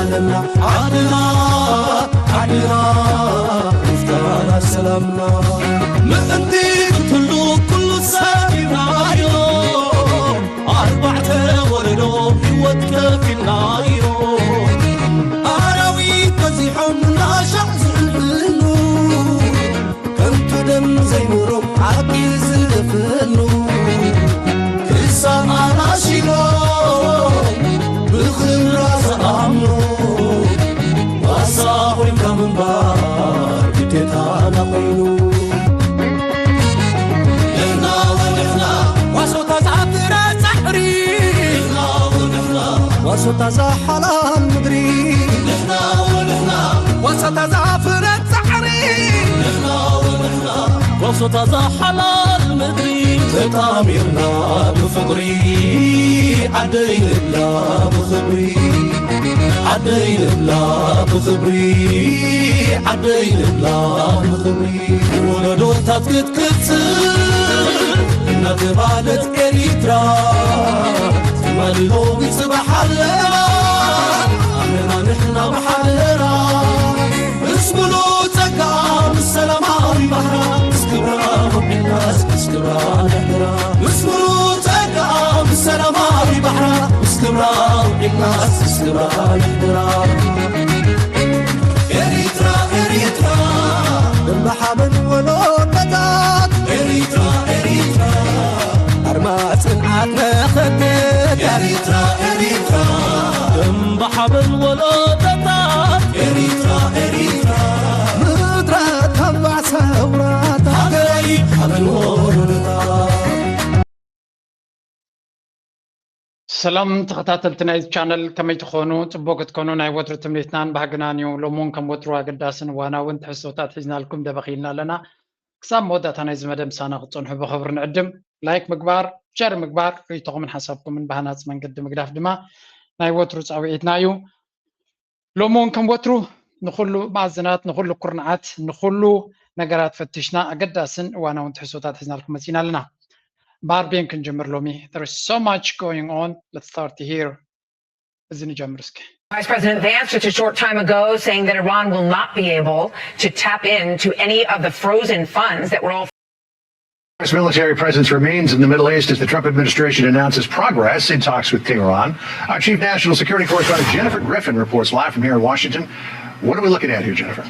ዓድና ዓድና ምስጋና ሰላምና ምእንቲ ክትህሉ ኩሉ ሰብ ሂብናዮ ኣርባዕተ ወለዶ ህይወት ከፊልናዮ ኣራዊት በዚሖም ናሻዕ ዝዕልዕሉ ከንቱ ደም ዘይኖሮም ሓቂ ዝደፍኑ ክሳብ ኣናሺሎም ብኽብራ ዝኣምኑ ዋሳ ኮይንካ ምንባር ግዴታና ኮይኑ ንሕና ወንሕና ዋሶታ ዝኣትረ ጻዕሪ ንሕና ወንሕና ዋሶታ ዝሓላል ምድሪ ንሕና ወንሕና ዋሶታ ዝኣፍረ ጻዕሪ ንሕና ወንሕና ዋሶታ ዝሓላል ምድሪ ተጣሚርና ብፍቕሪ ዓደይ ንብላ ብኽብሪ ዓደይ ንብላ ብኽብሪ ዓደይ ንብላ ብኽብሪ ወለዶታት ክትቅጽል እናተባለት ኤሪትራ ትማሊ ሎሚ ጽባሕ ኣለና ኣለና ንሕና ብሓደራ ምስ ምሉእ ጸጋ ምስ ሰላማዊ ባህራ ምስ ክብራ ውዒልናስ ምስ ክብራ ንሕድራ ምስ ምሉእ ጸጋ ምስ ሰላማዊ ባህራ ምስ ክብራ ውዒልናስ ምስ ክብራ ንሕድራ ኤሪትራ ኤሪትራ እምባ ሓበን ወለዶታት ኤሪትራ ኤሪትራ ኣርማ ጽንዓት መኸተት ኤሪትራ ኤሪትራ እምባ ሓበን ወለዶታት ኤሪትራ ኤሪትራ ምድረ ተባዕ ሰውራታት ሃገረይ ሓበን ወለዶታት ሰላም ተኸታተልቲ ናይዚ ቻነል ከመይ ትኾኑ? ጽቡቅ ክትኮኑ ናይ ወትሩ ትምኒትናን ባህግናን እዩ። ሎሚ እውን ከም ወትሩ ኣገዳስን እዋናውን ትሕዝቶታት ሒዝናልኩም ደበኽ ኢልና ኣለና። ክሳብ መወዳእታ ናይዚ መደብ ምሳና ክትጸንሑ ብኽብሪ ንዕድም። ላይክ ምግባር፣ ሸር ምግባር፣ ርእይቶኹምን ሓሳብኩምን ብሃናጺ መንገዲ ምግዳፍ ድማ ናይ ወትሩ ጻውዒትና እዩ። ሎሚ እውን ከም ወትሩ ንኹሉ መኣዝናት፣ ንኹሉ ኩርንዓት፣ ንኹሉ ነገራት ፈቲሽና ኣገዳስን እዋናውን ትሕዝቶታት ሒዝናልኩም መጺና ኣለና። ባርቤን ክንጅምር ሎሚ። There is so much going on. Let's start here. እዚ ንጀምር እስኪ። Vice President Vance just a short time ago saying that Iran will not be able to tap into any of the frozen funds that were all U S military presence remains in the Middle East as the Trump administration announces progress in talks with Tehran. Our chief national security correspondent Jennifer Griffin reports live from here in Washington. What are we looking at here, Jennifer?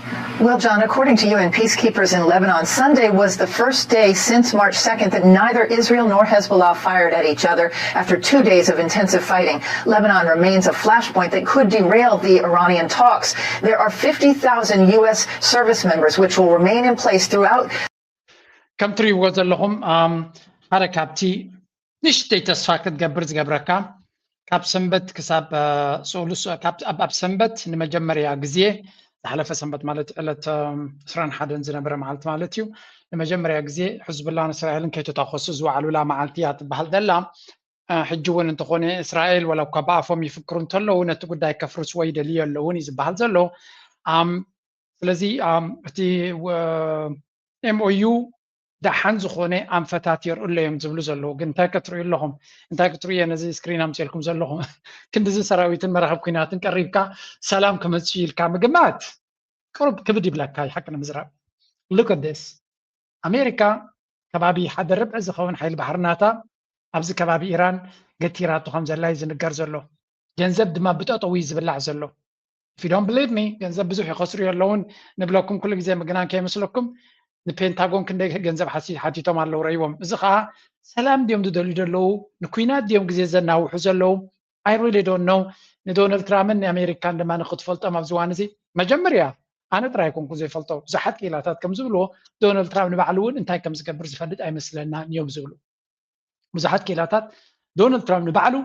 Well, John, according to U N peacekeepers in Lebanon, Sunday was the first day since March second that neither Israel nor Hezbollah fired at each other after two days of intensive fighting. Lebanon remains a flashpoint that could derail the Iranian talks. There are fifty thousand U S service members, which will remain in place throughout ከም ትሪእዎ ዘለኹም ሓደ ካብቲ ንእሽተይ ተስፋ ክትገብር ዝገብረካ ካብ ሰንበት ክሳብ ስኡሉ ኣብ ሰንበት ንመጀመርያ ግዜ ዝሓለፈ ሰንበት ማለት ዕለት ዕስራን ሓደን ዝነበረ መዓልቲ ማለት እዩ። ንመጀመርያ ግዜ ሕዝብላን እስራኤልን ከይተታኮሱ ዝወዓሉላ መዓልቲ እያ ትበሃል ዘላ። ሕጂ እውን እንተኾነ እስራኤል ወላ እኳ ብኣፎም ይፍክሩ እንተለዉ ነቲ ጉዳይ ከፍርስዎ ይደልዩ ኣለውን እዩ ዝበሃል ዘሎ። ስለዚ እቲ ኤምኦዩ ደሓን ዝኾነ ኣንፈታት የርእሎ እዮም ዝብሉ ዘለዉ። ግን እንታይ ከትርእዩ ኣለኹም? እንታይ ክትርእዩ እየ ነዚ ስክሪን ኣምፅኤልኩም ዘለኹ? ክንድዚ ሰራዊትን መራኸብ ኩናትን ቀሪብካ ሰላም ክመፅእ ኢልካ ምግማት ቅሩብ ክብድ ይብለካ እዩ ሓቂ ንምዝራብ። Look at this. ኣሜሪካ ከባቢ ሓደ ርብዒ ዝኸውን ሓይሊ ባሕሪ ናታ ኣብዚ ከባቢ ኢራን ገቲራቶ ከም ዘላ እዩ ዝንገር ዘሎ። ገንዘብ ድማ ብጠጠው እዩ ዝብላዕ ዘሎ። If you don't believe me ገንዘብ ብዙሕ ይኸስሩ የለውን ንብለኩም ኩሉ ግዜ ምግናን ከይመስለኩም። ንፔንታጎን ክንደይ ገንዘብ ሓቲቶም ኣለዉ ረይዎም። እዚ ከዓ ሰላም ድዮም ዝደልዩ ዘለዉ ንኩናት ድዮም ግዜ ዘናውሑ ዘለዉ? I really don't know. ንዶናልድ ትራምፕን ንኣሜሪካን ድማ ንክትፈልጦም ኣብዚ ዋን እዚ መጀመርያ ኣነ ጥራይ ኣይኮንኩ ዘይፈልጦ ብዙሓት ክኢላታት ከም ዝብልዎ ዶናልድ ትራምፕ ንባዕሉ እውን እንታይ ከም ዝገብር ዝፈልጥ ኣይመስለናን እዮም ዝብሉ። ብዙሓት ክኢላታት ዶናልድ ትራምፕ ንባዕሉ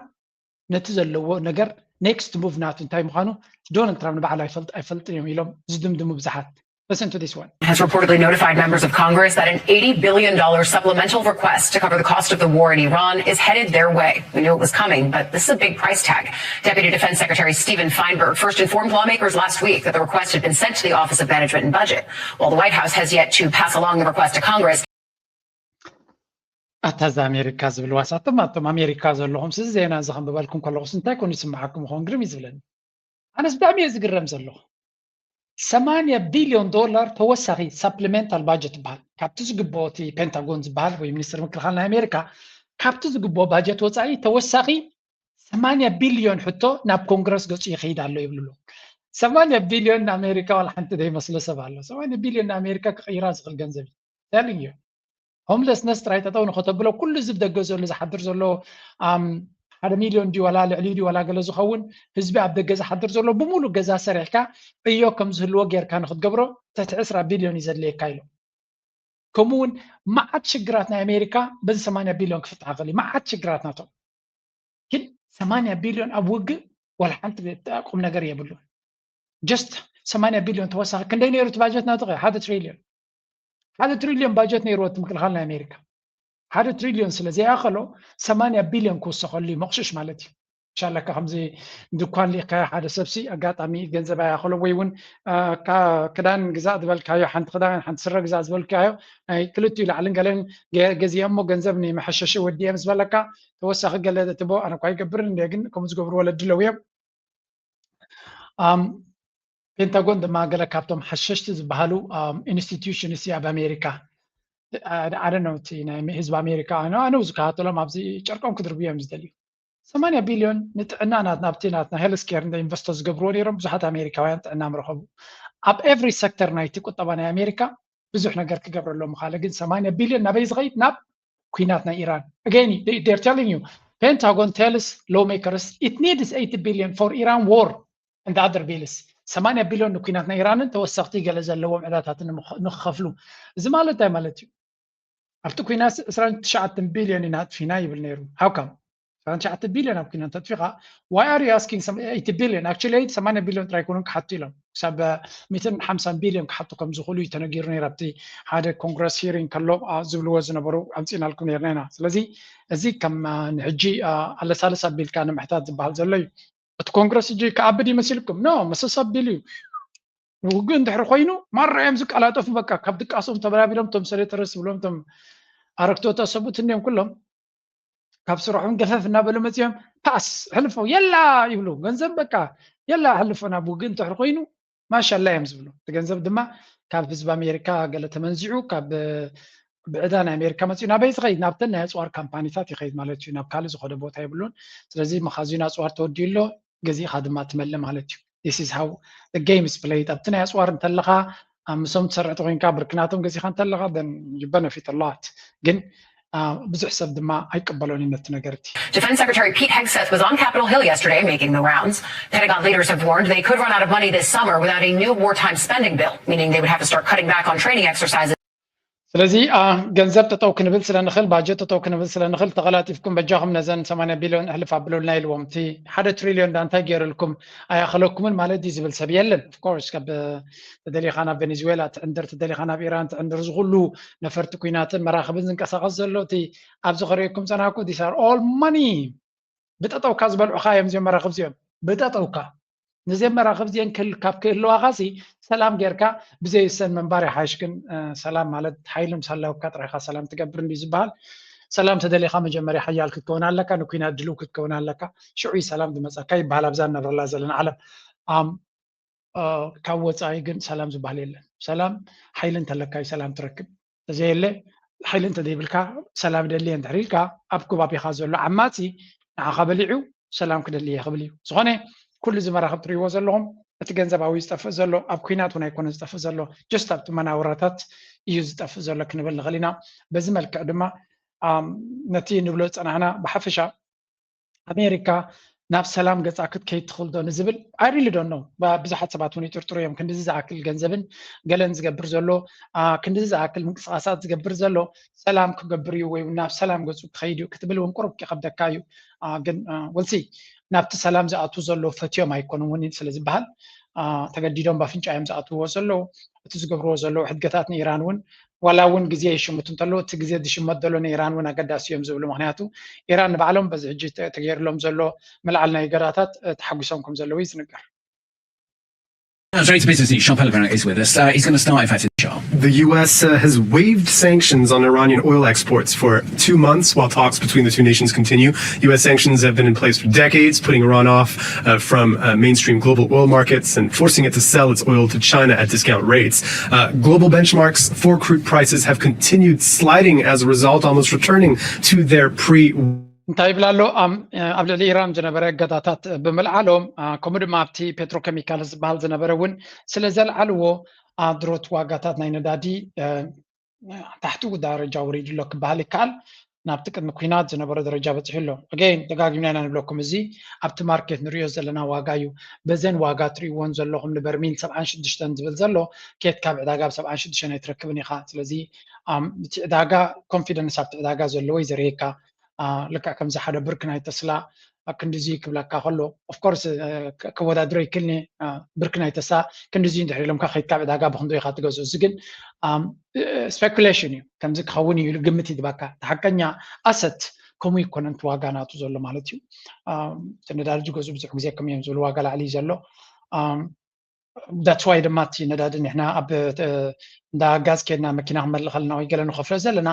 ነቲ ዘለዎ ነገር ኔክስት ሙቭ ናቱ እንታይ ምዃኑ ዶናልድ ትራምፕ ንባዕሉ ኣይፈልጥ ኣይፈልጥን እዮም ኢሎም ዝድምድሙ ብዙሓት። Listen to this one. Has reportedly notified members of Congress that an eighty billion dollar supplemental request to cover the cost of the war in Iran is headed their way. We knew it was coming, but this is a big price tag. Deputy Defense Secretary Stephen Feinberg first informed lawmakers last week that the request had been sent to the Office of Management and Budget, while the White House has yet to pass along the request to Congress. ኣታ እዚ ኣሜሪካ ዝብል ዋሳቶም ኣቶም ኣሜሪካ ዘለኹም ስዚ ዜና እዚ ከንብበልኩም ከለኹስ እንታይ ኮኑ ይስምዓኩም ይኸውን ግርም እዩ ዝብለኒ። ኣነስ ብጣዕሚ እየ ዝግረም ዘለኹ። ሰማንያ ቢልዮን ዶላር ተወሳኺ ሳፕሊመንታል ባጀት ዝበሃል ካብቲ ዝግብኦ፣ እቲ ፔንታጎን ዝበሃል ወይ ሚኒስትሪ ምክልኻል ናይ ኣሜሪካ ካብቲ ዝግብኦ ባጀት ወፃኢ ተወሳኺ ሰማንያ ቢልዮን ሕቶ ናብ ኮንግረስ ገፁ ይኸይድ ኣሎ ይብሉ ኣለዉ። ሰማንያ ቢልዮን ንኣሜሪካ ዋላ ሓንቲ ዘይመስሎ ሰብ ኣሎ። ሰማንያ ቢልዮን ንኣሜሪካ ክቕይራ ዝኽእል ገንዘብ እዩ። ሆምለስነስ ጥራይ ጠጠው ንኸተብሎ ኩሉ እዚ ብደገ ዘሎ ዝሓድር ዘሎ ሓደ ሚልዮን ድዩ ዋላ ልዕሊ ድዩ ዋላ ገለ ዝኸውን ህዝቢ ኣብ ደገ ዝሓድር ዘሎ ብምሉእ ገዛ ሰሪሕካ ዕዮ ከም ዝህልዎ ጌርካ ንክትገብሮ ትሕቲ ዕስራ ቢልዮን እዩ ዘድልየካ ኢሎም። ከምኡ እውን መዓት ሽግራት ናይ ኣሜሪካ በዚ ሰማንያ ቢልዮን ክፍታሕ ይኽእል እዩ። መዓት ሽግራት ናቶም ግን ሰማንያ ቢልዮን ኣብ ውግእ ዋላ ሓንቲ ቁም ነገር የብሉን። ጀስት ሰማንያ ቢልዮን ተወሳኺ ክንደይ ነይሩ እቲ ባጀት ናቱ? ሓደ ትሪልዮን። ሓደ ትሪልዮን ባጀት ነይርዎ እቲ ምክልኻል ናይ ኣሜሪካ። ሓደ ትሪልዮን ስለ ዘይኣኸሎ ሰማንያ ቢልዮን ክውሰኸሉ እዩ መቕሽሽ ማለት እዩ። ሻለካ ከምዚ ድኳን ሊካ ሓደ ሰብሲ ኣጋጣሚ ገንዘብ ኣይኣኸሎ ወይ እውን ክዳን ግዛእ ዝበልካዮ ሓንቲ ክዳን ሓንቲ ስረ ግዛእ ዝበልካዮ ናይ ክልቲኡ ላዕልን ገለን ገዚኦ እሞ ገንዘብ ንመሐሸሺ ወዲኤ ምስ በለካ ተወሳኺ ገለ ትቦ ኣነ እኳ ይገብርን እንደ ግን ከምኡ ዝገብሩ ወለዲ ኣለዉ እዮም። ፔንታጎን ድማ ገለ ካብቶም ሓሸሽቲ ዝበሃሉ ኢንስቲትዩሽንስ ኣብ ኣሜሪካ ኣደነውቲ ናይ ህዝቢ ኣሜሪካ ኣነ ዝከታተሎም ኣብዚ ጨርቆም ክድርቡ እዮም ዝደልዩ። ሰማንያ ቢልዮን ንጥዕና ናትና ኣብቲ ናትና ሄልስ ኬር እንደ ኢንቨስቶ ዝገብርዎ ነይሮም ብዙሓት ኣሜሪካውያን ጥዕና ምረኸቡ። ኣብ ኤቭሪ ሴክተር ናይቲ ቁጠባ ናይ ኣሜሪካ ብዙሕ ነገር ክገብረሎም ምኻለ ግን ሰማንያ ቢልዮን ናበይ ዝኸይድ ናብ ኩናት ናይ ኢራን። Again they're telling you, Pentagon tells lawmakers it needs eighty billion for Iran war and other bills. ሰማንያ ቢልዮን ንኩናት ናይ ኢራንን ተወሰኽቲ ገለ ዘለዎም ዕዳታት ንክኸፍሉ። እዚ ማለት እንታይ ማለት እዩ? ኣብቲ ኩናት ዕስራን ትሽዓተን ቢልዮን ኢና ኣጥፊና ይብል ነይሩ። How come? ዕስራን ትሽዓተ ቢልዮን ኣብ ኩናት ኣጥፊኻ why are you asking eighty billion? Actually ሰማንያ ቢልዮን ጥራይ ኮኑን ክሓቱ ኢሎም ክሳብ ሚትን ሓምሳን ቢልዮን ክሓቱ ከም ዝኽእሉ እዩ ተነጊሩ ነይሩ ኣብቲ ሓደ ኮንግረስ ሂሪንግ ከሎ ዝብልዎ ዝነበሩ ኣምፂናልኩም ነርና ኢና። ስለዚ እዚ ከም ንሕጂ ኣለሳልስ ኣቢልካ ንምሕታት ዝበሃል ዘሎ እዩ። እቲ ኮንግረስ እጂ ክኣብድ ይመስልኩም? ኖ፣ መሰስ ኣቢሉ እዩ። ውግእ እንድሕር ኮይኑ ማራ እዮም ዝቀላጠፉ። በቃ ካብ ድቃሶም ተበላቢሎም ቶም ሰሌተረስ ዝብሎም ቶም ኣረክቶታ ሰቡት እንዲዮም ኩሎም ካብ ስርሖም ገፈፍ እናበሉ መፂኦም ፓስ ሕልፎ የላ ይብሉ። ገንዘብ በቃ የላ ሕልፎ ናብ ውግእ እንድሕር ኮይኑ ማሻላ እዮም ዝብሉ። እቲ ገንዘብ ድማ ካብ ህዝቢ ኣሜሪካ ገለ ተመንዚዑ ካብ ብዕዳ ናይ ኣሜሪካ መፂኡ ናበይ ዝኸይድ? ናብተን ናይ ኣፅዋር ካምፓኒታት ይኸይድ ማለት እዩ። ናብ ካልእ ዝኸደ ቦታ የብሉን። ስለዚ መኻዚኑ ኣፅዋር ተወዲኡ ኣሎ፣ ገዚእኻ ድማ ትመልእ ማለት እዩ። This is how the game is played። ኣብቲ ናይ ኣፅዋር እንተለኻ ኣብ ምሶም ትሰርሕ ተኮይንካ ብርክናቶም ገዚኻ እንተለኻ then you benefit a lot። ግን ብዙሕ ሰብ ድማ ኣይቀበሎን እዩ ነቲ ነገር እቲ። Defense Secretary Pete Hegseth was on Capitol Hill yesterday making the rounds. Pentagon leaders have warned they could run out of money this summer without a new wartime spending bill, meaning they would have to start cutting back on training exercises. ስለዚ ገንዘብ ጠጠው ክንብል ስለ ንኽእል፣ ባጀት ጠጠው ክንብል ስለ ንኽእል ተቐላጢፍኩም በጃኹም ነዘን ሰማንያ ቢልዮን ሕልፍ ኣብሉልና ኢልዎም። እቲ ሓደ ትሪልዮን ዳ እንታይ ገይሩልኩም? ኣያኸለኩምን ማለት ድዩ ዝብል ሰብ የለን። Of course ካብ ተደሊኻ ናብ ቬኔዙዌላ ትዕንድር፣ ተደሊኻ ናብ ኢራን ትዕንድር፣ ዝኹሉ ነፈርቲ ኩናትን መራኽብን ዝንቀሳቐስ ዘሎ እቲ ኣብዚ ከርእየኩም ጸናኩ these are all money። ብጠጠውካ ዝበልዑኻ እዮም እዚኦም መራኽብ እዚኦም ብጠጠውካ። ነዚኦም መራኽብ እዚአን ካብ ክህልዋኻሲ ሰላም ጌርካ ብዘይ ሰን ምንባር ይሓይሽ። ግን ሰላም ማለት ሓይሊ ምስ ሃለወካ ጥራይኻ ሰላም ትገብር እንዲ ዝበሃል። ሰላም ተደሊኻ መጀመርያ ሓያል ክትከውን ኣለካ፣ ንኩናት ድልው ክትከውን ኣለካ፣ ሽዑ ሰላም ዝመፀካ ይበሃል ኣብዛ ንነብረላ ዘለና ዓለም። ካብ ወፃኢ ግን ሰላም ዝበሃል የለን። ሰላም ሓይሊ እንተለካ እዩ ሰላም ትረክብ። ተዘየለ ሓይሊ እንተዘይብልካ ሰላም ደሊ እንድሕር ኢልካ ኣብ ከባቢኻ ዘሎ ዓማፂ ንዓኻ በሊዑ ሰላም ክደሊ እየ ክብል እዩ። ዝኾነ ኩሉ እዚ መራኽብ ትሪእዎ ዘለኹም እቲ ገንዘባዊ ዝጠፍእ ዘሎ ኣብ ኩናት እውን ኣይኮነ ዝጠፍእ ዘሎ just ኣብቲ መናውራታት እዩ ዝጠፍእ ዘሎ ክንብል ንኽእል ኢና። በዚ መልክዕ ድማ ነቲ ንብሎ ዝፀናሕና ብሓፈሻ ኣሜሪካ ናብ ሰላም ገፃ ክትከይድ ትኽእል ዶ ንዝብል I really don't know። ብዙሓት ሰባት እውን ይጥርጥሩ እዮም። ክንዲዚ ዝኣክል ገንዘብን ገለን ዝገብር ዘሎ ክንዲዚ ዝኣክል ምንቅስቃሳት ዝገብር ዘሎ ሰላም ክገብር እዩ ወይ ናብ ሰላም ገፁ ክኸይድ እዩ ክትብል እውን ቁሩብ ይኸብደካ እዩ። ግን we'll see ናብቲ ሰላም ዝኣቱ ዘሎ ፈትዮም ኣይኮኑን እውን ስለ ዝበሃል ተገዲዶም ባፍንጫ እዮም ዝኣትውዎ ዘለዉ። እቲ ዝገብርዎ ዘለዉ ሕድገታት ንኢራን እውን ዋላ እውን ግዜ ይሽምቱ እንተለዉ እቲ ግዜ ዝሽመት ዘሎ ንኢራን እውን ኣገዳሲ እዮም ዝብሉ። ምክንያቱ ኢራን ንባዕሎም በዚ ሕጂ ተገይርሎም ዘሎ ምልዓል ናይ ገራታት ተሓጒሶም ከም ዘለዉ እዩ ዝንገር። Now, straight to business news. Jean Pellegrin is with us. Uh, he's going to start, in fact, in the show. The U S uh, has waived sanctions on Iranian oil exports for two months while talks between the two nations continue. U S sanctions have been in place for decades, putting Iran off uh, from uh, mainstream global oil markets and forcing it to sell its oil to China at discount rates. Uh, global benchmarks for crude prices have continued sliding as a result, almost returning to their pre እንታይ ይብላ ኣሎ? ኣብ ልዕሊ ኢራን ዝነበረ እገዳታት ብምልዓሎም፣ ከምኡ ድማ ኣብቲ ፔትሮኬሚካል ዝበሃል ዝነበረ እውን ስለ ዘልዓልዎ፣ ድሮት ዋጋታት ናይ ነዳዲ ታሕቲ ደረጃ ወሪዱ ኣሎ ክበሃል ይከኣል። ናብቲ ቅድሚ ኩናት ዝነበረ ደረጃ በፂሑ ኣሎ። ኣገይን ደጋጊምና ኢና ንብለኩም፣ እዚ ኣብቲ ማርኬት ንሪኦ ዘለና ዋጋ እዩ። በዘን ዋጋ ትሪእዎን ዘለኹም ንበርሚል ሰብዓን ሽዱሽተን ዝብል ዘሎ፣ ኬት ካብ ዕዳጋ ብ ሰብዓን ሽዱሽተን ኣይትረክብን ኢኻ። ስለዚ እቲ ዕዳጋ፣ ኮንፊደንስ ኣብቲ ዕዳጋ ዘለዎ እዩ ዘርእየካ። ልክዕ ከምዚ ሓደ ብርክ ናይ ተስላ ክንዲዚ ክብለካ ከሎ፣ ኦፍኮርስ ክወዳድሮ ይክልኒ። ብርክ ናይ ተስላ ክንዲዚ እንድሕር ኢሎምካ ከይድካ ዕዳጋ ብክንዶ ኢካ ትገዝኦ። እዚ ግን ስፔኩሌሽን እዩ። ከምዚ ክኸውን እዩ ኢሉ ግምት ይድበካ። እቲ ሓቀኛ ኣሰት ከምኡ ይኮነን እቲ ዋጋ ናቱ ዘሎ ማለት እዩ። እቲ ነዳዲ ዝገዝኡ ብዙሕ ግዜ ከም እዮም ዝብሉ ዋጋ ላዕሊ እዩ ዘሎ። ዳትስ ዋይ ድማ እቲ ነዳዲ ንሕና ኣብ እንዳ ጋዝ ከድና መኪና ክመልእ ከለና ወይ ገለ ንኸፍሎ ዘለና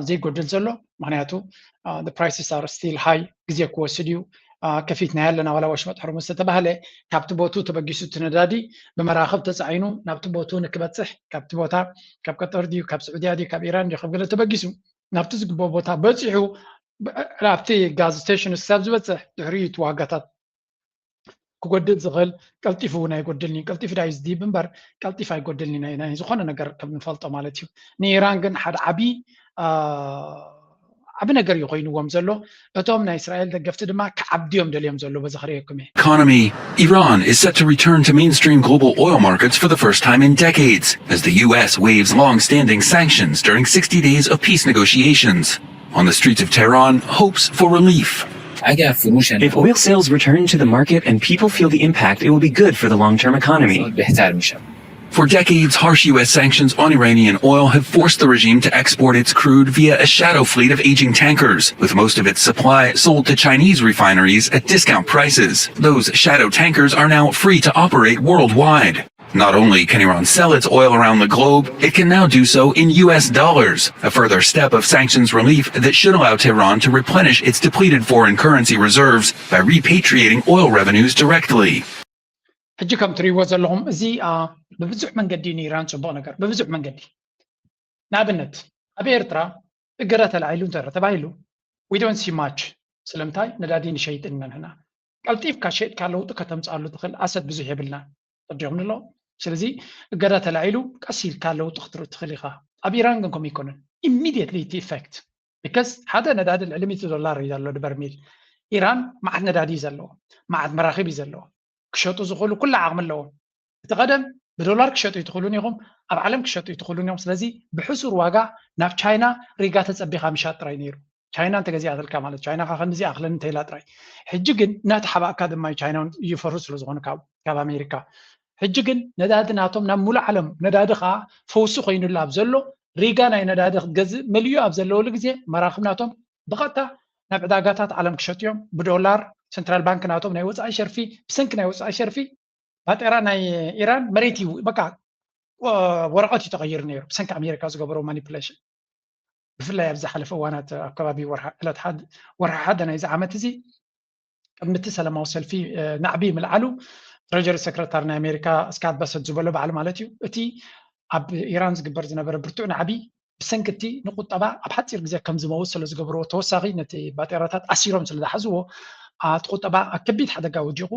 ዘይጎድል ዘሎ። ምክንያቱ ፕራይስስ ኣር ስቲል ሃይ፣ ግዜ ክወስድ እዩ። ከፊትና ኣለና ዋላ ወሽመጥ ሕርሙዝ ዝተባህለ፣ ካብቲ ቦቱ ተበጊሱ እቲ ነዳዲ ብመራኽብ ተፃዒኑ ናብቲ ቦቱ ንክበፅሕ፣ ካብቲ ቦታ ካብ ቀጠር ድዩ ካብ ስዑድያ ድዩ ካብ ኢራን ድዩ ካብ ገለ ተበጊሱ ናብቲ ዝግበኦ ቦታ በፂሑ ናብቲ ጋዝ ስቴሽን ክሳብ ዝበፅሕ ድሕሪኡ እቲ ዋጋታት ክጎድል ዝኽእል። ቀልጢፉ እውን ኣይጎድልን እዩ። ቀልጢፉ ዳዩ ዝድይብ እምበር ቀልጢፍ ኣይጎድልን እዩ ናይ ዝኾነ ነገር ከም ንፈልጦ ማለት እዩ። ንኢራን ግን ሓደ ዓብዪ ዓቢ ነገር እዩ ኮይንዎም ዘሎ። እቶም ናይ እስራኤል ደገፍቲ ድማ ክዓብድዮም ደልዮም ዘሎ። በዚ ክርእየኩም እየ። Economy. Iran is set to return to mainstream global oil markets for the first time in decades as the U S waives long-standing sanctions during sixty days of peace negotiations. On the streets of Tehran, hopes for relief. If oil sales return to the market and people feel the impact, it will be good for the long-term economy. For decades, harsh U S sanctions on Iranian oil have forced the regime to export its crude via a shadow fleet of aging tankers, with most of its supply sold to Chinese refineries at discount prices. Those shadow tankers are now free to operate worldwide. Not only can Iran sell its oil around the globe, it can now do so in U S dollars, a further step of sanctions relief that should allow Tehran to replenish its depleted foreign currency reserves by repatriating oil revenues directly. ሕጂ ከም ትሪእዎ ዘለኹም እዚ ብብዙሕ መንገዲ ንኢራን ፅቡቕ ነገር፣ ብብዙሕ መንገዲ። ንኣብነት ኣብ ኤርትራ እገዳ ተላዒሉ እንተ ተባሂሉ፣ we don't see much። ስለምንታይ? ነዳዲ ንሸይጥ ኢና ንሕና። ቀልጢፍካ ሸይጥካ ለውጢ ከተምፅኣሉ ትኽእል ኣሰት ብዙሕ የብልና። ተረዲኹም ኣለኹም? ስለዚ እገዳ ተላዒሉ ቀስ ኢልካ ለውጢ ክትርኢ ትኽእል ኢኻ። ኣብ ኢራን ግን ከምኡ ኣይኮነን። ኢሚድየትሊ እቲ ኢፌክት፣ ቢካዝ ሓደ ነዳዲ ልዕሊ ሚእቲ ዶላር እዩ ዘሎ ንበርሚል። ኢራን መዓት ነዳዲ እዩ ዘለዎ፣ መዓት መራኽብ እዩ ዘለዎ። ክሸጡ ዝኽእሉ ኩሉ ዓቕሚ ኣለዎም። እቲ ቀደም ብዶላር ክሸጡ ኣይትኽእሉን ኢኹም፣ ኣብ ዓለም ክሸጡ ኣይትኽእሉን እዮም። ስለዚ ብሕሱር ዋጋ ናብ ቻይና ሪጋ ተፀቢኻ ምሻጥ ጥራይ ነይሩ። ቻይና እንተገዚኣትልካ ማለት፣ ቻይና ከ ከምዚ ኣኽለኒ እንተኢላ ጥራይ። ሕጂ ግን እናተሓባእካ ድማ ቻይና እውን ይፈርሱ ስለ ዝኾኑ ካብ ኣሜሪካ። ሕጂ ግን ነዳዲ ናቶም ናብ ሙሉእ ዓለም፣ ነዳዲ ከዓ ፈውሲ ኮይኑላ ኣብ ዘሎ፣ ሪጋ ናይ ነዳዲ ክትገዝእ መሊኡ ኣብ ዘለወሉ ግዜ መራኽብ ናቶም ብቐጥታ ናብ ዕዳጋታት ዓለም ክሸጡ እዮም። ብዶላር፣ ሰንትራል ባንክ ናቶም ናይ ወፃኢ ሸርፊ፣ ብሰንኪ ናይ ወፃኢ ሸርፊ ባጤራ ናይ ኢራን መሬት እዩ፣ በቃ ወረቐት እዩ ተቐይሩ ነይሩ ብሰንኪ ኣሜሪካ ዝገበሮ ማኒፕሌሽን። ብፍላይ ኣብ ዝሓለፈ እዋናት ኣብ ከባቢ ወርሒ ሓደ ናይዚ ዓመት እዚ ቅድሚ እቲ ሰላማዊ ሰልፊ ናዕቢ ምልዓሉ፣ ትሬጀሪ ሴክረታሪ ናይ ኣሜሪካ ስካት በሰት ዝበሎ ባዕሉ ማለት እዩ፣ እቲ ኣብ ኢራን ዝግበር ዝነበረ ብርቱዕ ናዕቢ ብሰንኪ እቲ ንቁጠባ ኣብ ሓፂር ግዜ ከም ዝመውት ስለ ዝገበርዎ፣ ተወሳኺ ነቲ ባጤራታት ኣሲሮም ስለ ዝሓዝዎ፣ እቲ ቁጠባ ኣብ ከቢድ ሓደጋ ወዲቑ፣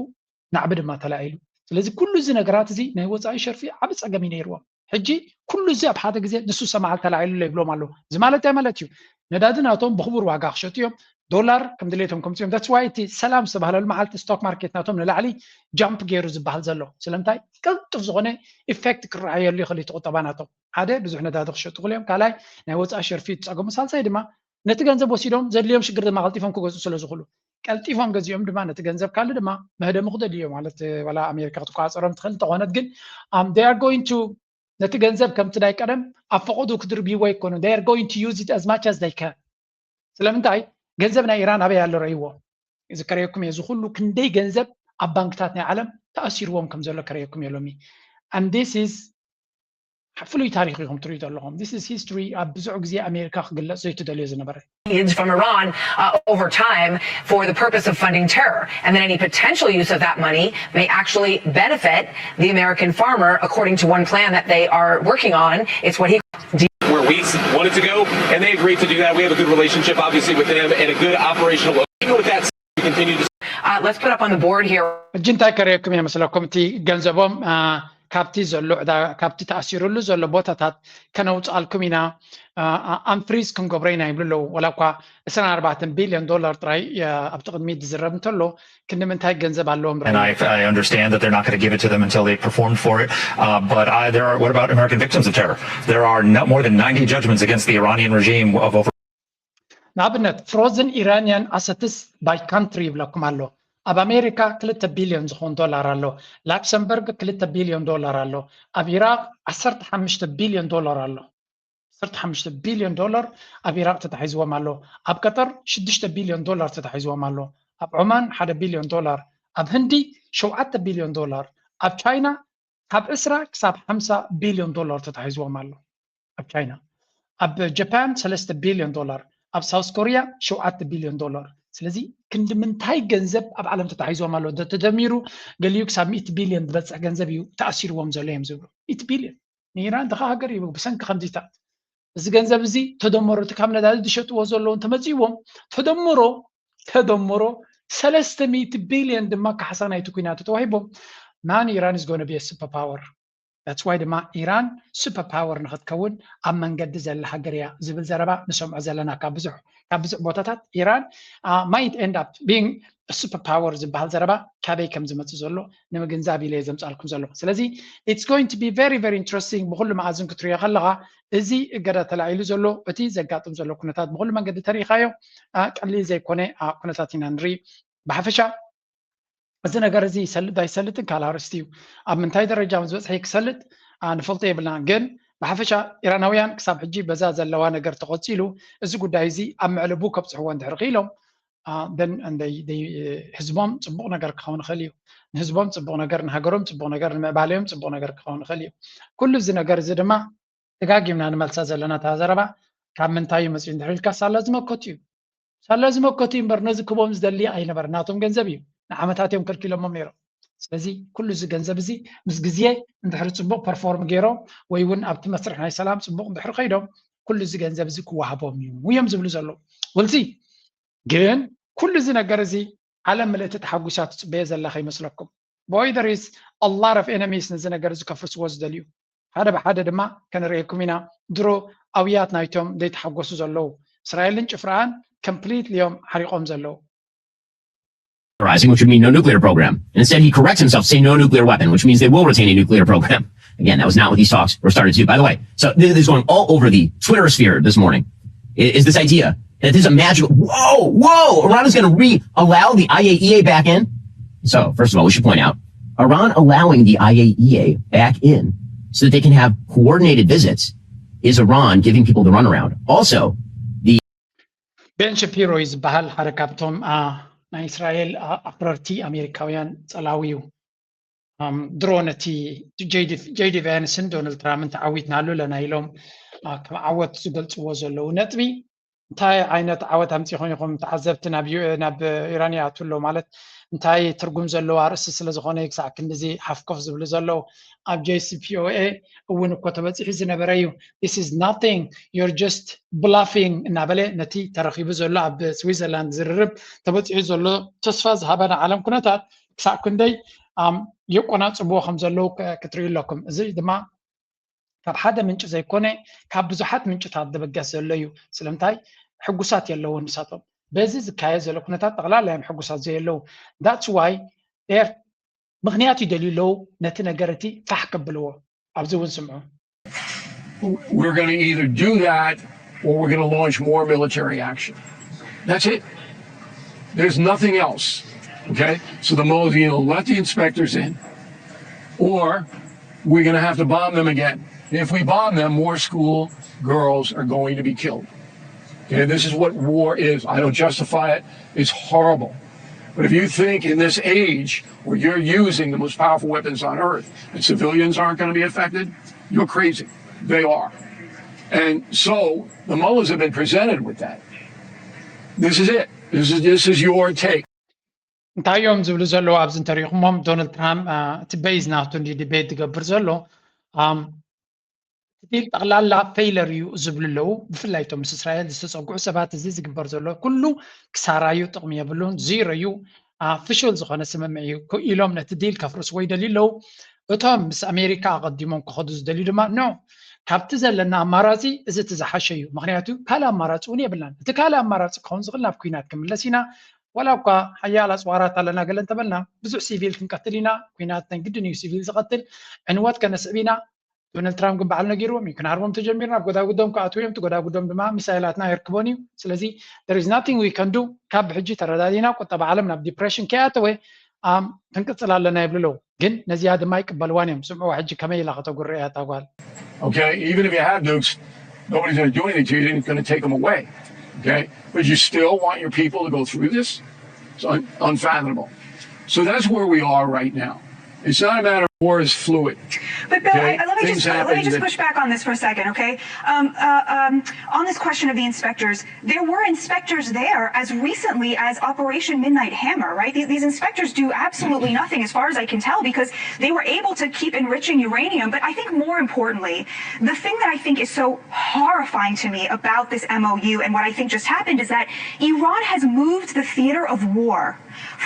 ናዕቢ ድማ ተላዒሉ። ስለዚ ኩሉ እዚ ነገራት እዚ ናይ ወፃኢ ሸርፊ ዓቢ ፀገም እዩ ነይርዎም። ሕጂ ኩሉ እዚ ኣብ ሓደ ግዜ ንሱ ሰማዓል ተላዒሉ ኣሎ ይብሎም ኣለዉ። እዚ ማለት እንታይ ማለት እዩ? ነዳዲ ናቶም ብኽቡር ዋጋ ክሸጡ እዮም። ዶላር ከም ድሌቶም ከምፅኦም። That's why እቲ ሰላም ዝተባህለሉ መዓልቲ ስቶክ ማርኬት ናቶም ንላዕሊ ጃምፕ ገይሩ ዝበሃል ዘሎ። ስለምንታይ? ቅልጡፍ ዝኾነ ኢፌክት ክረኣየሉ ይኽእል እቲ ቁጠባ ናቶም። ሓደ ብዙሕ ነዳዲ ክሸጡ ክእሉ እዮም። ካልኣይ ናይ ወፃኢ ሸርፊ ይፀገሙ። ሳልሳይ ድማ ነቲ ገንዘብ ወሲዶም ዘድልዮም ሽግር ድማ ቀልጢፎም ክገዝኡ ስለ ዝኽእሉ፣ ቀልጢፎም ገዚኦም ድማ ነቲ ገንዘብ ካልእ ድማ መህደሚ ክደልዩ እዮም። ማለት ዋላ ኣሜሪካ ክትቆፃፀሮም ትኽእል እንተኾነት፣ ግን they are going to ነቲ ገንዘብ ከምቲ ናይ ቀደም ኣብ ፈቐዱ ክድርብይዎ ኣይኮኑን። They are going to use it as much as they can። ስለምንታይ? ገንዘብ ናይ ኢራን ኣበይ ኣሎ ረእይዎ። ዝከረየኩም እየ፣ እዚ ኩሉ ክንደይ ገንዘብ ኣብ ባንክታት ናይ ዓለም ተኣሲርዎም ከም ዘሎ ከርእየኩም እየ ሎሚ። And this is ፍሉይ ታሪኽ ኢኹም ትሪኡ ዘለኹም። This is history። ኣብ ብዙሕ ግዜ ኣሜሪካ ክግለጽ ዘይትደልዮ ዝነበረ። From Iran uh, over time for the purpose of funding terror. And then any potential use of that money may actually benefit the American farmer, according to one plan that they are working on. It's what he. Where we wanted to go, and they agreed to do that. We have a good relationship, obviously, with them and a good operational. Even with that, we continue to. Uh, let's put up on the board here. ሕጂ እንታይ ከርእየኩም እየ መስለኩም? እቲ ገንዘቦም ካብቲ ዘሎ ዕዳ ካብቲ ተኣሲሩሉ ዘሎ ቦታታት ከነውፅኣልኩም ኢና፣ ኣንፍሪዝ ክንገብሮ ኢና ይብሉ ኣለዉ። ዋላ እኳ ዕስራን ኣርባዕተን ቢልዮን ዶላር ጥራይ ኣብቲ ቅድሚት ዝዝረብ እንተሎ ክንዲ ምንታይ ገንዘብ ኣለዎም? And I, I understand that they're not going to give it to them until they performed for it. Uh, but I, there are, what about American victims of terror? There are no, more than ninety judgments against the Iranian regime of over. ንኣብነት frozen Iranian assets by country ይብለኩም ኣሎ። ኣብ ኣሜሪካ ክልተ ቢልዮን ዝኸውን ዶላር ኣሎ። ላክሰምበርግ ክልተ ቢልዮን ዶላር ኣሎ። ኣብ ኢራቅ ዓሰርተ ሓሙሽተ ቢልዮን ዶላር ኣሎ። ዓሰርተ ሓሙሽተ ቢልዮን ዶላር ኣብ ኢራቅ ተታሒዝዎም ኣሎ። ኣብ ቀጠር ሽዱሽተ ቢልዮን ዶላር ተታሒዝዎም ኣሎ። ኣብ ዖማን ሓደ ቢልዮን ዶላር፣ ኣብ ህንዲ ሸውዓተ ቢልዮን ዶላር፣ ኣብ ቻይና ካብ ዕስራ ክሳብ ሓምሳ ቢልዮን ዶላር ተታሒዝዎም ኣሎ። ኣብ ቻይና፣ ኣብ ጃፓን ሰለስተ ቢልዮን ዶላር፣ ኣብ ሳውስ ኮሪያ ሸውዓተ ቢልዮን ዶላር። ስለዚ ክንዲ ምንታይ ገንዘብ ኣብ ዓለም ተታሒዝዎም ኣሎ ተተደሚሩ ገሊኡ ክሳብ ሚእቲ ቢልዮን ዝበፅሕ ገንዘብ እዩ ተኣሲርዎም ዘሎ እዮም ዝብሉ። ሚእቲ ቢልዮን ንኢራን ድኻ ሃገር እዩ ብሰንኪ ከምዚታት። እዚ ገንዘብ እዚ ተደመሩ እቲ ካብ ነዳዲ ዝሸጥዎ ዘለዉ እንተመፂዎም ተደምሮ ተደምሮ ሰለስተ ሚእቲ ቢልዮን ድማ ካሕሳ ናይቲ ኩናት ተዋሂቦም። Man, Iran is going to be a super power. That's why ድማ ኢራን super power ንክትከውን ኣብ መንገዲ ዘላ ሃገር እያ ዝብል ዘረባ ንሰምዖ ዘለና ካብ ብዙሕ ካብ ብዙሕ ቦታታት። ኢራን might end up being super power ዝበሃል ዘረባ ካበይ ከም ዝመፅእ ዘሎ ንምግንዛብ ኢለ እየ ዘምፃልኩም ዘለኹ። ስለዚ it's going to be very very interesting። ብኩሉ መኣዝን ክትሪኦ ከለኻ እዚ እገዳ ተላዒሉ ዘሎ እቲ ዘጋጥም ዘሎ ኩነታት ብኩሉ መንገዲ ተሪኢኻዮ ቀሊል ዘይኮነ ኩነታት ኢና ንርኢ። ብሓፈሻ እዚ ነገር እዚ ይሰልጥ ኣይሰልጥን ካልእ ኣርእስቲ እዩ። ኣብ ምንታይ ደረጃ ዝበፅሐ ክሰልጥ ንፈልጦ የብልናን። ግን ብሓፈሻ ኢራናውያን ክሳብ ሕጂ በዛ ዘለዋ ነገር ተቐፂሉ እዚ ጉዳይ እዚ ኣብ መዕለቡ ከብፅሕዎ እንድሕር ክኢሎም then ህዝቦም ፅቡቕ ነገር ክኸውን ይኽእል እዩ። ንህዝቦም ፅቡቕ ነገር፣ ንሃገሮም ፅቡቕ ነገር፣ ንምዕባለዮም ፅቡቕ ነገር ክኸውን ይኽእል እዩ። ኩሉ እዚ ነገር እዚ ድማ ደጋጊምና ንመልሳ ዘለና እታ ዘረባ ካብ ምንታይ እዩ መፅኡ እንድሕር ኢልካ ሳላ ዝመከቱ እዩ። ሳላ ዝመከቱ እዩ እምበር ነዚ ክቦም ዝደሊ ኣይነበረ። ናቶም ገንዘብ እዩ። ንዓመታት እዮም ከልኪሎሞም ነይሮም። ስለዚ ኩሉ እዚ ገንዘብ እዚ ምስ ግዜ እንድሕር ፅቡቕ ፐርፎርም ገይሮም ወይ እውን ኣብቲ መስርሕ ናይ ሰላም ፅቡቕ እንድሕር ከይዶም ኩሉ እዚ ገንዘብ እዚ ክወሃቦም እዩ እዮም ዝብሉ ዘለዉ። ወልሲ ግን ኩሉ እዚ ነገር እዚ ዓለም ምልእቲ ተሓጒሳ ትፅበዮ ዘላ ከይመስለኩም። Boy, there is a lot of enemies ነዚ ነገር እዚ ከፍርስዎ ዝደልዩ። ሓደ ብሓደ ድማ ከነርእየኩም ኢና። ድሮ ኣውያት ናይቶም ዘይተሓጎሱ ዘለዉ እስራኤልን ጭፍራኣን completely እዮም ሓሪቖም ዘለዉ። Rising, which would mean no nuclear program. And instead, he corrects himself to say no nuclear weapon, which means they will retain a nuclear program. Again, that was not what these talks were started to do. By the way, so this is going all over the Twitter sphere this morning. Is this idea that there's a magical whoa, whoa, Iran is going to re-allow the I A E A back in? So, first of all, we should point out Iran allowing the I A E A back in so that they can have coordinated visits is Iran giving people the runaround. Also, the Ben Shapiro እዩ ዝበሃል ሓደ ካብቶም ናይ እስራኤል ኣኽረርቲ ኣሜሪካውያን ጸላዊ እዩ። ድሮ ነቲ ጄዲ ቫንስን ዶናልድ ትራምፕን ተዓዊትናሉ ኣለና ኢሎም ከም ዓወት ዝገልፅዎ ዘለዉ ነጥቢ እንታይ ዓይነት ዓወት ኣምፂኹም ኢኹም ተዓዘብቲ ናብ ኢራን ይኣቱ ኣሎ ማለት እንታይ ትርጉም ዘለዎ ኣርእስቲ ስለዝኾነ ክሳዕ ክንድዚ ሓፍኮፍ ዝብሉ ዘለዉ ኣብ ጄሲፒኦኤ እውን እኮ ተበፂሑ ዝነበረ እዩ። This is nothing, you're just bluffing እናበለ ነቲ ተረኺቡ ዘሎ ኣብ ስዊዘርላንድ ዝርርብ ተበፂሑ ዘሎ ተስፋ ዝሃበ ንዓለም ኩነታት ክሳብ ክንደይ የቆናፅብዎ ከም ዘለዉ ክትርእዩ ኣለኩም። እዚ ድማ ካብ ሓደ ምንጪ ዘይኮነ ካብ ብዙሓት ምንጭታት ዝብገስ ዘሎ እዩ። ስለምንታይ ሕጉሳት የለውን ንሳቶም በዚ ዝካየድ ዘሎ ኩነታት ጠቕላላ እዮም ሕጉሳት ዘየለዉ። That's why ምኽንያት ይደልዩ ኣለዉ ነቲ ነገር እቲ ፋሕ ከብልዎ። ኣብዚ እውን ስምዑ። We're going to either do that or we're going to launch more military action. That's it. There's nothing else. Okay? So the Modi will let the inspectors in or we're going to have to bomb them again. If we bomb them, more school girls are going to be killed. Okay? This is what war is. I don't justify it. It's horrible. But if you think in this age where you're using the most powerful weapons on earth that civilians aren't going to be affected, you're crazy. They are. And so the mullahs have been presented with that. This is it. This is this is your take. እንታይ እዮም ዝብሉ ዘለዉ ኣብዚ እንተሪኢኹሞም ዶናልድ ትራምፕ እቲ ቤዝ ናቱ እንዲ ዲቤት ዝገብር ዘሎ እቲ ዲል ጠቕላላ ፌይለር እዩ ዝብሉ ኣለዉ። ብፍላይ እቶም ምስ እስራኤል ዝተፀግዑ ሰባት እዚ ዝግበር ዘሎ ኩሉ ክሳራ እዩ፣ ጥቕሚ የብሉን፣ ዚሮ እዩ፣ ፍሹል ዝኾነ ስምምዕ እዩ ኢሎም ነቲ ዲል ከፍርስዎ ይደልዩ ኣለዉ። እቶም ምስ ኣሜሪካ ኣቐዲሞም ክኸዱ ዝደልዩ ድማ ኖ፣ ካብቲ ዘለና ኣማራፂ እዚ እቲ ዝሓሸ እዩ፣ ምክንያቱ ካልእ ኣማራፂ እውን የብልናን። እቲ ካልእ ኣማራፂ ክኸውን ዝኽእል ናብ ኩናት ክምለስ ኢና። ዋላ እኳ ሓያል ኣፅዋራት ኣለና ገለ እንተበልና ብዙሕ ሲቪል ክንቀትል ኢና። ኩናት ናይ ግድን እዩ ሲቪል ዝቐትል። ዕንወት ከነስዕብ ኢና። ዶናልድ ትራምፕ ግን በዓል ነጊርዎም እዩ። ክንሃርቦም ተጀሚርና ኣብ ጎዳጉዶም ክኣትዉ እዮም። እቲ ጎዳጉዶም ድማ ሚሳይላትና የርክቦን እዩ። ስለዚ there is nothing we can do። ካብ ብሕጂ ተረዳዲና ቁጠባ ዓለም ናብ ዲፕሬሽን ከይኣተወ ኣም ክንቅፅል ኣለና ይብሉ ኣለዉ። ግን ነዚኣ ድማ ይቅበልዋን እዮም። ስምዕዋ ሕጂ ከመይ ኢላ ከተጉርዕ እያ እታ ጓል። Okay, even if you have nukes, nobody's going to do anything to you. It's going to take them away. Okay, but you still want your people to go through this? It's un- unfathomable. So that's where we are right now. It's not a matter of war is fluid. But Bill, Okay, I, let me things just let me happen just that- push back on this for a second, okay? Um, uh, um, on this question of the inspectors, there were inspectors there as recently as Operation Midnight Hammer, right? These, these inspectors do absolutely nothing, as far as I can tell, because they were able to keep enriching uranium. But I think more importantly, the thing that I think is so horrifying to me about this M O U and what I think just happened is that Iran has moved the theater of war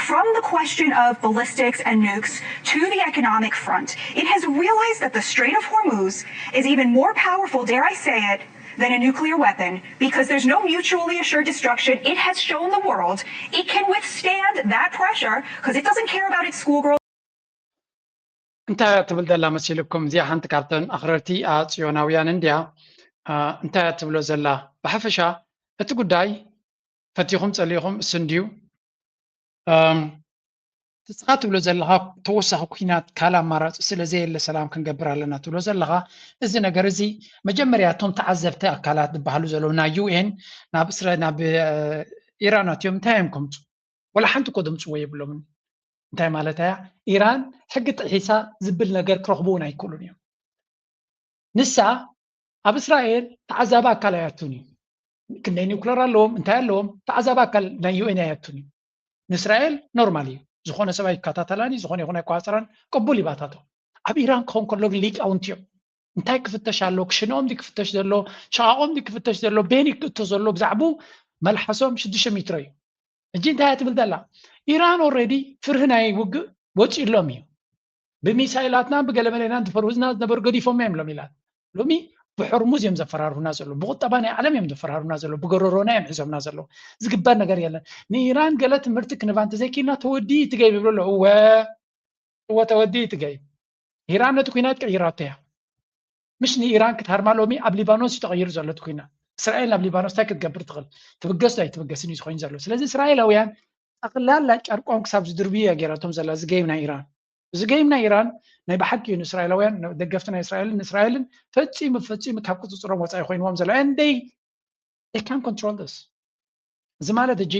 from the question of ballistics and nukes to the economic front. It has realized that the Strait of Hormuz is even more powerful, dare I say it, than a nuclear weapon because there's no mutually assured destruction. It has shown the world it can withstand that pressure because it doesn't care about its schoolgirls. እንታይ እያ ትብል ዘላ መሲልኩም? እዚኣ ሓንቲ ካብተን ኣኽረርቲ ጽዮናውያን እንድያ። እንታይ እያ ትብሎ ዘላ? ብሓፈሻ እቲ ጉዳይ ፈቲኹም ጸሊኹም እሱ እንድዩ። ንስኻ ትብሎ ዘለኻ ተወሳኺ ኩናት ካልእ ኣማራፂ ስለ ዘየለ ሰላም ክንገብር ኣለና ትብሎ ዘለኻ። እዚ ነገር እዚ መጀመርያ እቶም ተዓዘብቲ ኣካላት ዝበሃሉ ዘለዉ ናይ ዩ ኤን ናብ እስራ ናብ ኢራን ኣትዮም እንታይ እዮም ከምፁ? ወላ ሓንቲ እኮ ዘምፅዎ የብሎምን። እንታይ ማለት እያ? ኢራን ሕጊ ጥሒሳ ዝብል ነገር ክረኽቡ እውን ኣይክእሉን እዮም። ንሳ ኣብ እስራኤል ተዓዛቢ ኣካል ኣያቱን እዩ። ክንደይ ኒውክለር ኣለዎም እንታይ ኣለዎም ተዓዛቢ ኣካል ናይ ዩ ኤን ኣያቱን እዩ። ንእስራኤል ኖርማል እዩ። ዝኾነ ሰብ ኣይከታተላን እዩ፣ ዝኾነ ይኹን ኣይቆፃፀራን፣ ቅቡል ይባታቶ። ኣብ ኢራን ክኸውን ከሎ ግን ሊቃውንቲ እዮም። እንታይ ክፍተሽ ኣሎ? ክሽንኦም ድዩ ክፍተሽ ዘሎ? ሸቓቖም ድዩ ክፍተሽ ዘሎ? ቤን ይክእቶ ዘሎ ብዛዕቡ መልሓሶም ሽዱሽተ ሜትሮ እዩ። ሕጂ እንታይ እያ ትብል ዘላ? ኢራን ኦልሬዲ ፍርሂ ናይ ውግእ ወፂኡሎም እዩ። ብሚሳይላትናን ብገለመለናን ዝፈርሁና ዝነበሩ ገዲፎም እዮም ሎም ኢላ። ሎሚ ብሕርሙዝ እዮም ዘፈራርሁና ዘሎ፣ ብቁጠባ ናይ ዓለም እዮም ዘፈራርሁና ዘሎ፣ ብገረሮና እዮም ሒዞምና ዘለዉ። ዝግበር ነገር የለን። ንኢራን ገለ ትምህርቲ ክንባ እንተዘይኪልና ተወዲ ትገይብ ይብሉ ኣለዉ። እወ እወ ተወዲ ትገይብ። ኢራን ነቲ ኩናት ቀይራቶ እያ። ምሽ ንኢራን ክትሃርማ ሎሚ ኣብ ሊባኖስ እዩ ተቐይሩ ዘሎ እቲ ኩናት። እስራኤል ናብ ሊባኖስ እንታይ ክትገብር ትኽእል? ትብገስ ዶ ኣይትብገስን እዩ ዝኾይኑ ዘሎ። ስለዚ እስራኤላውያን ጠቕላላ ጨርቆም ክሳብ ዝድርብዩ እያ ገይራቶም ዘላ እዚ ገይም ናይ ኢራን። እዚ ገይም ናይ ኢራን ናይ ብሓቂ እዩ ንእስራኤላውያን ደገፍቲ ናይ እስራኤልን ንእስራኤልን ፈጺሙ ፈጺሙ ካብ ቁፅፅሮም ወፃኢ ኮይንዎም ዘሎ። And they they can't control this። እዚ ማለት ሕጂ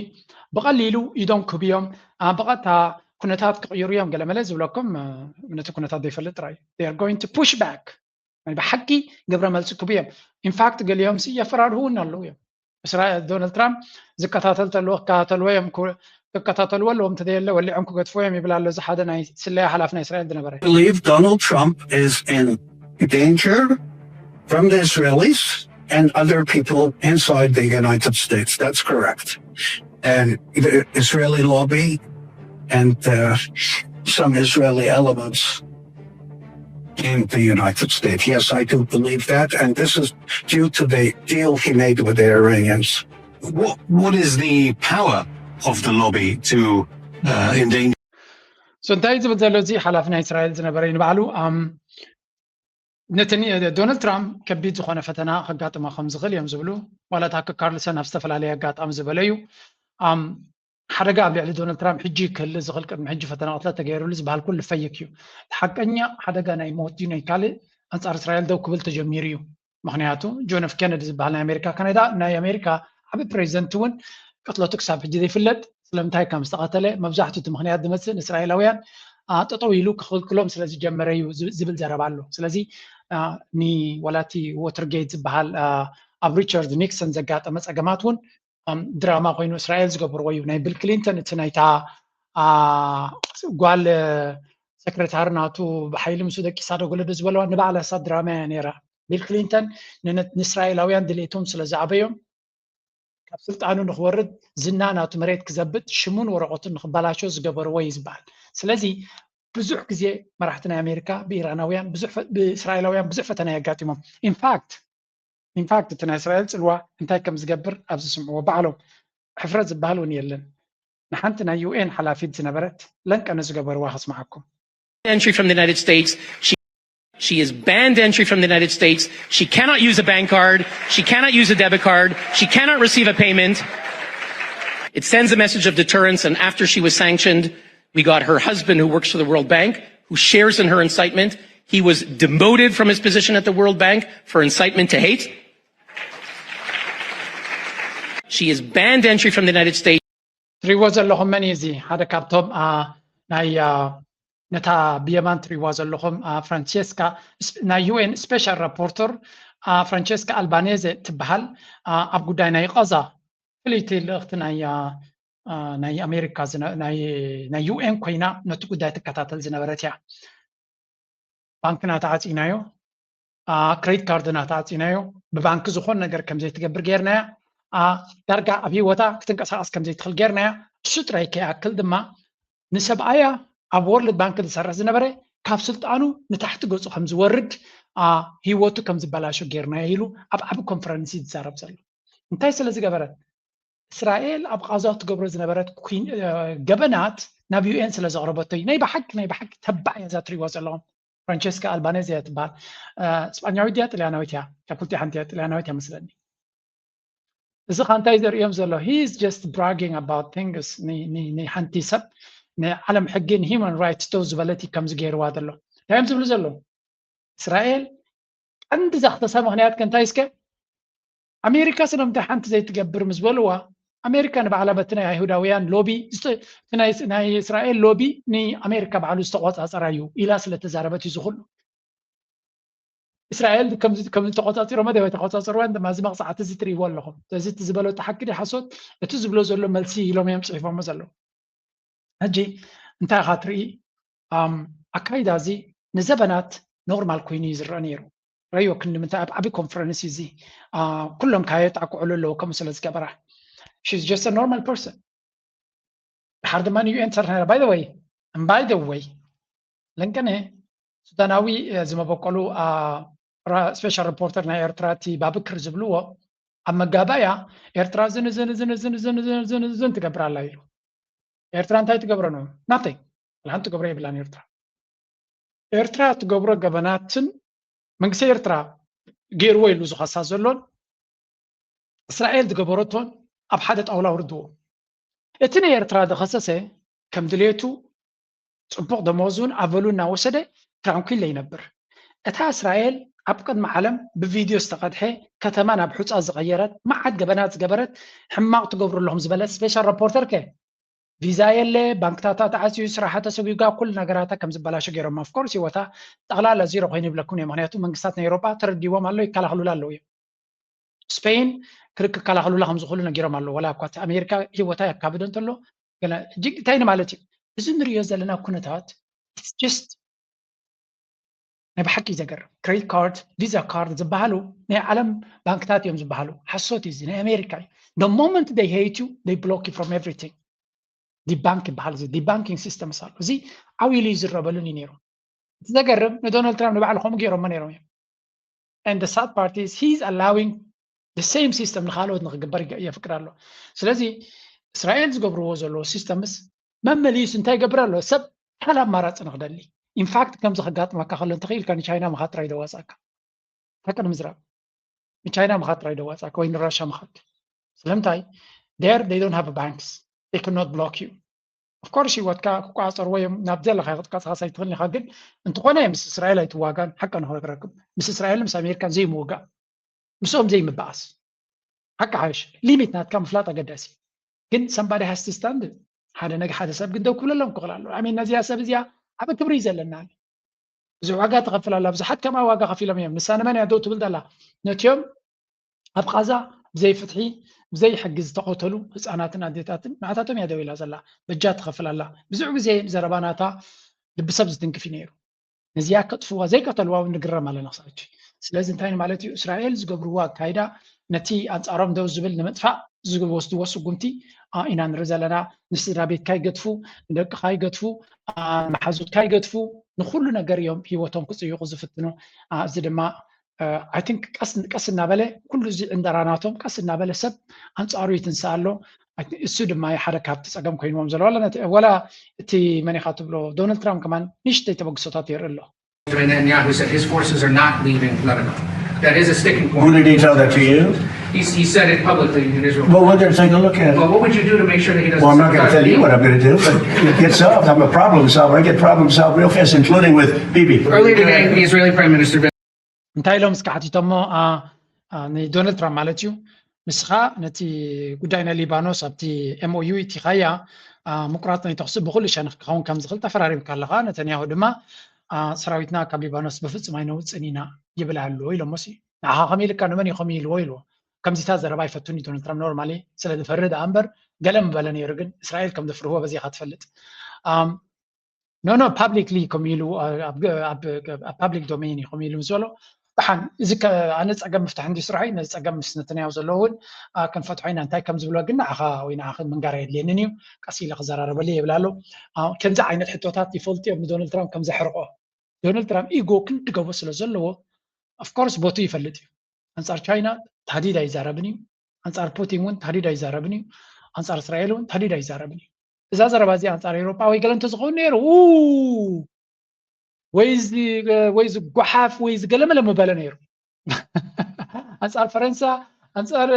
ብቐሊሉ ኢዶም ክህቡ እዮም፣ ብቐጥታ ኩነታት ክቕይሩ እዮም ገለመለ ዝብለኩም ነቲ ኩነታት ዘይፈልጥ ጥራይ they are going to push back። ናይ ብሓቂ ግብረ መልሲ ክህቡ እዮም። ኢንፋክት ገሊኦም ሲ የፈራርሁ እውን ኣለዉ እዮም። እስራኤል ዶናልድ ትራምፕ ዝከታተል ተለዎ ክከታተልዎ እዮም ክከታተልዎ ኣለዎም እንተዘየለ ወሊዖም ክገድፍዎ እዮም ይብል ኣሎ እዚ ሓደ ናይ ስለያ ሓላፊ ናይ እስራኤል ዝነበረ። believe Donald Trump is in danger from the Israelis and other people inside the United States. That's correct. And the Israeli lobby and uh, some Israeli elements in the United States. Yes, I do believe that. And this is due to the deal he made with the Iranians. What what is the power of the lobby to uh, endanger? So እንታይ ዝብል ዘሎ እዚ ሓላፊ ናይ እስራኤል ዝነበረ ንባዕሉ ነቲ ዶናልድ ትራምፕ ከቢድ ዝኾነ ፈተና ከጋጥሞ ከም ዝኽእል እዮም ዝብሉ። ዋላ ታከር ካርልሰን ኣብ ዝተፈላለየ ኣጋጣሚ ዝበለ እዩ። ሓደጋ ኣብ ልዕሊ ዶናልድ ትራምፕ ሕጂ ክህሉ ዝኽእል ቅድሚ ሕጂ ፈተና ቅትለት ተገይሩሉ ዝበሃል ኩሉ ፈይክ እዩ። ሓቀኛ ሓደጋ ናይ ሞት ድዩ ናይ ካልእ ኣንፃር እስራኤል ደው ክብል ተጀሚሩ እዩ። ምክንያቱ ጆን ኤፍ ኬነዲ ዝበሃል ናይ ኣሜሪካ ካናዳ ናይ ኣሜሪካ ዓቢ ፕሬዚደንት እውን ቅትለቱ ክሳብ ሕጂ ዘይፍለጥ ስለምንታይ ከም ዝተቐተለ መብዛሕትኡ እቲ ምኽንያት ዝመፅእ ንእስራኤላውያን ጠጠው ኢሉ ክኽልክሎም ስለ ዝጀመረ እዩ ዝብል ዘረባ ኣሎ። ስለዚ ንወላቲ ዎተርጌት ዝበሃል ኣብ ሪቻርድ ኒክሰን ዘጋጠመ ፀገማት እውን ድራማ ኮይኑ እስራኤል ዝገብርዎ እዩ። ናይ ቢል ክሊንተን እቲ ናይታ ጓል ሰክረታሪ ናቱ ብሓይሊ ምስ ደቂሳ ዶ ገለ ዶ ዝበለዋ ንባዕላ እሳ ድራማ እያ ነይራ። ቢል ክሊንተን ንእስራኤላውያን ድሌቶም ስለ ዝኣበዮም ካብ ስልጣኑ ንክወርድ ዝና ናቱ መሬት ክዘብጥ ሽሙን ወረቐቱን ንክበላሾ ዝገበርዎ እዩ ዝበሃል። ስለዚ ብዙሕ ግዜ መራሕቲ ናይ ኣሜሪካ ብኢራናውያን ብእስራኤላውያን ብዙሕ ፈተና የጋጢሞም። ኢንፋክት ኢንፋክት እቲ ናይ እስራኤል ፅልዋ እንታይ ከም ዝገብር ኣብዚ ስምዕዎ ባዕሎም። ሕፍረት ዝበሃል እውን የለን። ንሓንቲ ናይ ዩኤን ሓላፊት ዝነበረት ለንቀነ ዝገበርዋ ከስምዓኩም። Entry from the United States. She, she is banned entry from the United States. She cannot use a bank card. She cannot use a debit card. She cannot receive a payment. It sends a message of deterrence. And after she was sanctioned, we got her husband, who works for the World Bank, who shares in her incitement. He was demoted from his position at the World Bank for incitement to hate. She is banned entry from the United States. ትሪዎ ዘለኹም መን እዩ እዚ? ሓደ ካብቶም ናይ ነታ ብየማን ትሪዋ ዘለኹም ፍራንቸስካ ናይ ዩኤን ስፔሻል ራፖርተር ፍራንቸስካ ኣልባኔዘ ትበሃል ኣብ ጉዳይ ናይ ቐዛ ፍልይቲ ልእኽቲ ናይ ኣሜሪካ ናይ ዩኤን ኮይና ነቲ ጉዳይ ትከታተል ዝነበረት እያ። ባንክና ተዓፂናዮ፣ ክሬዲት ካርድና ተዓፂናዮ፣ ብባንኪ ዝኾን ነገር ከምዘይትገብር ጌርናያ፣ ዳርጋ ኣብ ህይወታ ክትንቀሳቐስ ከምዘይትኽእል ጌርናያ። እሱ ጥራይ ከይኣክል ድማ ንሰብኣያ ኣብ ወርልድ ባንክ ዝሰርሕ ዝነበረ ካብ ስልጣኑ ንታሕቲ ገፁ ከም ዝወርድ ህይወቱ ከም ዝበላሾ ጌርናዮ ኢሉ ኣብ ዓቢ ኮንፈረንስ እዩ ዝዛረብ ዘሎ። እንታይ ስለ ዝገበረት? እስራኤል ኣብ ቓዛ ትገብሮ ዝነበረት ገበናት ናብ ዩኤን ስለ ዘቕረበቶ እዩ። ናይ ብሓቂ ናይ ብሓቂ ተባዕ እያ እዛ ትሪእዋ ዘለኹም። ፍራንቸስካ ኣልባኔዝ እያ ትበሃል። ስጳኛዊት ድያ ጥልያናዊት እያ? ካብ ክልቲኡ ሓንቲ እያ፣ ጥልያናዊት እያ መስለኒ። እዚ ኸ እንታይ ዘርእዮም ዘሎ? He is just bragging about things። ንሓንቲ ሰብ ንዓለም ሕጊ ንሂማን ራይትስ ደው ዝበለት እዩ ከምዚ ገይርዋ ዘሎ። እንታይ እዮም ዝብሉ ዘለዉ? እስራኤል ቀንዲ ዘኽተሳ ምኽንያት ከ እንታይ እስከ ኣሜሪካ ስለምንታይ ሓንቲ ዘይትገብር ምስ በልዋ ኣሜሪካ ንባዕላ በቲ ናይ ኣይሁዳውያን ሎቢ ናይ እስራኤል ሎቢ ንኣሜሪካ ባዕሉ ዝተቆፃፀራ እዩ ኢላ ስለተዛረበት እዩ ዝኩሉ። እስራኤል ከም ተቆፃፂሮማ ደ ተቆፃፅርዋ ድማ እዚ መቕፃዕቲ እዚ ትርእይዎ ኣለኹም። ስለዚ እቲ ዝበሎ እቲ ሓቂ ድዩ ሓሶት? እቲ ዝብሎ ዘሎ መልሲ ኢሎም እዮም ፅሒፎሞ ዘለዉ። ሕጂ እንታይ ኢኻ ትርኢ? ኣካይዳ እዚ ንዘበናት ኖርማል ኮይኑ እዩ ዝረአ ነይሩ። ረዮ ክንዲ ምንታይ ኣብ ዓቢ ኮንፈረንስ እዩ እዚ ኩሎም ካየጣቅዕሉ ኣለዉ ከምኡ ስለ ዝገበራ። She's just a normal person። ድሓር ድማ ንዩኤን ትሰርሕ ነራ። By the way and by the way ለንቀነ ሱዳናዊ ዝመበቆሉ ስፔሻል ሪፖርተር ናይ ኤርትራ እቲ ባብክር ዝብልዎ ኣብ መጋባእያ ኤርትራ ዝን ዝን ዝን ዝን ዝን ዝን ዝን ዝን ትገብር ኣላ ኢሉ። ኤርትራ እንታይ ትገብሮ ነው? Nothing። ሓንቲ ትገብሮ የብላን ኤርትራ። ኤርትራ ትገብሮ ገበናትን መንግስቲ ኤርትራ ገይርዎ ኢሉ ዝኸሳ ዘሎን እስራኤል ዝገበረቶን ኣብ ሓደ ጣውላ ኣውርድዎ። እቲ ንኤርትራ ዝኸሰሰ ከም ድሌቱ ጽቡቕ ደሞዙን ኣበሉ እናወሰደ ትራንኩል ይነብር። እታ እስራኤል ኣብ ቅድሚ ዓለም ብቪድዮ ዝተቐድሐ ከተማ ናብ ሑጻ ዝቐየረት መዓት ገበናት ዝገበረት ሕማቕ ትገብሩ ኣለኹም ዝበለት ስፔሻል ረፖርተር ከ ቪዛ የለ፣ ባንክታታ ተዓፅዩ፣ ስራሓ ተሰጒጋ፣ ኩሉ ነገራታ ከም ዝበላሸ ገይሮማ። Of course ህይወታ ጠቕላላ ዚሮ ኮይኑ ይብለኩም እየ። ምክንያቱ መንግስታት ናይ ኤውሮጳ ተረዲዎም ኣሎ፣ ይከላኸሉላ ኣለዉ እዮም። ስፔን ክልክከላኸሉላ ከም ዝኽእሉ ነጊሮም ኣለዉ። ዋላ እኳ እቲ ኣሜሪካ ህይወታ የካብዶ እንተሎ ገለ እጅግ እንታይ ንማለት እዩ? እዚ ንሪኦ ዘለና ኩነታት it's just ናይ ብሓቂ እዩ ዘገርም። ክሬዲት ካርድ፣ ቪዛ ካርድ ዝበሃሉ ናይ ዓለም ባንክታት እዮም ዝበሃሉ። ሓሶት እዩ እዚ፣ ናይ ኣሜሪካ እዩ። The moment they hate you, they block you from everything። ዲባንክ ይበሃል እዚ፣ ዲባንኪንግ ሲስተምስ ኣሎ። እዚ ዓው ኢሉ ይዝረበሉን እዩ ነይሩ። እቲ ዘገርም ንዶናልድ ትራምፕ ንባዕሉ ከምኡ ገይሮሞ ነይሮም እዮም። And the sad part is he's allowing the same system ንኻልኦት ንክግበር የፍቅድ ኣሎ። ስለዚ እስራኤል ዝገብርዎ ዘለዎ ሲስተምስ መመሊስ እንታይ ይገብር ኣሎ? ሰብ ሓደ ኣማራፂ ንክደሊ። ኢንፋክት ከምዚ ከጋጥመካ ከሎ እንተኽኢልካ ንቻይና ምኻድ ጥራይ ደዋፃእካ። ፈቅድ ምዝራብ ንቻይና ምኻድ ጥራይ ደዋፃእካ ወይ ንራሻ ምኻድ። ስለምንታይ? There they don't have banks, they cannot block you። Of course ህይወትካ ክቋፀርዎ እዮም፣ ናብ ዘለካ ክትቀሳቀስ ኣይትኽእልን ኢኻ። ግን እንተኾነ ምስ እስራኤል ኣይትዋጋን። ሓቂ ንክነግረኩም ምስ እስራኤልን ምስ ኣሜሪካን ዘይምውጋእ፣ ምስኦም ዘይምበኣስ ሓቂ ሓይሽ። ሊሚት ናትካ ምፍላጥ ኣገዳሲ። ግን somebody has to stand። ሓደ ነገ ሓደ ሰብ ግን ደው ክብለሎም ክኽእል ኣሎ። ኣሜን። ነዚኣ ሰብ እዚኣ ዓቢ ክብሪ እዩ ዘለና። ብዙሕ ዋጋ ትኸፍል ኣላ። ብዙሓት ከምኣ ዋጋ ከፊሎም እዮም። ንሳ ንመን እያ ደው ትብል ዘላ? ነቲኦም ኣብ ቓዛ ብዘይ ፍትሒ ብዘይ ሕጊ ዝተቐተሉ ህፃናትን ኣዴታትን ንዓታቶም እያ ደው ኢላ ዘላ። በጃ ትኸፍል ኣላ። ብዙሕ ግዜ ዘረባ ናታ ልቢ ሰብ ዝትንክፍ እዩ ነይሩ። ነዚኣ ከጥፍዋ ዘይቀተልዋ እውን ንግረም ኣለና ክሳብ ሕጂ። ስለዚ እንታይ ማለት እዩ? እስራኤል ዝገብርዎ ኣካይዳ ነቲ ኣንጻሮም ደው ዝብል ንምጥፋእ ዝወስድዎ ስጉምቲ ኢና ንርኢ ዘለና። ንስድራ ቤትካ ይገድፉ፣ ንደቅኻ ይገድፉ፣ መሓዙትካ ይገድፉ፣ ንኩሉ ነገር እዮም ህይወቶም ክጽይቑ ዝፍትኑ። እዚ ድማ I think ቀስ እናበለ ኩሉ እዚ ዕንደራ ናቶም ቀስ እናበለ ሰብ ኣንጻሩ ይትንስእ ኣሎ። እሱ ድማ ሓደ ካብቲ ጸገም ኮይንዎም ዘሎ ወላ እቲ መን ኢኻ ትብሎ ዶናልድ ትራምፕ ከማን ንእሽተይ ተበግሶታት የርኢ ኣሎ። Netanyahu said his forces are not leaving Lebanon. That is a sticking point. Who did he tell that to you? He, he said it publicly in Israel. Well, we're going to take a look at it. Well, what would you do to make sure that he doesn't? Well, I'm not going to tell you what I'm going to do, but it gets solved. I'm a problem solver. I get problem solved real fast, including with Bibi. Earlier today, the Israeli Prime Minister. እንታይ ኢሎም እስኪ ሓቲቶሞ ንዶናልድ ትራምፕ ማለት እዩ። ንስኻ ነቲ ጉዳይ ናይ ሊባኖስ ኣብቲ M O U እቲኻያ ምቁራፅ ናይ ተኽሲ ብኩሉ ሸነኽ ክኸውን ከም ዝኽእል ተፈራሪምካ ኣለኻ። ነተንያሁ ድማ ሰራዊትና ካብ ሊባኖስ ብፍፁም ኣይነውፅን ኢና ይብል ኣሎ ኢሎሞ። ንዓኻ ከመይ ኢልካ ንመን እዩ ከመይ ኢልዎ ኢልዎ። ከምዚታት ዘረባ ይፈቱን እዩ ዶናልድ ትራምፕ normally ስለ ዝፈርህ ደኣ እምበር ገለ ምበለ ነይሩ። ግን እስራኤል ከም ዘፍርህዎ በዚኻ ትፈልጥ። No no publicly ከምኡ ኢሉ ኣብ public domain እዩ ከምኡ ኢሉ ምስ በሎ ደሓን እዚ ኣነ ፀገም ምፍታሕ እንዲ ስራሐይ ነዚ ፀገም ምስ ነተንያሁ ዘለዎ እውን ክንፈትሖ ኢና እንታይ ከም ዝብሎ ግን ንዓኻ ወይ ንዓኺ ምንጋር የድልየንን እዩ ቀስ ኢለ ክዘራረበሉ እየ ይብል ኣሎ። ከምዚ ዓይነት ሕቶታት ይፈልጡ እዮም ንዶናልድ ትራምፕ ከም ዘሕርቆ። ዶናልድ ትራምፕ ego ክንዲ ገቦ ስለ ዘለዎ of course ቦቱ ይፈልጥ እዩ። ኣንፃር ቻይና ታህዲድ ኣይዛረብን እዩ። ኣንፃር ፑቲን እውን ታህዲድ ኣይዛረብን እዩ። ኣንፃር እስራኤል እውን ታህዲድ ኣይዛረብን እዩ። እዛ ዘረባ እዚኣ ኣንፃር ኤውሮጳ ወይ ገለ እንተዝኸውን ነይሩ ወይ ዝጓሓፍ ወይ ዝገለመለ ምበለ ነይሩ። ኣንፃር ፈረንሳ፣ ኣንፃር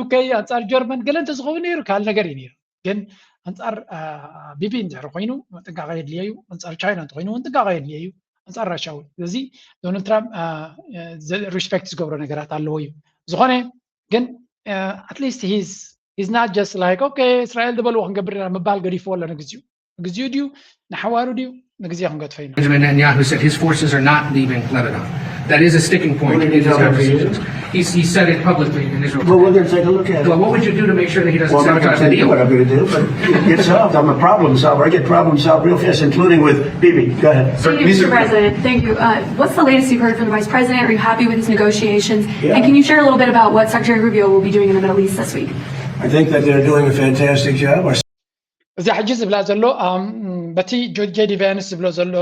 UK፣ ኣንፃር ጀርመን ገለ እንተዝኸውን ነይሩ ካልእ ነገር እዩ ነይሩ። ግን ኣንፃር ቢቢ እንድሕር ኮይኑ ጥንቃቐ የድልዮ እዩ። ኣንፃር ቻይና እንተኮይኑ እውን ጥንቃቐ የድልዮ እዩ። ኣንፃር ራሻ እውን። ስለዚ ዶናልድ ትራምፕ respect ዝገብሮ ነገራት ኣለዎ እዩ። ዝኾነ ግን at least he's not just like okay እስራኤል ዝበልዎ ክንገብር ኢና ምባል ገዲፍዎ ኣሎ ንግዚኡ። ንግዚኡ ድዩ ንሓዋሩ ድዩ ንግዜ ክንገድፎ ኢና። Benjamin Netanyahu said his forces are not leaving Lebanon. That is a sticking point in these conversations. He's, he said it publicly in Israel. Well, we're going to take a look at it. Well, what would you do to make sure that he doesn't Well, I'm not going to sabotage the tell you deal? What I'm going to do, but it gets solved. I'm a problem solver. I get problem solved real fast, including with Bibi. Go ahead. Thank you, Mister President. Thank you. Uh, what's the latest you've heard from the Vice President? Are you happy with his negotiations? Yeah. And can you share a little bit about what Secretary Rubio will be doing in the Middle East this week? I think that they're doing a fantastic job. Our እዚኣ ሕጂ ዝብላ ዘሎ በቲ ጄዲ ቫንስ ዝብሎ ዘሎ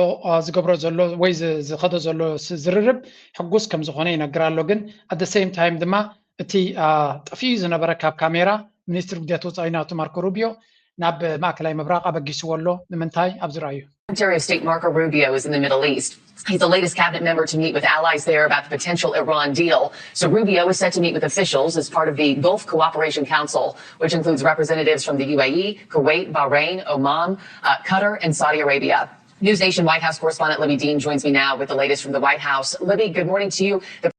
ዝገብሮ ዘሎ ወይ ዝኸዶ ዘሎ ዝርርብ ሕጉስ ከም ዝኾነ ይነግር ኣሎ። ግን at the same time ድማ እቲ ጠፊኡ ዝነበረ ካብ ካሜራ ሚኒስትሪ ጉዳያት ወፃኢ ናቱ ማርኮ ሩቢዮ ናብ ማእከላይ ምብራቕ ኣበጊስዎ ኣሎ። ንምንታይ ኣብዚ ረኣዩ። Secretary of State Marco Rubio is in the Middle East. He's the latest cabinet member to meet with allies there about the potential Iran deal. So Rubio is set to meet with officials as part of the Gulf Cooperation Council, which includes representatives from the U A E, Kuwait, Bahrain, Oman, uh, Qatar, and Saudi Arabia. News Nation White House correspondent Libby Dean joins me now with the latest from the White House. Libby, good morning to you. The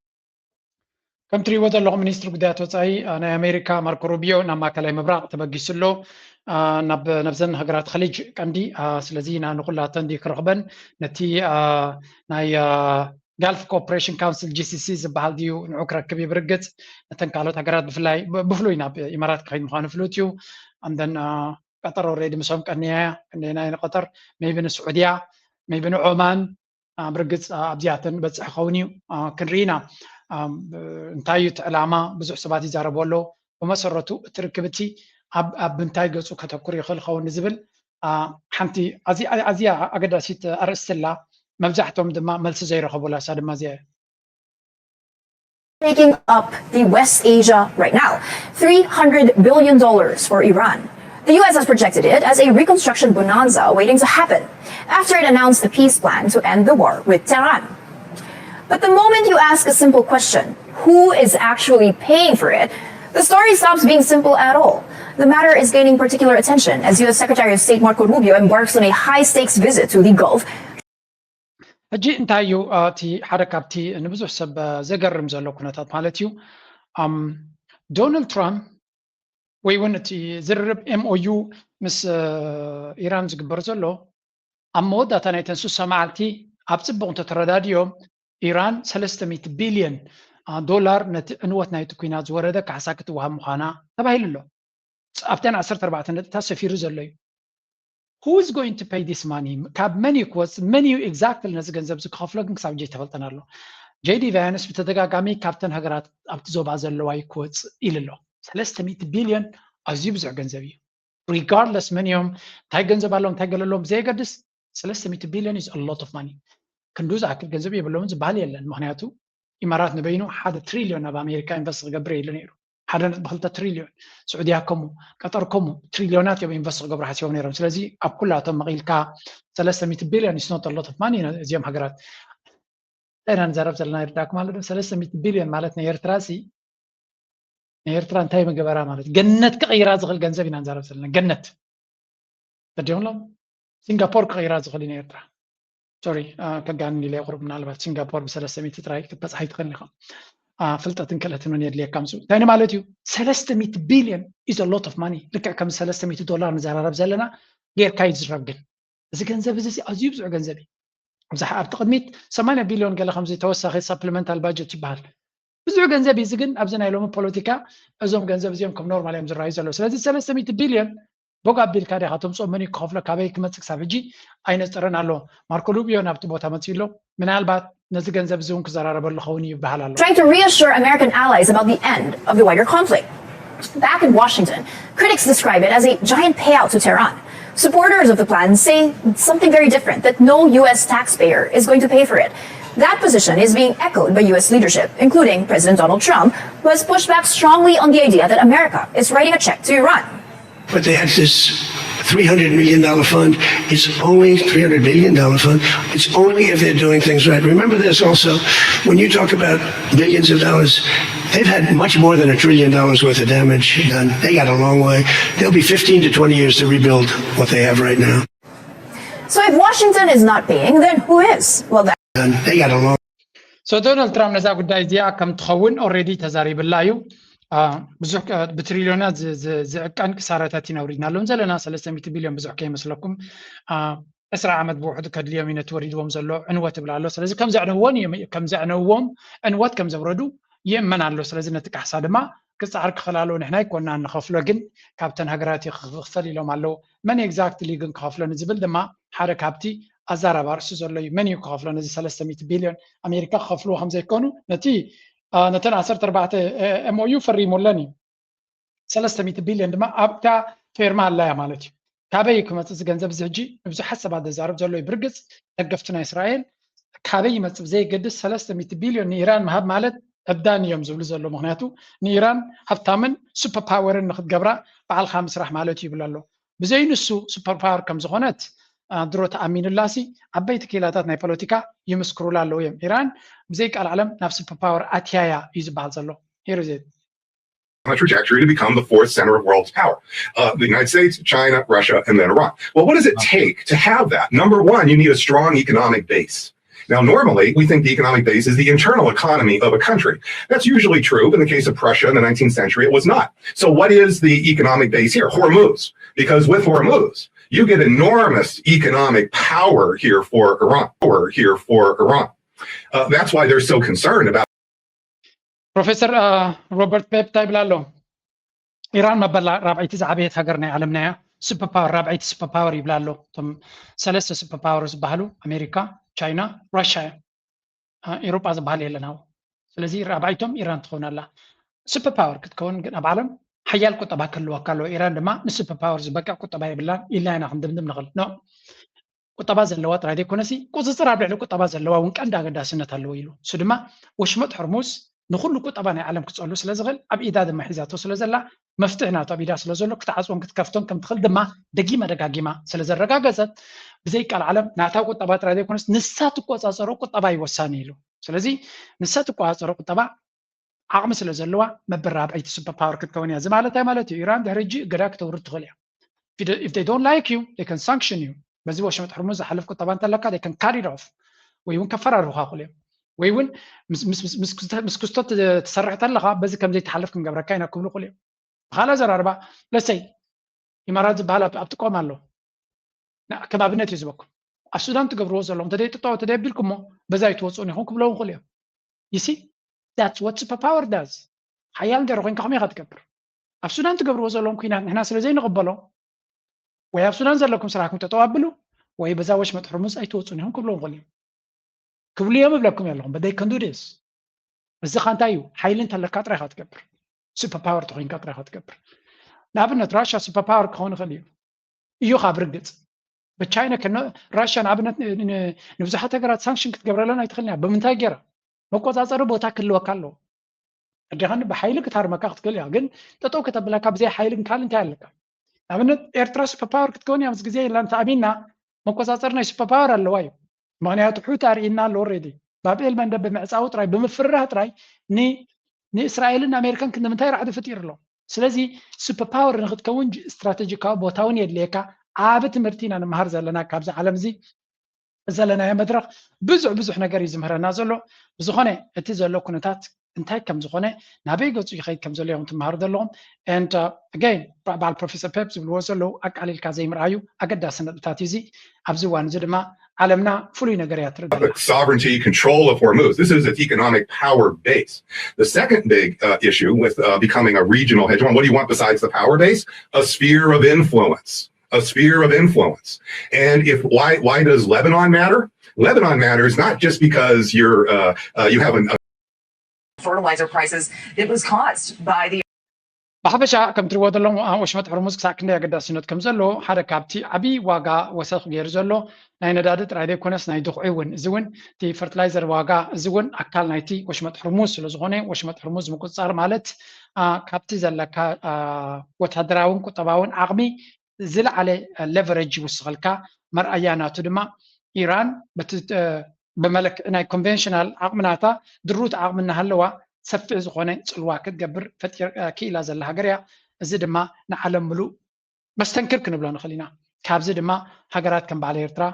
ከም ትሪእዎ ዘለኹም ሚኒስትሪ ጉዳያት ወፃኢ ናይ ኣሜሪካ ማርኮ ሩቢዮ ናብ ማእከላይ ምብራቕ ተበጊሱ ኣሎ። ናብ ነብዘን ሃገራት ኸሊጅ ቀንዲ ስለዚ ኢና ንኩላተን ድዩ ክረኽበን ነቲ ናይ ጋልፍ ኮኦፕሬሽን ካውንስል ጂሲሲ ዝበሃል ድዩ ንዑ ክረክብ እዩ ብርግፅ። ነተን ካልኦት ሃገራት ብፍላይ ብፍሉይ ናብ ኢማራት ክኸይድ ምዃኑ ፍሉጥ እዩ። ኣንደን ቀጠር ኦልሬዲ ምሶም ቀንያ ክንደይና ንቀጠር ሜይቢ ንስዑድያ ሜይቢ ንዖማን ብርግፅ ኣብዚኣተን በፅሕ ኸውን እዩ ክንርኢ ኢና። እንታይ እዩ እቲ ዕላማ ብዙሕ ሰባት ይዛረቡ ኣለዉ። ብመሰረቱ እቲ ርክብ እቲ ኣብ ምንታይ ገፁ ከተኩር ይኽእል ኸውን ንዝብል ሓንቲ ኣዝያ ኣገዳሲት ኣርእስቲ ኣላ። መብዛሕቶም ድማ መልሲ ዘይረኸቡላ እሳ ድማ እዚኣ እያ። Taking up the West Asia right now. Three hundred billion dollars for Iran. The U S has projected it as a reconstruction bonanza waiting to happen after it announced a peace plan to end the war with Tehran. But the moment you ask a simple question, who is actually paying for it, the story stops being simple at all. The matter is gaining particular attention as U S Secretary of State Marco Rubio embarks on a high stakes visit to the Gulf. ሕጂ እንታይ እዩ እቲ ሓደ ካብቲ ንብዙሕ ሰብ ዘገርም ዘሎ ኩነታት ማለት እዩ። ዶናልድ ትራምፕ ወይ እውን እቲ ዝርርብ M O U ምስ ኢራን ዝግበር ዘሎ ኣብ መወዳእታ ናይተን ስሳ መዓልቲ ኣብ ፅቡቕ እንተተረዳድዮም ኢራን ሰለስተ ሚእቲ ቢልዮን ዶላር ነቲ ዕንወት ናይቲ ኩናት ዝወረደ ካሕሳ ክትወሃብ ምዃና ተባሂሉ ኣሎ። ኣብተን ዓሰርተ ኣርባዕተ ነጥብታት ሰፊሩ ዘሎ እዩ። Who is going to pay this money? ካብ መን እዩ ክወፅእ? መን እዩ exactly ነዚ ገንዘብ እዚ ክኸፍሎ ግን ክሳብ ሕጂ ኣይተፈልጠን ኣሎ። J D Vance ብተደጋጋሚ ካብተን ሃገራት ኣብቲ ዞባ ዘለዋ እዩ ክወፅእ ኢሉ ኣሎ። ሰለስተ ሚእቲ ቢልዮን ኣዝዩ ብዙሕ ገንዘብ እዩ። Regardless መን እዮም፣ እንታይ ገንዘብ ኣለዎም፣ እንታይ ገለ ኣለዎም ብዘየገድስ ሰለስተ ሚእቲ ቢልዮን is a lot of money። ክንዱ ዝኣክል ገንዘብ የብለውን ዝበሃል የለን። ምክንያቱ ኢማራት ንበይኑ ሓደ ትሪልዮን ናብ ኣሜሪካ ኢንቨስት ክገብር ኢሉ ነይሩ። ሓደ ነጥቢ ክልተ ትሪልዮን። ስዑድያ ከምኡ፣ ቀጠር ከምኡ ትሪልዮናት እዮም ኢንቨስት ክገብሩ ሓሲቦም ነይሮም። ስለዚ ኣብ ኩላቶም መቒልካ ሰለስተ ሚእቲ ቢልዮን is not a lot of money እዚኦም ሃገራት። እንታይ ኢና ንዛረብ ዘለና ይርዳእኩም ኣሎ ዶ? ሰለስተ ሚእቲ ቢልዮን ማለት ናይ ኤርትራ ሲ ናይ ኤርትራ እንታይ ምገበራ ማለት ገነት ክቕይራ ዝኽእል ገንዘብ ኢና ንዛረብ ዘለና። ገነት ተዲምሎም ሲንጋፖር ክቕይራ ዝኽእል እዩ ናይ ኤርትራ። ሶሪ ከጋንን ኢለ ቁሩብ ምናልባት ሲንጋፖር ብሰለስተ ሚእቲ ጥራይ ክትበፅሓ ይትኽእል ኢኻ። ፍልጠትን ክእለትን እውን የድልየካ ምስኡ። እንታይ ማለት እዩ? ሰለስተ ሚእቲ ቢልዮን is a lot of money። ልክዕ ከም ሰለስተ ሚእቲ ዶላር ንዘራረብ ዘለና ጌርካ እዩ ዝረብ። ግን እዚ ገንዘብ እዚ ኣዝዩ ብዙሕ ገንዘብ እዩ። ኣብቲ ቅድሚት ሰማንያ ቢልዮን ገለ ከምዚ ተወሳኺ ሳፕሊመንታል ባጀት ይበሃል። ብዙሕ ገንዘብ እዩ። እዚ ግን ኣብዚ ናይ ሎሚ ፖለቲካ እዞም ገንዘብ እዚኦም ከም ኖርማል እዮም ዝረኣዩ ዘለዉ። ስለዚ ሰለስተ ሚእቲ ቢልዮን ቦግ ኣቢልካ ዲኻ ተምፅኦ? መን እዩ ክኸፍሎ? ካበይ ክመፅእ? ክሳብ ሕጂ ኣይነፀረን ኣሎ። ማርኮ ሩቢዮ ናብቲ ቦታ መፂኡ ኣሎ። ምናልባት ነዚ ገንዘብ እዚ እውን ክዘራረበሉ ክኸውን እዩ ይበሃል ኣሎ። Trying to reassure American allies about the end of the wider conflict. Back in Washington, critics describe it as a giant payout to Tehran. Supporters of the plan say something very different, that no U S taxpayer is going to pay for it. That position is being echoed by U S leadership, including President Donald Trump, who has pushed back strongly on the idea that America is writing a check to Iran. But they had this three hundred million dollar fund. It's only three hundred million dollar fund. It's only if they're doing things right. Remember this also, when you talk about billions of dollars, they've had much more than a trillion dollars worth of damage done. They got a long way. There'll be fifteen to twenty years to rebuild what they have right now. So if Washington is not paying, then who is? Well, that They got a long So ዶናልድ ትራምፕ ነዛ ጉዳይ እዚኣ ከም ትኸውን ኦልሬዲ ተዛሪብላ እዩ። ብዙሕ ብትሪልዮናት ዝዕቀን ክሳራታት ኢና ውሪድና ኣለውን ዘለና። ሰለስተ ሚእቲ ቢልዮን ብዙሕ ከይመስለኩም። ዕስራ ዓመት ብውሕዱ ከድልዮም እዩ ነቲ ወሪድዎም ዘሎ ዕንወት ይብላ ኣሎ። ስለዚ ከም ዘዕነዎም ከም ዘዕነዎም ዕንወት ከም ዘውረዱ ይእመን ኣሎ። ስለዚ ነቲ ካሕሳ ድማ ክፃዕር ክኽእል ኣለዎ። ንሕና ኣይኮና ንኸፍሎ፣ ግን ካብተን ሃገራት እዩ ክኽፈል ኢሎም ኣለዉ። መን ኤግዛክትሊ ግን ክኸፍሎ ንዝብል ድማ ሓደ ካብቲ ኣዛራቢ ኣርእስቲ ዘሎ እዩ። መን እዩ ክኸፍሎ ነዚ ሰለስተ ሚእቲ ቢልዮን? ኣሜሪካ ክኸፍልዎ ከም ዘይኮኑ ነቲ ነተን ዓሰርተ ኣርባዕተ M O U ፈሪሙለን እዩ። ሰለስተ ሚእቲ ቢልዮን ድማ ኣብታ ፌርማ ኣላያ ማለት እዩ። ካበይ ክመፅእ እዚ ገንዘብ እዚ? ሕጂ ንብዙሓት ሰባት ዘዛርብ ዘሎ እዩ። ብርግፅ ደገፍቲ ናይ እስራኤል ካበይ ይመፅእ ብዘየገድስ ሰለስተ ሚእቲ ቢልዮን ንኢራን ምሃብ ማለት ዕብዳን እዮም ዝብሉ ዘሎ። ምክንያቱ ንኢራን ሃብታምን ሱፐር ፓወርን ንክትገብራ ባዕልካ ምስራሕ ማለት እዩ ይብሉ ኣሎ። ብዘይ ንሱ ሱፐር ፓወር ከም ዝኾነት ድሮ ተኣሚኑላሲ ዓበይቲ ክኢላታት ናይ ፖለቲካ ይምስክሩላ ኣለዉ እዮም። ኢራን ብዘይ ቃል ዓለም ናብ ሱፐር ፓወር ኣትያያ እዩ ዝበሃል ዘሎ። Here is it. on a trajectory to become the fourth center of world's power. Uh, the United States, China, Russia, and then Iran. Well, what does it take to have that? Number one, you need a strong economic base. Now, normally, we think the economic base is the internal economy of a country. That's usually true. In the case of Prussia in the nineteenth century, it was not. So, what is the economic base here? Hormuz. Because with Hormuz, you get enormous economic power here for Iran. Power here for Iran. Uh, that's why they're so concerned about ፕሮፌሰር ሮበርት ፔፕ እንታይ ይብላ ኣሎ? ኢራን መበል ራብዐይቲ ዝዓበየት ሃገር ናይ ዓለምና እያ። ሱፐር ፓወር፣ ራብዐይቲ ሱፐር ፓወር ይብላ ኣሎ። እቶም ሰለስተ ሱፐር ፓወር ዝበሃሉ ኣሜሪካ፣ ቻይና፣ ራሽያ እዮም። ኤሮጳ ዝበሃል የለን ኣብኡ። ስለዚ ራብዐይቶም ኢራን ትኸውን ኣላ። ሱፐር ፓወር ክትከውን ግን ኣብ ዓለም ሓያል ቁጠባ ክህልወካ ኣለዎ። ኢራን ድማ ንሱፐር ፓወር ዝበቅዕ ቁጠባ የብላን ኢልና ኢና ክንድምድም ንኽእል። ኖ፣ ቁጠባ ዘለዋ ጥራይ ዘይኮነሲ ቁፅፅር ኣብ ልዕሊ ቁጠባ ዘለዋ እውን ቀንዲ ኣገዳስነት ኣለዎ ኢሉ። እሱ ድማ ወሽመጥ ሆርሙዝ ንኩሉ ቁጠባ ናይ ዓለም ክፀሉ ስለ ዝኽእል ኣብ ኢዳ ድማ ሒዛቶ ስለ ዘላ መፍትሒ ናቱ ኣብ ኢዳ ስለ ዘሎ ክትዓፅዎን ክትከፍቶን ከም ትኽእል ድማ ደጊማ ደጋጊማ ስለ ዘረጋገፀት ብዘይ ቃል ዓለም ናታ ቁጠባ ጥራይ ዘይኮነስ ንሳ ትቆፃፀሮ ቁጠባ እዩ ወሳኒ ኢሉ። ስለዚ ንሳ ትቆፃፀሮ ቁጠባ ዓቕሚ ስለ ዘለዋ መበል ራብዐይቲ ሱፐር ፓወር ክትከውን እያ። እዚ ማለት እንታይ ማለት እዩ? ኢራን ድሕሪ ሕጂ እገዳ ክተውርድ ትኽእል እያ። If they don't like you, they can sanction you። በዚ ወሽመጥ ሕርሙዝ ዝሓልፍ ቁጠባ እንተለካ they can cut it off ወይ እውን ከፈራርሁኻ ይኽእሉ እዮም። ወይ እውን ምስ ክስቶ ትሰርሕ ተለኻ በዚ ከም ዘይትሓልፍ ክንገብረካ ኢና ክብሉ ይኽእሉ እዮም። ብኻልእ ኣዘራርባ ለሰይ ኢማራት ዝበሃል ኣብ ጥቆም ኣሎ። ከም ኣብነት እዩ ዝበኩም ኣብ ሱዳን ትገብርዎ ዘለኹም ተደይ ጥጠው ተደይ ኣቢልኩሞ በዛ ይትወፅኡን ኢኹም ክብለዉ ይኽእሉ እዮም። You see, that's what superpower does. ሓያል እንተ ኮይንካ ከመይ ኢኻ ትገብር? ኣብ ሱዳን ትገብርዎ ዘለኹም ኩናት ንሕና ስለ ዘይንቕበሎ ወይ ኣብ ሱዳን ዘለኩም ስራሕኩም ጠጠው ኣብሉ ወይ በዛ ወሽመጥ ሕርሙዝ ኣይትወፁን ኢኹም ክብለዉ ይኽእሉ እዮም። ክብሉ እዮም እብለኩም ኣለኹም but they can do this። እዚ ኻ እንታይ እዩ? ሓይሊ እንተለካ ጥራይ ኢኻ ትገብር። Superpower ተኮይንካ ጥራይ ኢኻ ትገብር። ንኣብነት ራሽያ superpower ክኸውን ይኽእል እዩ እዩ ካብ ርግፅ ብቻይና ከነ ራሽያ ንኣብነት ንብዙሓት ሃገራት ሳንክሽን ክትገብረለን ኣይትኽእልን እያ። ብምንታይ ገይራ? መቆፃፀሪ ቦታ ክህልወካ ኣለዎ። ኣዴኻን ብሓይሊ ክትሃርመካ ክትክእል እያ ግን ጠጠው ከተብለካ ብዘይ ሓይሊ ግን ካልእ እንታይ ኣለካ? ንኣብነት ኤርትራ superpower ክትከውን እያ ምስ ግዜ ኢልና እንተኣሚንና መቆፃፀሪ ናይ superpower ኣለዋ እዩ። ምክንያቱ ሑቲ ኣርእይና ኣሎ already ባብኤል መንደብ ብምዕፃው ጥራይ ብምፍርራህ ጥራይ ንእስራኤልን ኣሜሪካን ክንዲ ምንታይ ራዕዲ ፈጢሩ ኣሎ። ስለዚ superpower ንክትከውን strategic ካ ቦታ እውን የድልየካ። ዓቢ ትምህርቲ ኢና ንመሃር ዘለና ካብዚ ዓለም እዚ ዘለናዮ መድረኽ ብዙሕ ብዙሕ ነገር እዩ ዝምህረና ዘሎ። ብዝኾነ እቲ ዘሎ ኩነታት እንታይ ከም ዝኾነ ናበይ ገፁ ይኸይድ ከም ዘሎ እዮም ትመሃሩ ዘለኹም። And again በዓል ፕሮፌሰር ፔፕ ዝብልዎ ዘለዉ ኣቃሊልካ ዘይምርኣዩ ኣገዳሲ ነጥብታት እዩ እዚ። ኣብዚ እዋን እዚ ድማ ዓለምና ፍሉይ ነገር እያ ትርኢ ዘላ። Sovereignty, control of Hormuz. This is its economic power base. The second big uh, issue with uh, becoming a regional hegemon, what do you want besides the power base? A sphere of influence. A sphere of influence. And if why why does Lebanon matter? Lebanon matters not just because you're uh, uh, you have an, a fertilizer prices. It was caused by the ብሓፈሻ ከም ትሪእዎ ዘለኹም ወሽመጥ ሕርሙዝ ክሳዕ ክንደይ ኣገዳሲነት ከም ዘለዎ ሓደ ካብቲ ዓብዪ ዋጋ ወሰኽ ገይሩ ዘሎ ናይ ነዳዲ ጥራይ ዘይኮነስ ናይ ድኹዒ እውን እዚ እውን እቲ ፈርትላይዘር ዋጋ እዚ እውን ኣካል ናይቲ ወሽመጥ ሕርሙዝ ስለ ዝኾነ ወሽመጥ ሕርሙዝ ምቁፅፃር ማለት ካብቲ ዘለካ ወታደራውን ቁጠባውን ዓቕሚ ዝለዓለ leverage ይውስኸልካ። መርኣያ ናቱ ድማ ኢራን በቲ ብመለክዒ ናይ ኮንቨንሽናል ዓቕምናታ ድሩት ዓቕሚ እናሃለዋ ሰፊሕ ዝኾነ ፅልዋ ክትገብር ፈጢር ክኢላ ዘላ ሃገር እያ። እዚ ድማ ንዓለም ምሉእ መስተንክር ክንብሎ ንኽእል ኢና። ካብዚ ድማ ሃገራት ከም በዓል ኤርትራ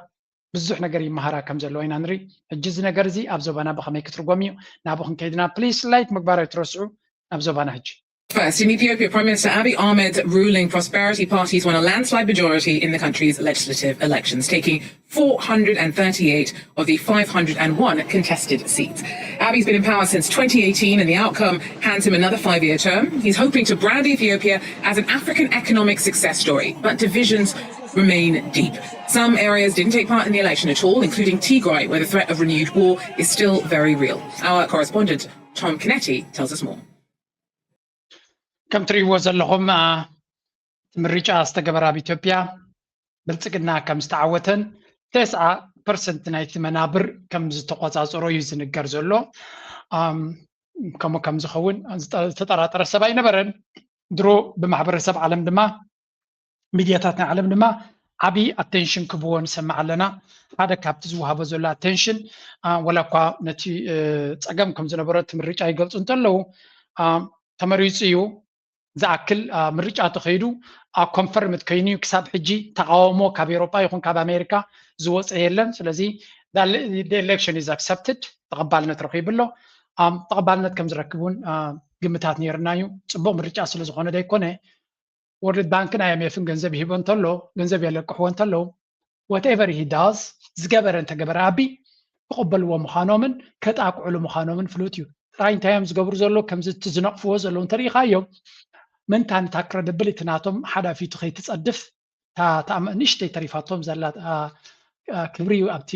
ብዙሕ ነገር ይመሃራ ከም ዘለዋ ኢና ንርኢ። ሕጂ እዚ ነገር እዚ ኣብ ዞባና ብኸመይ ክትርጎም እዩ? ናብኡ ክንከይድና please like ምግባር ኣይትረስዑ። ናብ ዞባና ሕጂ። First, in Ethiopia, Prime Minister Abiy Ahmed's ruling Prosperity Parties won a landslide majority in the country's legislative elections, taking four hundred and thirty-eight of the five hundred and one contested seats. Abiy's been in power since twenty eighteen, and the outcome hands him another five-year term. He's hoping to brand Ethiopia as an African economic success story, but divisions remain deep. Some areas didn't take part in the election at all, including Tigray, where the threat of renewed war is still very real. Our correspondent, Tom Cannetti, tells us more. ከም ትሪእዎ ዘለኹም እቲ ምርጫ ዝተገበረ ኣብ ኢትዮጵያ ብልፅግና ከም ዝተዓወተን ተስዓ ፐርሰንት ናይቲ መናብር ከም ዝተቆፃፀሮ እዩ ዝንገር ዘሎ። ከምኡ ከም ዝኸውን ዝተጠራጠረ ሰብ ኣይነበረን። ድሮ ብማሕበረሰብ ዓለም ድማ ሚድያታት ናይ ዓለም ድማ ዓብዪ ኣቴንሽን ክብዎ ንሰምዕ ኣለና። ሓደ ካብቲ ዝወሃቦ ዘሎ ኣቴንሽን ወላ እኳ ነቲ ፀገም ከም ዝነበሮ እቲ ምርጫ ይገልፁ እንተለዉ ተመሪፁ እዩ ዝኣክል ምርጫ ተኸይዱ ኮንፈርምድ ኮይኑ እዩ። ክሳብ ሕጂ ተቃውሞ ካብ ኤሮጳ ይኹን ካብ ኣሜሪካ ዝወፀ የለን። ስለዚ election is accepted ተቐባልነት ረኺቡ ኣሎ። ተቐባልነት ከም ዝረክብ እውን ግምታት ነይርና እዩ። ፅቡቅ ምርጫ ስለ ዝኾነ ዘይኮነ ወርልድ ባንክን ኣይኤምኤፍን ገንዘብ ይህቦ እንተሎ ገንዘብ የለቅሕዎ እንተለዉ whatever he does ዝገበረ እንተገበረ ኣቢ ክቕበልዎ ምዃኖምን ከጣቅዕሉ ምዃኖምን ፍሉጥ እዩ። ጥራይ እንታይ እዮም ዝገብሩ ዘሎ ከምዚ እቲ ዝነቕፍዎ ዘለዉ እንተሪኢኻዮም ምንታ ንታ credibility ናቶም ሓዳፊቱ ከይትፀድፍ ንእሽተይ ተሪፋቶም ዘላ ክብሪ ኣብቲ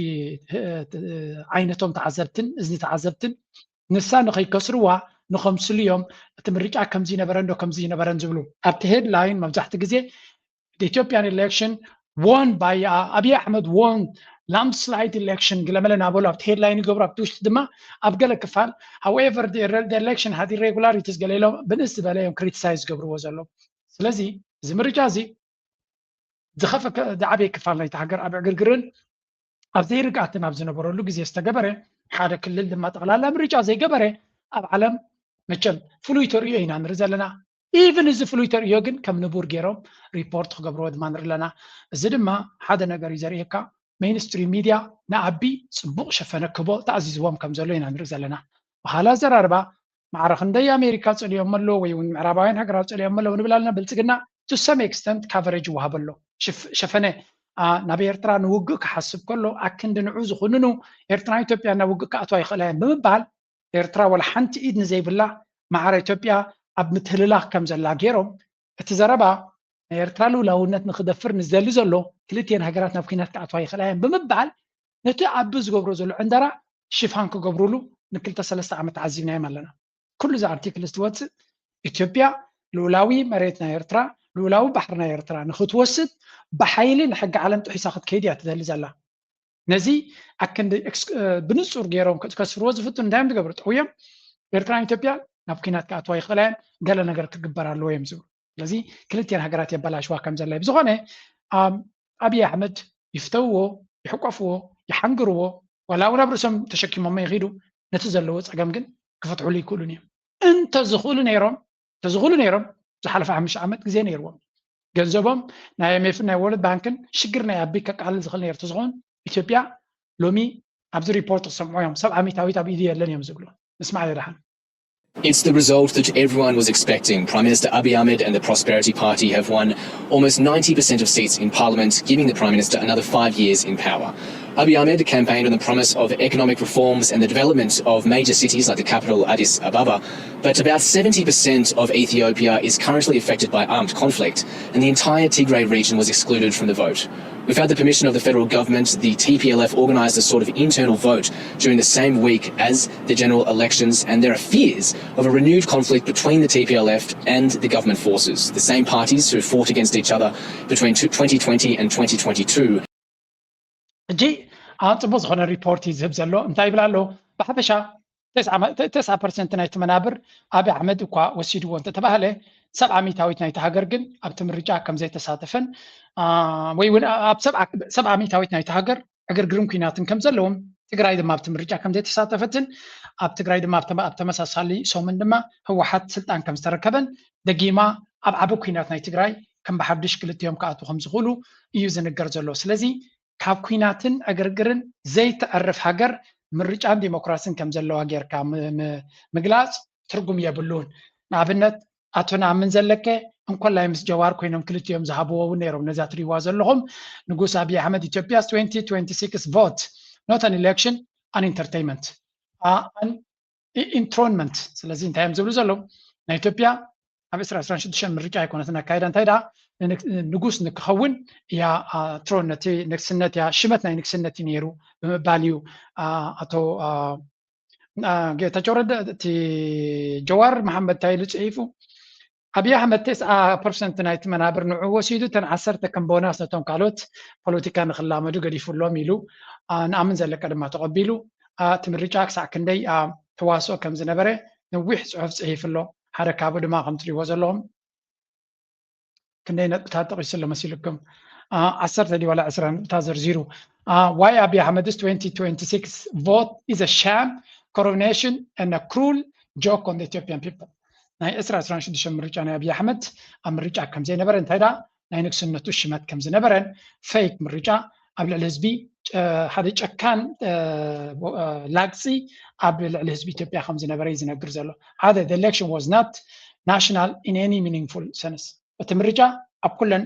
ዓይነቶም ተዓዘብትን እዝኒ ተዓዘብትን ንሳ ንኸይከስርዋ ንኸምስሉ እዮም እቲ ምርጫ ከምዚ ነበረ እንዶ ከምዚ ነበረን ዝብሉ ኣብቲ headline መብዛሕቲ ግዜ Ethiopian election won by ኣብይ ኣሕመድ won landslide election ግለመለ ናበሉ ኣብቲ headline ይገብሩ ኣብቲ ውሽጢ ድማ ኣብ ገለ ክፋል however election had irregularities ገለ ኢሎም ብንእስ ዝበለ እዮም criticize ዝገብርዎ ዘለዉ። ስለዚ እዚ ምርጫ እዚ ዝኸፈ ዝዓበየ ክፋል ናይቲ ሃገር ኣብ ዕግርግርን ኣብ ዘይርግኣትን ኣብ ዝነበረሉ ግዜ ዝተገበረ ሓደ ክልል ድማ ጠቕላላ ምርጫ ዘይገበረ ኣብ ዓለም መቸም ፍሉይ ተርእዮ ኢና ንርኢ ዘለና። ኢቭን እዚ ፍሉይ ተርእዮ ግን ከም ንቡር ገይሮም ሪፖርት ክገብርዎ ድማ ንርኢ ኣለና። እዚ ድማ ሓደ ነገር እዩ ዘርእየካ። ሜይንስትሪም ሚድያ ንኣቢ ፅቡቕ ሸፈነ ክቦ ተኣዚዝዎም ከም ዘሎ ኢና ንርኢ ዘለና። ብኻልእ ኣዘራርባ ማዕረ ክንደይ ኣሜሪካ ፀልዮም ኣሎ ወይ እውን ምዕራባውያን ሃገራት ፀልዮም ኣሎ ንብል ኣለና። ብልፅግና to some extent coverage ይወሃበ ኣሎ። ሸፈነ ናብ ኤርትራ ንውግእ ክሓስብ ከሎ ኣክንዲ ንዑ ዝኹንኑ ኤርትራን ኢትዮጵያ ናብ ውግእ ክኣትዋ ይኽእላ እየን ብምባል ኤርትራ ወላ ሓንቲ ኢድ ንዘይብላ ማዕረ ኢትዮጵያ ኣብ ምትህልላኽ ከም ዘላ ገይሮም እቲ ዘረባ ናይ ኤርትራ ልኡላውነት ንክደፍር ንዝደሊ ዘሎ ክልቲኤን ሃገራት ናብ ኩናት ክኣትዋ ይኽእላ እየን ብምባል ነቲ ኣቢ ዝገብሮ ዘሎ ዕንደራ ሽፋን ክገብሩሉ ንክልተ ሰለስተ ዓመት ተዓዚብናዮም ኣለና። ኩሉ እዚ ኣርቲክል ዝትወፅእ ኢትዮጵያ ልኡላዊ መሬት ናይ ኤርትራ ልኡላዊ ባሕሪ ናይ ኤርትራ ንክትወስድ ብሓይሊ ንሕጊ ዓለም ጥሒሳ ክትከይድ እያ ትደሊ ዘላ። ነዚ ኣክንዲ ብንፁር ገይሮም ከስፍርዎ ዝፍትኑ እንታይ እዮም ዝገብሩ? ጠውዮም ኤርትራን ኢትዮጵያ ናብ ኩናት ክኣትዋ ይኽእላ እየን፣ ገለ ነገር ክግበር ኣለዎ እዮም ዝብሉ። ስለዚ ክልቲኤን ሃገራት የበላሽዋ ከም ዘላ እዩ። ብዝኾነ ኣብይ ኣሕመድ ይፍተውዎ፣ ይሕቆፍዎ፣ ይሓንግርዎ፣ ዋላ እውን ኣብ ርእሶም ተሸኪሞሞ ይኺዱ፣ ነቲ ዘለዎ ፀገም ግን ክፈትሑሉ ይክእሉን እዮም። እንተዝኽእሉ ነይሮም እንተዝኽእሉ ነይሮም ዝሓለፈ ሓሙሽተ ዓመት ግዜ ነይርዎም። ገንዘቦም ናይ ኣይኤምኤፍን ናይ ወርልድ ባንክን ሽግር ናይ ኣቢ ከቃልል ዝኽእል ነይሩ ተዝኾን ኢትዮጵያ ሎሚ ኣብዚ ሪፖርት ክሰምዑ እዮም። ሰብዓ ሚታዊት ኣብ ኢዱ የለን እዮም ዝብሉ። ንስማዕ ደሓን። It's the result that everyone was expecting. Prime Minister Abiy Ahmed and the Prosperity Party have won almost ninety percent of seats in parliament, giving the Prime Minister another five years in power. Abiy Ahmed campaigned on the promise of economic reforms and the development of major cities like the capital Addis Ababa. But about seventy percent of Ethiopia is currently affected by armed conflict, and the entire Tigray region was excluded from the vote. Without the permission of the federal government, the T P L F organised a sort of internal vote during the same week as the general elections, and there are fears of a renewed conflict between the T P L F and the government forces, the same parties who fought against each other between twenty twenty and twenty twenty-two. ሕጂ ኣን ፅቡቅ ዝኾነ ሪፖርት እዩ ዝህብ ዘሎ። እንታይ ይብል ኣሎ? ብሓፈሻ ተስዓ ፐርሰንት ናይቲ መናብር ኣብይ ኣሕመድ እኳ ወሲድዎ እንተተባህለ ሰብዓ ሚታዊት ናይቲ ሃገር ግን ኣብቲ ምርጫ ከም ዘይተሳተፈን ወይ እውን ኣብ ሰብዓ ሚታዊት ናይቲ ሃገር ዕግርግርን ኩናትን ከም ዘለዎም ትግራይ ድማ ኣብቲ ምርጫ ከም ዘይተሳተፈትን ኣብ ትግራይ ድማ ኣብ ተመሳሳሊ ሰሙን ድማ ህወሓት ስልጣን ከም ዝተረከበን ደጊማ ኣብ ዓቢ ኩናት ናይ ትግራይ ከም ብሓዱሽ ክልቲኦም ክኣትዉ ከም ዝኽእሉ እዩ ዝንገር ዘሎ። ስለዚ ካብ ኩናትን ዕግርግርን ዘይተዕርፍ ሃገር ምርጫን ዲሞክራስን ከም ዘለዋ ጌርካ ምግላፅ ትርጉም የብሉን። ንኣብነት ኣቶ ነኣምን ዘለከ እንኮላይ ምስ ጀዋር ኮይኖም ክልቲኦም ዝሃብዎ እውን ነይሮም። ነዛ ትሪዋ ዘለኹም ንጉስ ኣብይ ኣሕመድ ኢትዮጵያስ twenty twenty-six vote not an election an entertainment an enthronement። ስለዚ እንታይ እዮም ዝብሉ ዘለዉ? ናይ ኢትዮጵያ ኣብ ዕስራ ዕስራን ሽዱሽተን ምርጫ ኣይኮነትን ኣካይዳ እንታይ ደኣ ንጉስ ንክኸውን እያ ትሮን ነቲ ንግስነት እያ ሽመት ናይ ንግስነት እዩ ነይሩ ብምባል እዩ ኣቶ ጌታቸው ረዳ እቲ ጀዋር መሓመድ እንታይ ኢሉ ፅሒፉ ኣብይ ኣሕመድ ተስዓ ፐርሰንት ናይቲ መናብር ንዑ ወሲዱ እተን ዓሰርተ ከም ቦናስ ነቶም ካልኦት ፖለቲካ ንክላመዱ ገዲፉሎም ኢሉ ንኣምን ዘለቀ ድማ ተቐቢሉ እቲ ምርጫ ክሳዕ ክንደይ ተዋስኦ ከም ዝነበረ ነዊሕ ፅሑፍ ፅሒፉ ኣሎ ሓደ ካብኡ ድማ ከም ትሪእዎ ዘለኹም ክንደይ ነጥብታት ጠቂሱ ኣሎ መሲልኩም ዓሰርተ ድዩ ዋላ ዕስራ ነጥብታት ዘርዚሩ why Abiy Ahmed's twenty twenty-six vote is a sham coronation and a cruel joke on the Ethiopian people ናይ ዕስራ ዕስራን ሽዱሽተን ምርጫ ናይ ኣብይ ኣሕመድ ኣብ ምርጫ ከም ዘይነበረ እንታይ ደኣ ናይ ንግስነቱ ሽመት ከም ዝነበረን ፌክ ምርጫ ኣብ ልዕሊ ህዝቢ ሓደ ጨካን ላግፂ ኣብ ልዕሊ ህዝቢ ኢትዮጵያ ከም ዝነበረ እዩ ዝነግር ዘሎ ሓደ election was not national in any meaningful sense እቲ ምርጫ ኣብ ኩለን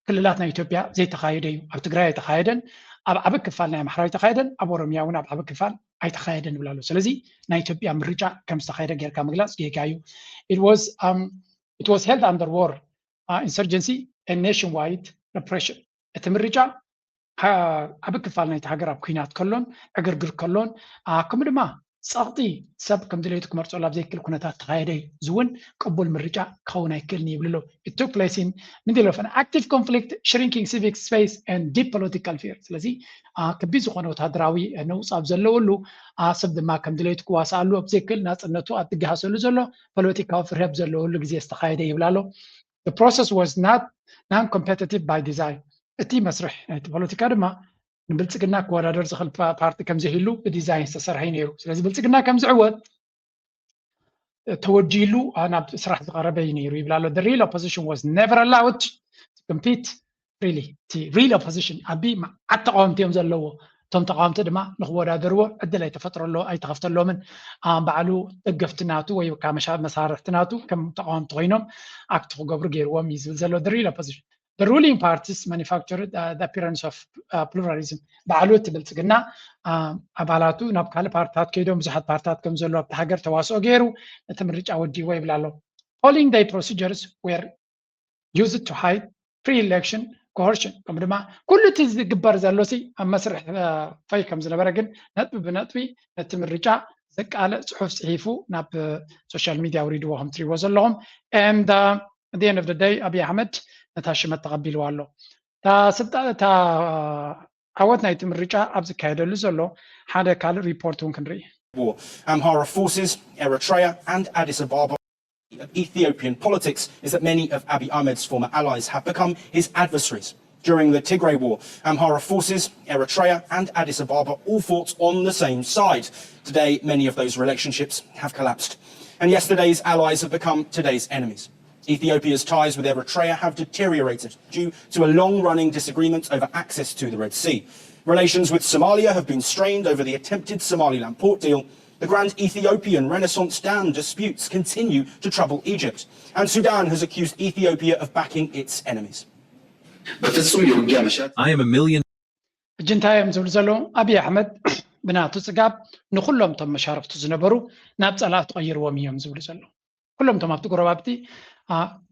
ክልላት ናይ ኢትዮጵያ ዘይተኻየደ እዩ ኣብ ትግራይ ኣይተኻየደን ኣብ ዓቢ ክፋል ናይ ኣምሓራ ኣይተኻየደን ኣብ ኦሮሚያ እውን ኣብ ዓቢ ክፋል ኣይተኻየደን ይብል ኣሎ ስለዚ ናይ ኢትዮጵያ ምርጫ ከም ዝተኻየደ ጌርካ ምግላፅ ጌጋ እዩ it was um, it was held under war uh, insurgency and nationwide repression እቲ ምርጫ ዓቢ ክፋል ናይቲ ሃገር ኣብ ኩናት ከሎን ዕግርግር ከሎን ከምኡ ድማ ፀቕጢ ሰብ ከም ድሌቱ ክመርፀሉ ኣብ ዘይክእል ኩነታት ተኻየደ እዩ እዚ እውን ቅቡል ምርጫ ክኸውን ኣይክእልን ይብል ኣሎ it took place in middle of an active conflict shrinking civic space and deep political fear ስለዚ ከቢድ ዝኾነ ወታደራዊ ነውፂ ኣብ ዘለወሉ ሰብ ድማ ከም ድሌቱ ክዋስኣሉ ኣብ ዘይክእል ናፅነቱ ኣብ ዝገሃሰሉ ዘሎ ፖለቲካዊ ፍርሀብ ዘለወሉ ግዜ ዝተኻየደ ይብል ኣሎ the process was not non competitive by design እቲ መስርሕ ናይቲ ፖለቲካ ድማ ንብልፅግና ክወዳደር ዝኽእል ፓርቲ ከም ዘይህሉ ብዲዛይን ዝተሰርሐ እዩ ነይሩ ስለዚ ብልፅግና ከም ዝዕወት ተወዲሉ ናብ ስራሕ ዝቐረበ እዩ ነይሩ ይብል ኣሎ the real opposition was never allowed to compete freely እቲ real opposition ኣቢ መዓት ተቃወምቲ እዮም ዘለዎ እቶም ተቃወምቲ ድማ ንክወዳደርዎ ዕድል ኣይተፈጥረሎ ኣይተኸፍተሎምን። ባዕሉ ደገፍቲ ናቱ ወይ ከዓ መሳርሕቲ ናቱ ከም ተቃወምቲ ኮይኖም ኣክት ክገብሩ ገይርዎም እዩ ዝብል ዘሎ ድሪል ኦፖዚሽን። The ruling parties manufactured the appearance of pluralism። ባዕሉ እቲ ብልፅግና ኣባላቱ ናብ ካልእ ፓርትታት ከይዶም ብዙሓት ፓርትታት ከም ዘሎ ኣብቲ ሃገር ተዋስኦ ገይሩ ነቲ ምርጫ ወዲዎ ይብል ኣሎ። Polling day procedures were used to hide pre-election coercion። ከም ድማ ኩሉ እቲ ዝግበር ዘሎ ሲ ኣብ መስርሕ ፈይ ከም ዝነበረ ግን ነጥቢ ብነጥቢ ነቲ ምርጫ ዘቃልዕ ፅሑፍ ፅሒፉ ናብ ሶሻል ሚድያ ኣውሪድዎ ከም ትሪእዎ ዘለኹም። And at the end of the day ኣብይ ኣሕመድ ነታ ሽመት ተቐቢልዋ ኣሎ። እታ ዓወት ናይቲ ምርጫ ኣብ ዝካየደሉ ዘሎ ሓደ ካልእ ሪፖርት እውን ክንርኢ። Amhara forces, Eritrea and Addis Ababa of Ethiopian politics is that many of Abiy Ahmed's former allies have become his adversaries. During the Tigray War, Amhara forces, Eritrea and Addis Ababa all fought on the same side. Today, many of those relationships have collapsed. And yesterday's allies have become today's enemies. Ethiopia's ties with Eritrea have deteriorated due to a long-running disagreement over access to the Red Sea. Relations with Somalia have been strained over the attempted Somaliland port deal. The Grand Ethiopian Renaissance Dam disputes continue to trouble Egypt, and Sudan has accused Ethiopia of backing its enemies. በፍጹም የውጊያ መሻት I am a million ሕጂ እንታይ እዮም ዝብሉ ዘለዉ? ኣብይ ኣሕመድ ብናቱ ፅጋብ ንኩሎም እቶም መሻርክቱ ዝነበሩ ናብ ፀላእቲ ቀይርዎም እዮም ዝብሉ ዘለዉ። ኩሎም እቶም ኣብቲ ጎረባብቲ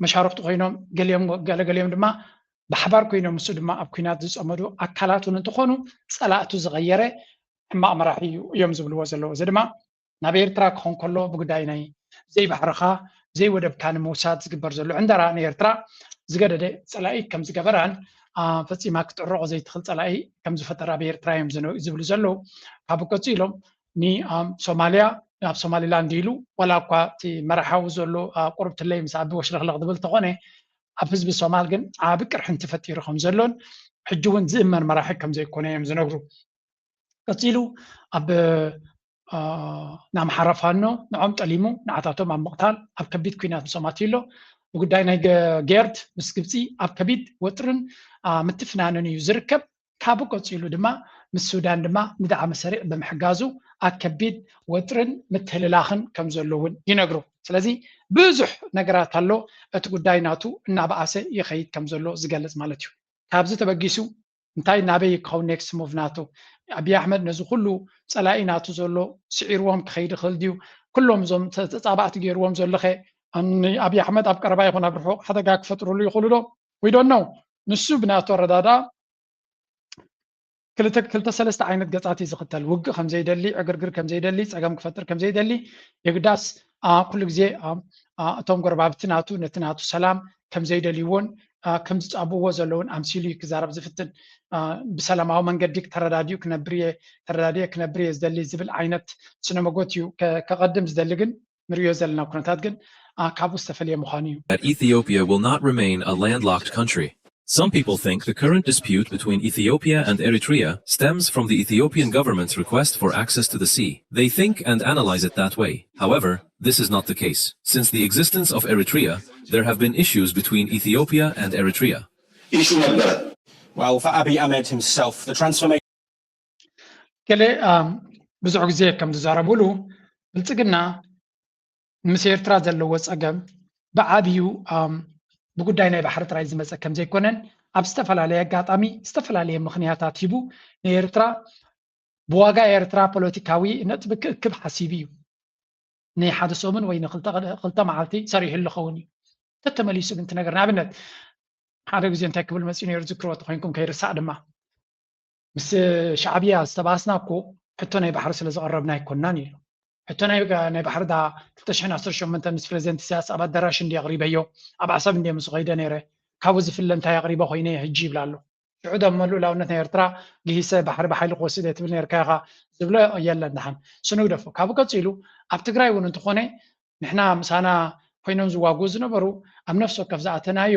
መሻርክቱ ኮይኖም ገሊኦም ገለገሊኦም ድማ ብሓባር ኮይኖም ምስ ድማ ኣብ ኩናት ዝፀመዱ ኣካላት እውን እንትኾኑ ፀላእቱ ዝቐየረ ሕማቕ መራሒ እዩ እዮም ዝብልዎ ዘለዉ። እዚ ድማ ናብ ኤርትራ ክኾን ከሎ ብጉዳይ ናይ ዘይባሕርኻ ዘይወደብካ ንምውሳድ ዝግበር ዘሎ ዕንደራ ንኤርትራ ዝገደደ ፀላኢ ከም ዝገበራን ፈፂማ ክትዕረቆ ዘይትኽእል ፀላኢ ከም ዝፈጠራ ብኤርትራ እዮም ዝብሉ ዘለዉ። ካብኡ ቀፂሎም ንሶማልያ ናብ ሶማሊላንድ ኢሉ ዋላ እኳ እቲ መራሓዊ ዘሎ ቁርብትለይ ምስ ኣቢ ወሽለኽለኽ ዝብል ተኾነ ኣብ ህዝቢ ሶማል ግን ዓቢ ቅርሕንቲ ፈጢሩ ከም ዘሎን ሕጂ እውን ዝእመን መራሒ ከም ዘይኮነ እዮም ዝነግሩ። ቀፂሉ ኣብ ንኣምሓራ ፋኖ ንዖም ጠሊሙ ንዓታቶም ኣብ ምቕታል ኣብ ከቢድ ኩናት ምስኦም ኣትዩ ኣሎ። ብጉዳይ ናይ ጌርድ ምስ ግብፂ ኣብ ከቢድ ወጥርን ምትፍናንን እዩ ዝርከብ። ካብኡ ቀፂሉ ድማ ምስ ሱዳን ድማ ንዳዕመ ሰሪዕ ብምሕጋዙ ኣብ ከቢድ ወጥርን ምትህልላኽን ከም ዘሎ እውን ይነግሩ። ስለዚ ብዙሕ ነገራት ኣሎ። እቲ ጉዳይ ናቱ እናበኣሰ ይኸይድ ከም ዘሎ ዝገልፅ ማለት እዩ። ካብዚ ተበጊሱ እንታይ ናበይ ክኸውን ኔክስት ሙቭ ናቱ? ኣብይ ኣሕመድ ነዚ ኩሉ ፀላኢ ናቱ ዘሎ ስዒርዎም ክኸይድ ይኽእል ድዩ? ኩሎም እዞም ተፃባእቲ ገይርዎም ዘሎኸ ኣብይ ኣሕመድ ኣብ ቀረባ ይኹን ኣብ ርሑቕ ሓደጋ ክፈጥሩሉ ይኽእሉ ዶ? We don't know። ንሱ ብናቱ ኣረዳዳ ክልተ ክልተ ሰለስተ ዓይነት ገፃት እዩ ዝኽተል። ውግእ ከም ዘይደሊ፣ ዕግርግር ከም ዘይደሊ፣ ፀገም ክፈጥር ከም ዘይደሊ የግዳስ ኩሉ ግዜ እቶም ጎረባብቲ ናቱ ነቲ ናቱ ሰላም ከም ዘይደልይዎን ከም ዝፃብእዎ ዘለውን ኣምሲሉ እዩ ክዛረብ ዝፍትን። ብሰላማዊ መንገዲ ተረዳዲኡ ክነብር እየ ተረዳዲኤ ክነብር እየ ዝደሊ ዝብል ዓይነት ስነ መጎት እዩ ከቐድም ዝደሊ። ግን ንሪኦ ዘለና ኩነታት ግን ካብኡ ዝተፈለየ ምዃኑ እዩ። That Ethiopia will not remain a landlocked country. Some people think the current dispute between Ethiopia and Eritrea stems from the Ethiopian government's request for access to the sea. They think and analyze it that way. However, this is not the case. Since the existence of Eritrea, there have been issues between Ethiopia and Eritrea. ኢሹ ነበረ። Well, for Abiy Ahmed himself, the transformation ገለ ብዙሕ ግዜ ከም ዝዛረቡሉ ብልፅግና ምስ ኤርትራ ዘለዎ ፀገም ብዓብዩ ብጉዳይ ናይ ባሕሪ ጥራይ ዝመፀ ከም ዘይኮነን ኣብ ዝተፈላለየ ኣጋጣሚ ዝተፈላለየ ምኽንያታት ሂቡ ንኤርትራ ብዋጋ ኤርትራ ፖለቲካዊ ነጥቢ ክእክብ ሓሲቡ እዩ። ናይ ሓደ ሰሙን ወይ ንክልተ መዓልቲ ሰሪሑ ዝኸውን እዩ። ተተመሊሱ ግን ትነገር ንኣብነት ሓደ ግዜ እንታይ ክብል መፅኡ ነይሩ ዝክርዎ ተኮይንኩም ከይርሳዕ ድማ ምስ ሻዕብያ ዝተባእስና እኮ ሕቶ ናይ ባሕሪ ስለ ዘቐረብና ኣይኮናን ኢሉ። ሕቶ ናይ ባሕሪ ዳ ክልተ ሽሕን ዓሰርተ ሸሞንተን ምስ ፕረዚደንት ኢሳያስ ኣብ ኣዳራሽ እንዲ ኣቕሪበዮ ኣብ ዓሰብ እንዲ ምስ ኸይደ ነይረ ካብኡ ዝፍለ እንታይ ኣቕሪበ ኮይነ ሕጂ ይብል ኣሎ። ሽዑ ደሞ ልኡላውነት ናይ ኤርትራ ግሂሰ ባሕሪ ብሓይሊ ክወስድ እየ ትብል ነርካ ኢኻ ዝብሎ የለን። ደሓን ስኑ ግደፎ። ካብኡ ቀጺሉ ኣብ ትግራይ እውን እንተኾነ ንሕና ምሳና ኮይኖም ዝዋግኡ ዝነበሩ ኣብ ነፍሲ ወከፍ ዝኣተናዮ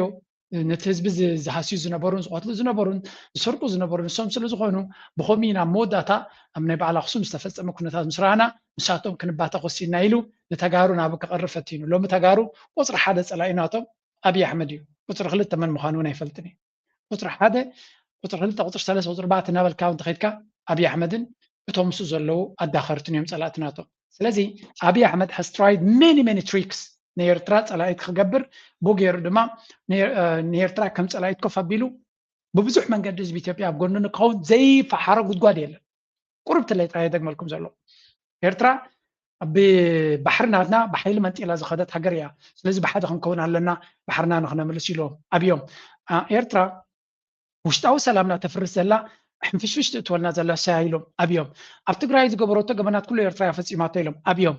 ነቲ ህዝቢ ዝሃስዩ ዝነበሩን ዝቐትሉ ዝነበሩን ዝሰርቁ ዝነበሩ ንሶም ስለ ዝኾኑ ብኸምኡ ኢና ኣብ መወዳእታ ኣብ ናይ በዓል ኣኽሱም ዝተፈጸመ ኩነታት ምስ ረኣና ንሳቶም ክንባተኽ ወሲንና ኢሉ ንተጋሩ ናብ ከቐርብ ፈቲኑ። ሎሚ ተጋሩ ቁፅሪ ሓደ ፀላኢ ናቶም ኣብይ ኣሕመድ እዩ። ቁፅሪ ክልተ መን ምዃኑ እውን ኣይፈልጥን እዩ። ቁፅሪ ሓደ፣ ቁፅሪ ክልተ፣ ቁፅሪ ሰለስተ፣ ቁፅሪ ኣርባዕተ እናበልካ እውን ተኸይድካ ኣብይ ኣሕመድን እቶም ምስ ዘለዉ ኣዳኸርትን እዮም ጸላእቲ ናቶም። ስለዚ ኣብይ ኣሕመድ has tried many many tricks ንኤርትራ ጸላኢት ክገብር፣ ብኡ ገይሩ ድማ ንኤርትራ ከም ጸላኢት ኮፍ ኣቢሉ ብብዙሕ መንገዲ ህዝቢ ኢትዮጵያ ኣብ ጎኑ ንክኸውን ዘይፈሓሮ ጉድጓድ የለን። ቁርብ ትለይ ጥራይ የደግመልኩም ዘሎ ኤርትራ ብባሕሪ ናትና ብሓይሊ መንጢላ ዝኸደት ሃገር እያ። ስለዚ ብሓደ ክንከውን ኣለና፣ ባሕርና ንክነምልስ ኢሎም ኣብዮም። ኤርትራ ውሽጣዊ ሰላምና ተፍርስ ዘላ፣ ሕንፍሽፍሽ ትእትወልና ዘላ ሰያ ኢሎም ኣብዮም። ኣብ ትግራይ ዝገበረቶ ገበናት ኩሉ ኤርትራ እያ ፈፂማቶ ኢሎም ኣብዮም።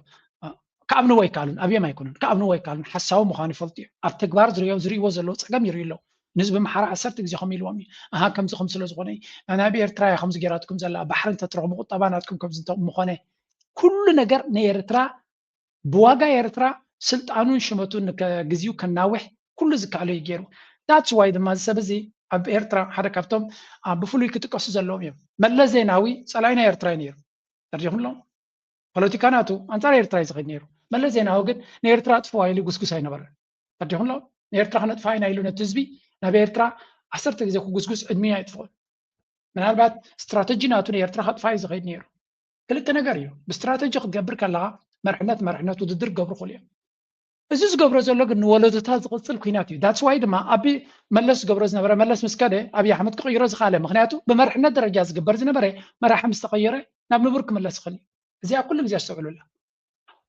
ክኣምንዎ ኣይከኣሉን፣ ኣብዮም ኣይኮኑን፣ ክኣምንዎ ኣይከኣሉን። ሓሳዊ ምዃኑ ይፈልጡ እዮም። ኣብ ተግባር ዝሪኦ ዝሪእዎ ዘለዉ ፀገም ይርእዩ ኣለዉ። ንህዝቢ ኣምሓራ ዓሰርተ ግዜ ከምኡ ኢልዎም እዩ። ኣሃ ከምዚ ከም ስለ ዝኾነ እዩ። ናብ ኤርትራ እያ ከምዚ ገይራትኩም ዘላ፣ ባሕሪ እንተትረኽቡ ቁጠባ ናትኩም ከምዚ እንተ ምኾነ። ኩሉ ነገር ንኤርትራ ብዋጋ ኤርትራ ስልጣኑን ሽመቱን ግዜኡ ከናውሕ ኩሉ ዝከኣሎ እዩ ገይሩ። That's why ድማ እዚ ሰብ እዚ ኣብ ኤርትራ ሓደ ካብቶም ብፍሉይ ክጥቀሱ ዘለዎም እዮም። መለስ ዜናዊ ጸላኢ ናይ ኤርትራ እዩ ነይሩ። ተረዲኹም ኣሎ? ፖለቲካ ናቱ ኣንጻር ኤርትራ እዩ ዝኸይድ ነይሩ። መለስ ዜናዊ ግን ንኤርትራ ኣጥፍዋ ኢሉ ጉስጉስ ኣይነበረን። ተረዲኹም ኣሎ? ንኤርትራ ክነጥፍኣ ኢና ኢሉ ነቲ ህዝቢ ናብ ኤርትራ ዓሰርተ ግዜ ክጉስጉስ ዕድሚኡ ኣይጥፍኦን። ምናልባት ስትራተጂ ናቱ ንኤርትራ ከጥፍኣ እዩ ዝኸይድ ነይሩ። ክልተ ነገር እዩ። ብስትራተጂ ክትገብር ከለኻ መርሕነት መርሕነት ውድድር ክገብሩ ክኽእሉ እዮም። እዚ ዝገብሮ ዘሎ ግን ንወለዶታት ዝቕጽል ኲናት እዩ። That's why ድማ ኣብይ መለስ ዝገብሮ ዝነበረ፣ መለስ ምስ ከደ ኣብይ ኣሕመድ ክቕይሮ ዝኸኣለ። ምኽንያቱ ብመርሕነት ደረጃ ዝግበር ዝነበረ መራሒ ምስ ተቐየረ ናብ ንቡር ክምለስ ይኽእል እዩ። እዚኣ ኩሉ ግዜ ኣስተውዕሉላ።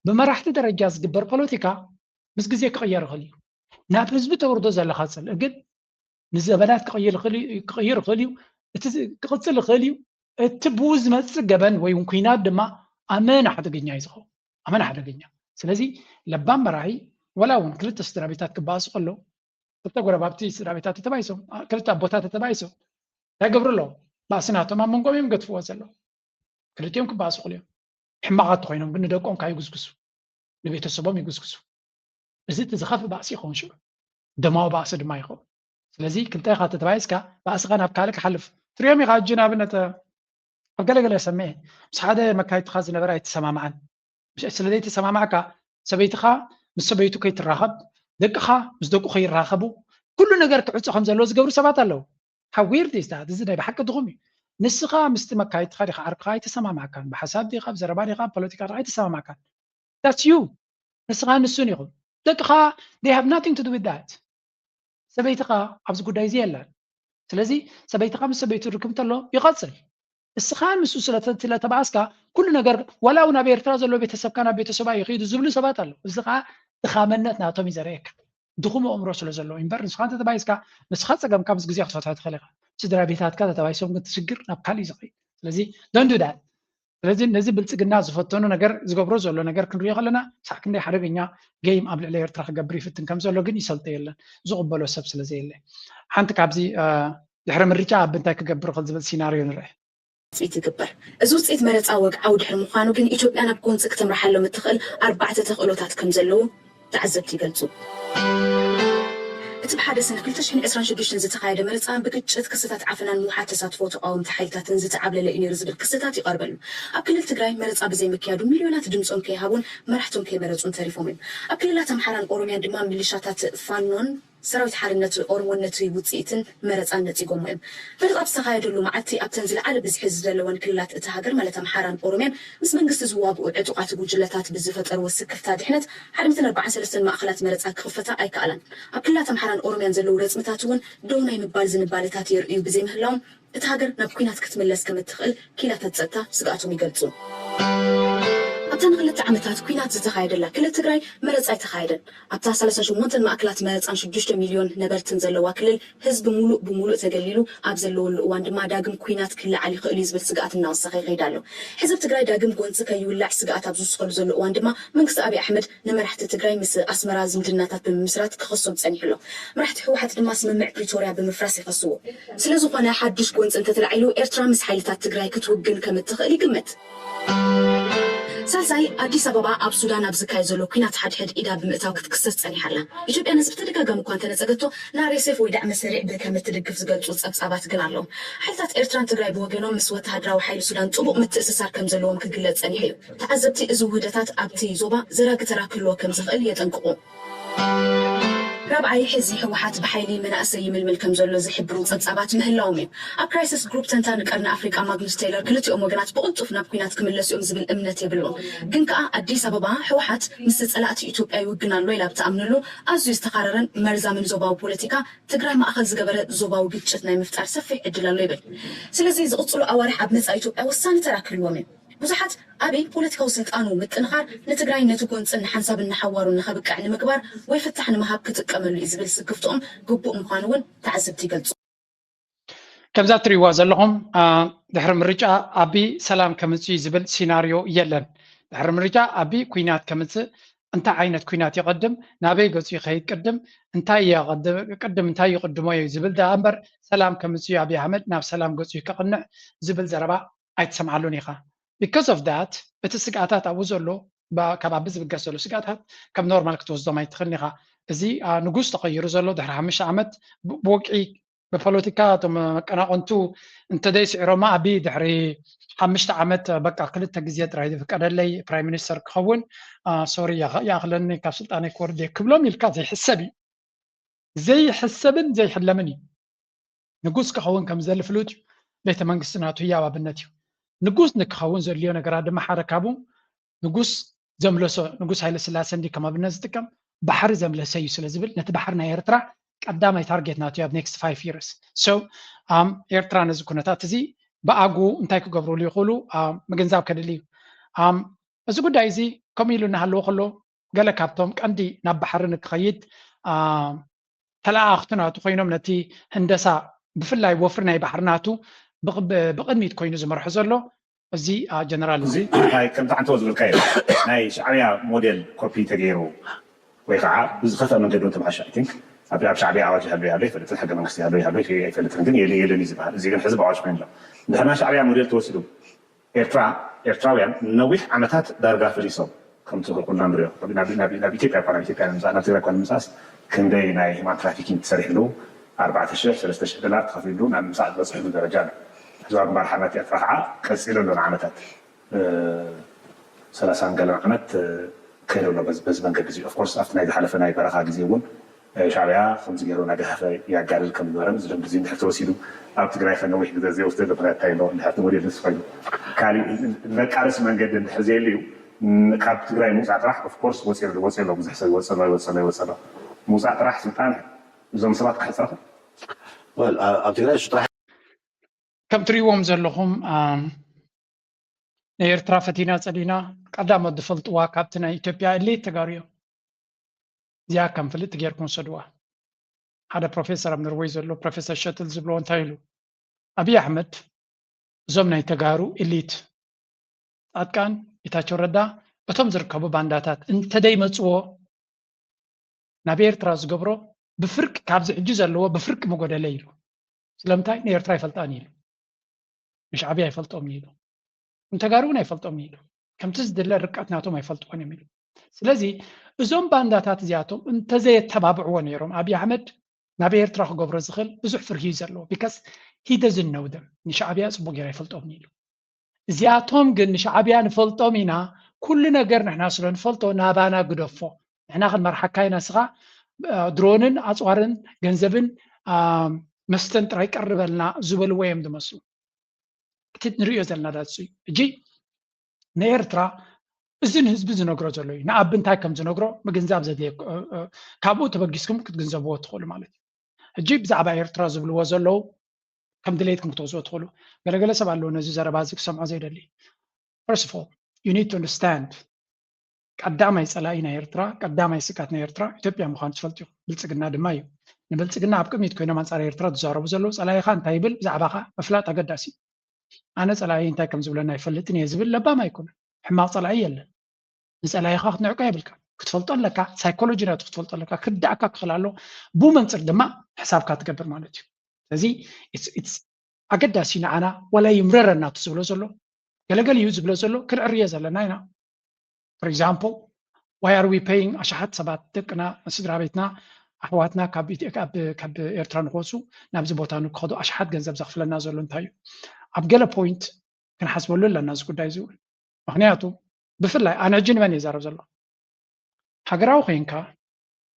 ብመራሕቲ ደረጃ ዝግበር ፖለቲካ ምስ ግዜ ክቕየር ይኽእል እዩ። ናብ ህዝቢ ተውርዶ ዘለኻ ጽልኢ ግን ንዘበናት ክቕይር ይኽእል እዩ፣ ክቕይር ይኽእል እዩ። እቲ ዝ- ክቕጽል ይኽእል እዩ። እቲ ብኡ ዝመጽእ ገበን ወይ እውን ኲናት ድማ ኣመን ሓደገኛ እዩ ዝኸውን። ኣመን ሓደገኛ። ስለዚ ለባም መራሒ፣ ወላ እውን ክልተ ስድራ ቤታት ክበኣሱ ከለዉ፣ ክልተ ጎረባብቲ ስድራ ቤታት ተተባኢሶም፣ ኣ- ክልተ ኣቦታት ተተባኢሶም እንታይ ገብሩ ኣለዎም? ባእሲ ናቶም ኣብ መንጎም እዮም ገድፍዎ ዘለዉ። ክልቲኦም ክበኣሱ ይኽእሉ እዮም። ሕማቓት ተኾይኖም ግን ንደቆም ካብ ይጉስጉሱ፣ ንቤተሰቦም ይጉስጉሱ። እዚ እቲ ዝኸፍእ ባእሲ ይኸውን ሽዑ። ደማዊ ባእሲ ድማ ይኸውን። ስለዚ ክልተ ኢኻ ተተባኢስካ ባእስኻ ናብ ካልእ ክሓልፍ ትሪኦም ኢኻ። ሕጂ ንኣብነት ኣብ ገለገለ ሰምዐ ምስ ሓደ መካይድትኻ ዝነበረ ኣይተሰማማዕን። ስለ ዘይተሰማማዕካ ሰበይትኻ ምስ ሰበይቱ ከይትራኸብ፣ ደቅኻ ምስ ደቁ ከይራኸቡ፣ ኩሉ ነገር ክዕጾ ከም ዘለዎ ዝገብሩ ሰባት ኣለዉ። How weird is that? እዚ ናይ ብሓቂ ድኹም እዩ። ንስኻ ምስቲ መካይድትኻ ዲኻ ዓርክኻ ኣይተሰማማዕካን፣ ብሓሳብ ዲኻ ብዘረባ ዲኻ ብፖለቲካ ዲኻ ኣይተሰማማዕካን። That's you. ንስኻ ንሱን ኢኹም። ደቅኻ they have nothing to do with that። ሰበይትኻ ኣብዚ ጉዳይ እዚ የላን። ስለዚ ሰበይትኻ ምስ ሰበይቱ ርክብ እንተሎ ይቐጽል። እስኻ ንሱ ስለ ተ- ስለ ተባእስካ ኩሉ ነገር ዋላ እውን ኣብ ኤርትራ ዘሎ ቤተሰብካ ናብ ቤተሰባ ይኸይዱ ዝብሉ ሰባት ኣለዉ። እዚ ከዓ ድኻመነት ናቶም እዩ ዘርእየካ። ድኹም ኣእምሮ ስለ ዘለዎ እምበር ንስኻ እንተተባይስካ ንስኻ ፀገምካ ምስ ግዜ ክትፈትሖ ትኽእል ኢኻ። ስድራ ቤታትካ ተተባይሶም ግን እቲ ሽግር ናብ ካልእ እዩ ዝኸይድ። ስለዚ don't do that። ስለዚ ነዚ ብልፅግና ዝፈተኑ ነገር ዝገብሮ ዘሎ ነገር ክንሪኦ ከለና ሳዕ ክንደይ ሓደገኛ ጌም ኣብ ልዕሊ ኤርትራ ክገብር ይፍትን ከም ዘሎ ግን ይሰልጦ የለን። ዝቕበሎ ሰብ ስለ ዘየለ ሓንቲ ካብዚ ድሕሪ ምርጫ ኣብ እንታይ ክገብር ይኽእል ዝብል ሲናርዮ ንርአ። ውፅኢት ይግበር። እዚ ውፅኢት መረፃ ወግዓዊ ድሕሪ ምዃኑ ግን ኢትዮጵያ ናብ ጎንፂ ክትምርሓሎም እትኽእል ኣርባዕተ ተኽእሎታት ከም ዘለዉ ተዓዘብቲ ይገልፁ። እቲ ብሓደ ሰነ ክልተ ሽሕን ዕስራን ሽዱሽተን ዝተኻየደ መረፃ ብግጭት፣ ክስታት ዓፈናን ምውሓድ ተሳትፎ ተቓወምቲ ሓይልታትን ዝተዓብለለ እዩ ነይሩ ዝብል ክስታት ይቐርበሉ። ኣብ ክልል ትግራይ መረፃ ብዘይምክያዱ ሚልዮናት ድምፆም ከይሃቡን መራሕቶም ከይመረፁን ተሪፎም እዮም። ኣብ ክልላት ኣምሓራን ኦሮሚያን ድማ ሚሊሻታት ፋኖን ሰራዊት ሓርነት ኦሮሞን ነቲ ውፅኢትን መረፃን ነፂጎሞ እዮም። መረፃ ብዝተኻየደሉ መዓልቲ ኣብተን ዝለዓለ ብዝሒ ዝደለወን ክልላት እታ ሃገር ማለት ኣምሓራን ኦሮሚያን ምስ መንግስቲ ዝዋግኡ ዕጡቓት ጉጅለታት ብዝፈጠርዎ ስክፍታ ድሕነት ሓደ ሚእትን ኣርባዓን ሰለስተን ማእኸላት መረፃ ክኽፈታ ኣይከኣላን። ኣብ ክልላት ኣምሓራን ኦሮሚያን ዘለዉ ረፅምታት እውን ደው ናይ ምባል ዝንባለታት የርእዩ ብዘይምህላዎም እታ ሃገር ናብ ኲናት ክትምለስ ከም እትኽእል ኪላታት ፀጥታ ስግኣቶም ይገልፁ። ኣብታ ንክልተ ዓመታት ኲናት ዝተኻየደላ ክልል ትግራይ መረፃ ኣይተኻየደን። ኣብታ ሰላሳ ሸሞንተን ማእከላት መረፃን ሽዱሽተ ሚልዮን ነበርትን ዘለዋ ክልል ህዝቢ ሙሉእ ብሙሉእ ተገሊሉ ኣብ ዘለወሉ እዋን ድማ ዳግም ኲናት ክለዓል ይኽእል እዩ ዝብል ስግኣት እናወሰኸ ይኸይድ ኣሎ። ሕዚ ኣብ ትግራይ ዳግም ጎንፂ ከይውላዕ ስግኣት ኣብ ዝውስኸሉ ዘሎ እዋን ድማ መንግስቲ ኣብይ ኣሕመድ ንመራሕቲ ትግራይ ምስ ኣስመራ ዝምድናታት ብምምስራት ክኸሶም ፀኒሑ ኣሎ። መራሕቲ ህወሓት ድማ ስምምዕ ፕሪቶርያ ብምፍራስ ይኸስዎ። ስለዝኾነ ሓዱሽ ጎንፂ እንተተላዒሉ ኤርትራ ምስ ሓይልታት ትግራይ ክትውግን ከም እትኽእል ይግመት። ሳልሳይ፣ ኣዲስ ኣበባ ኣብ ሱዳን ኣብ ዝካየድ ዘሎ ኲናት ሓድሕድ ኢዳ ብምእታው ክትክሰስ ጸኒሓ ኣላ። ኢትዮጵያ ነዚ ብተደጋጋሚ እኳ እንተነጸገቶ፣ ንኣርኤስኤፍ ወይ ዳዕመ ሰሪዕ ብከም እትድግፍ ዝገልጹ ጸብጻባት ግን ኣለዉ። ሓይልታት ኤርትራን ትግራይ ብወገኖም ምስ ወተሃደራዊ ሓይሊ ሱዳን ጥቡቕ ምትእስሳር ከም ዘለዎም ክግለጽ ጸኒሑ እዩ። ተዓዘብቲ፣ እዚ ውህደታት ኣብቲ ዞባ ዘራጊ ተራ ክህልዎ ከም ዝኽእል የጠንቅቑ። ራብዓይ፣ ሕዚ ህወሓት ብሓይሊ መናእሰይ ይምልምል ከም ዘሎ ዝሕብሩ ጸብጻባት ምህላዎም እዩ። ኣብ ክራይሲስ ግሩፕ ተንታኒ ቀርኒ ኣፍሪቃ ማግኑስ ቴይለር፣ ክልቲኦም ወገናት ብቕልጡፍ ናብ ኲናት ክምለሱ እዮም ዝብል እምነት የብሉን። ግን ከኣ ኣዲስ ኣበባ ህወሓት ምስ ጸላእቲ ኢትዮጵያ ይውግን ኣሎ ኢላ ብትኣምነሉ ኣዝዩ ዝተኻረረን መርዛምን ዞባዊ ፖለቲካ ትግራይ ማእኸል ዝገበረ ዞባዊ ግጭት ናይ ምፍጣር ሰፊሕ ዕድል ኣሎ ይብል። ስለዚ ዝቕጽሉ ኣዋርሕ ኣብ መጻኢ ኢትዮጵያ ወሳኒ ተራ ክህልዎም እዩ። ብዙሓት ኣቢይ ፖለቲካዊ ስልጣኑ ምጥንኻር ንትግራይ ነቲ ጎንፅን ንሓንሳብን ንሓዋሩን ንኸብቅዕ ንምግባር ወይ ፍታሕ ንምሃብ ክጥቀመሉ እዩ ዝብል ስክፍትኦም ግቡእ ምዃኑ እውን ተዓዘብቲ ይገልፁ። ከምዛ እትሪእዋ ዘለኹም ድሕሪ ምርጫ ኣቢይ ሰላም ከምፅእ እዩ ዝብል ሲናርዮ የለን። ድሕሪ ምርጫ ኣቢይ ኲናት ከምፅእ እንታይ ዓይነት ኲናት ይቐድም፣ ናበይ ገፁ ይኸይድ፣ ቅድም እንታይ ቅድም እንታይ ይቕድሞ እዩ ዝብል ደኣ እምበር ሰላም ከምፅእ እዩ ኣቢይ ኣሕመድ ናብ ሰላም ገፁ እዩ ከቕንዕ ዝብል ዘረባ ኣይትሰምዓሉን ኢኻ። Because of that እቲ ስግኣታት ኣብኡ ዘሎ ካብ ኣቢ ዝብገስ ዘሎ ስግኣታት ከም ኖርማል ክትወስዶም ኣይትኽእልን ኢኻ። እዚ ንጉስ ተቐይሩ ዘሎ ድሕሪ ሓሙሽተ ዓመት ብወግዒ ብፖለቲካ እቶም መቀናቐንቱ እንተዘይስዒሮማ ኣቢ ድሕሪ ሓሙሽተ ዓመት በቃ ክልተ ግዜ ጥራይ ዝፍቀደለይ ፕራይም ሚኒስተር ክኸውን ሶሪ ይኣኽለኒ ካብ ስልጣነይ ክወርድ እየ ክብሎም ኢልካ ዘይሕሰብ እዩ። ዘይሕሰብን ዘይሕለምን እዩ። ንጉስ ክኸውን ከም ዝደሊ ፍሉጥ እዩ። ቤተ መንግስቲ ናቱ ህያው ኣብነት እዩ። ንጉስ ንክኸውን ዘድልዮ ነገራት ድማ ሓደ ካብኡ ንጉስ ዘምለሶ ንጉስ ሃይለ ስላሴ እንዲ ከም ኣብነት ዝጥቀም ባሕሪ ዘምለሰ እዩ ስለ ዝብል ነቲ ባሕሪ ናይ ኤርትራ ቀዳማይ ታርጌት ናቱ ኣብ next five years so um ኤርትራ ነዚ ኩነታት እዚ ብኣግኡ እንታይ ክገብርሉ ይኽእሉ um ምግንዛብ ከድሊ እዩ። Um እዚ ጉዳይ እዚ ከምኡ ኢሉ እናሃለወ ከሎ ገለ ካብቶም ቀንዲ ናብ ባሕሪ ንክኸይድ um ተለኣኣኽቲ ናቱ ኮይኖም ነቲ ህንደሳ ብፍላይ ወፍሪ ናይ ባሕሪ ናቱ ብቕድሚት ኮይኑ ዝመርሖ ዘሎ እዚ ጀነራል እዚ ከምቲ ዓንተወ ዝብልካዮ ናይ ሻዕብያ ሞዴል ኮፒ ተገይሩ ወይ ከዓ ብዝኸፍአ መንገዲ ተማሓሾ I think ኣብ ሻዕብያ ኣዋጅ ይሃሉ ይሃሉ ኣይፈልጥን ሕገ መንግስቲ ይሃሉ ይሃሉ ኣይፈልጥን ግን የለ የለን እዩ ዝበሃል እዚ ግን ሕዚ ብኣዋጅ ኮይኑ ኣሎ እንድሕር ናይ ሻዕብያ ሞዴል ተወሲዱ ኤርትራ ኤርትራውያን ንነዊሕ ዓመታት ዳርጋ ፈሊሶም ከምቲ ኩልና ንሪኦ ናብ ኢትዮጵያ እኳ ናብ ኢትዮጵያ ንምፃእ ናብ ትግራይ እኳ ንምፃእስ ክንደይ ናይ ሂማን ትራፊኪንግ ተሰሪሕሉ ኣርባዕተ ሽሕ ሰለስተ ሽሕ ዶላር ተኸፊሉ ናብ ምምፃእ ዝበፅሕሉ ደረጃ ኣሎ። ህዝባዊ ግንባር ሓርነት ኤርትራ ከዓ ቀፂሉ ኣሎ ንዓመታት ሰላሳን ገለን ዓመት ከይዱ ኣሎ በዚ መንገዲ እዚ። ኦፍኮርስ ኣብቲ ናይ ዝሓለፈ ናይ በረኻ ግዜ እውን ሻዕብያ ከምዚ ገይሩ እናገሃፈ ያጋድል ከም ዝነበረ እዚ ልምዲ እዚ እንድሕር ተወሲዱ ኣብ ትግራይ ከ ነዊሕ ግዜ ዘይወስደሉ ምኽንያት እንታይ ኣሎ? እንድሕር እቲ ሞዴል ንሱ ኮይኑ ካሊእ ነቃርስ መንገዲ እንድሕር ዘየልዩ ካብ ትግራይ ምውፃእ ጥራሕ ኦፍኮርስ ወፂኡ ኣሎ ወፂኡ ኣሎ ብዙሕ ሰብ ይወፅእ ኣሎ ይወፅእ ኣሎ ይወፅእ ኣሎ ምውፃእ ጥራሕ ስልጣን እዞም ሰባት ክሕፅረኹም ኣብ ትግራይ እሱ ጥራሕ ከም ትሪእዎም ዘለኹም ንኤርትራ ፈቲና ጸሊና ቀዳሞት ዝፈልጥዋ ካብቲ ናይ ኢትዮጵያ እሊት ተጋሩ እዮም። እዚኣ ከም ፍልጥቲ ጌርኩም ውሰድዋ። ሓደ ፕሮፌሰር ኣብ ኖርወይ ዘሎ ፕሮፌሰር ሸትል ዝብልዎ እንታይ ኢሉ ኣብይ ኣሕመድ እዞም ናይ ተጋሩ እሊት ጻድቃን ጌታቸው ረዳ እቶም ዝርከቡ ባንዳታት እንተደይመጽዎ ናብ ኤርትራ ዝገብሮ ብፍርቂ ካብዚ ሕጂ ዘለዎ ብፍርቂ ምጎደለ ኢሉ። ስለምንታይ ንኤርትራ ኣይፈልጣን ኢሉ ንሻዕብያ ኣይፈልጦም ኢሉ ንተጋሩ እውን ኣይፈልጦም ኢሉ ከምቲ ዝድለ ርቀት ናቶም ኣይፈልጥዎን እዮም ኢሉ። ስለዚ እዞም ባንዳታት እዚኣቶም እንተዘየተባብዕዎ ነይሮም ኣብይ ኣሕመድ ናብ ኤርትራ ክገብሮ ዝኽእል ብዙሕ ፍርሂ እዩ ዘለዎ because he doesn't know them ንሻዕብያ ፅቡቅ ገይሩ ኣይፈልጦም ኢሉ። እዚኣቶም ግን ንሻዕብያ ንፈልጦም ኢና ኩሉ ነገር ንሕና ስለ ንፈልጦ ናባና ግደፎ ንሕና ክንመርሓካ ኢና ንስኻ ድሮንን ኣፅዋርን ገንዘብን መስተን ጥራይ ቀርበልና ዝበልዎ እዮም ዝመስሉ። እቲ ንሪኦ ዘለና ዳትሱ እዩ ሕጂ ንኤርትራ እዚ ንህዝቢ ዝነግሮ ዘሎ እዩ ንኣቢ እንታይ ከም ዝነግሮ ምግንዛብ ዘድልየ ካብኡ ተበጊስኩም ክትግንዘብዎ ትኽእሉ ማለት እዩ። ሕጂ ብዛዕባ ኤርትራ ዝብልዎ ዘለዉ ከም ድሌትኩም ክትወስዶ ትኽእሉ። ገለገለ ሰብ ኣለዉ ነዚ ዘረባ እዚ ክሰምዖ ዘይደሊ። First of all, you need to understand ቀዳማይ ፀላኢ ናይ ኤርትራ ቀዳማይ ስጋት ናይ ኤርትራ ኢትዮጵያ ምዃኑ ትፈልጡ ኢኹም። ብልፅግና ድማ እዩ። ንብልፅግና ኣብ ቅድሚት ኮይኖም ኣንፃር ኤርትራ ዝዛረቡ ዘለዉ ፀላኢኻ እንታይ ይብል ብዛዕባኻ ምፍላጥ ኣገዳሲ እዩ። ኣነ ፀላኢ እንታይ ከም ዝብለና ኣይፈልጥን እየ ዝብል ለባም ኣይኮነን። ሕማቕ ፀላኢ የለን። ንፀላኢኻ ክትንዕቆ የብልካ ክትፈልጦ ኣለካ ሳይኮሎጂ ናቱ ክትፈልጦ ኣለካ ክርዳእካ ክኽእል ኣሎ ብኡ መንፅር ድማ ሕሳብካ ትገብር ማለት እዩ ስለዚ ኣገዳሲ ንዓና ዋላ ይምረረና እቲ ዝብሎ ዘሎ ገለገለ እዩ ዝብሎ ዘሎ ክንዕርዮ ዘለና ኢና for example why are we paying ኣሽሓት ሰባት ደቅና ስድራ ቤትና ኣሕዋትና ካብ ኤርትራ ንክወፁ ናብዚ ቦታ ንክኸዱ ኣሽሓት ገንዘብ ዘኽፍለና ዘሎ እንታይ እዩ ኣብ ገለ point ክንሓስበሉ ኣለና እዚ ጉዳይ እዚ እውን ምክንያቱ ብፍላይ ኣነ ሕጂ ንመን እየ ዛረብ ዘሎ ሃገራዊ ኮይንካ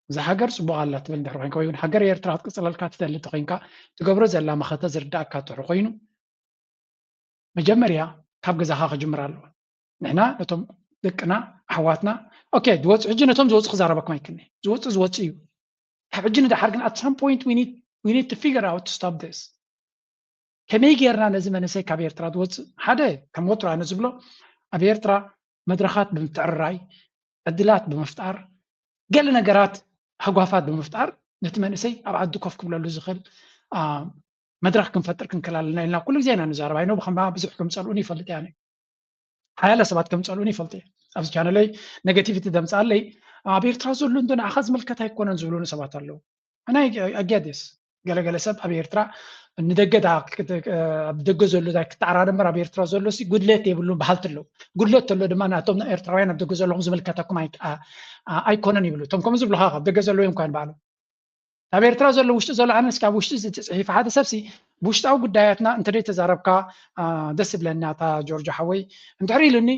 እዛ ሃገር ፅቡቕ ኣላ ትብል እንድሕር ኮይንካ፣ ወይ እውን ሃገር ኤርትራ ክትቅፅለልካ ትደሊ እንተኮይንካ፣ ትገብሮ ዘላ መኸተ ዝርዳእካ እንድሕር ኮይኑ፣ መጀመርያ ካብ ገዛኻ ክጅምር ኣለዎ። ንሕና ነቶም ደቅና፣ ኣሕዋትና፣ okay፣ ዝወፁ፣ ሕጂ ነቶም ዝወፁ ክዛረበኩም ኣይክእልኒ። ዝወፁ ዝወፁ እዩ። ካብ ሕጂ ንደሓር ግን at some point we need to figure out to stop this። ከመይ ጌርና ነዚ መንእሰይ ካብ ኤርትራ ዝወፅእ? ሓደ፣ ከም ወትሩ ኣነ ዝብሎ፣ ኣብ ኤርትራ መድረኻት ብምትዕርራይ፣ ዕድላት ብምፍጣር፣ ገለ ነገራት፣ ሃጓፋት ብምፍጣር፣ ነቲ መንእሰይ ኣብ ዓዲ ኮፍ ክብለሉ ዝኽእል መድረኽ ክንፈጥር ክንክእል ኣለና ኢልና ኩሉ ግዜ ኢና ንዛረብ። ኣይኖ ብከማ ብዙሕ ከም ፀልኡን ይፈልጥ እያ። ሓያለ ሰባት ከም ፀልኡን ይፈልጥ እየ። ኣብዚ ቻነለይ ኔጋቲቪቲ ዘምፅኣለይ፣ ኣብ ኤርትራ ዘሎ እንዶ ንዓኻ ዝምልከት ኣይኮነን ዝብሉኒ ሰባት ኣለዉ። ኣና ኣጊያዴስ ገለገለ ሰብ ኣብ ኤርትራ ንደገ ኣብ ደገ ዘሎ ክትዓራረ እምበር ኣብ ኤርትራ ዘሎ ሲ ጉድለት የብሉን በሃልቲ ኣለዉ። ጉድለት ተሎ ድማ ናቶም ኤርትራውያን ኣብ ደገ ዘለኹም ዝምልከተኩም ኣይኮነን ይብሉ። እቶም ከምኡ ዝብሉኻ ካብ ደገ ዘለዉ እዮም እኳ ንባዕሉ ኣብ ኤርትራ ዘሎ ውሽጢ ዘሎ ኣነስ ካብ ውሽጢ ዝፅሒፍ ሓደ ሰብሲ ብውሽጣዊ ጉዳያትና እንተደይ ተዛረብካ ደስ ይብለና። እታ ጆርጆ ሓወይ እንድሕር ኢሉኒ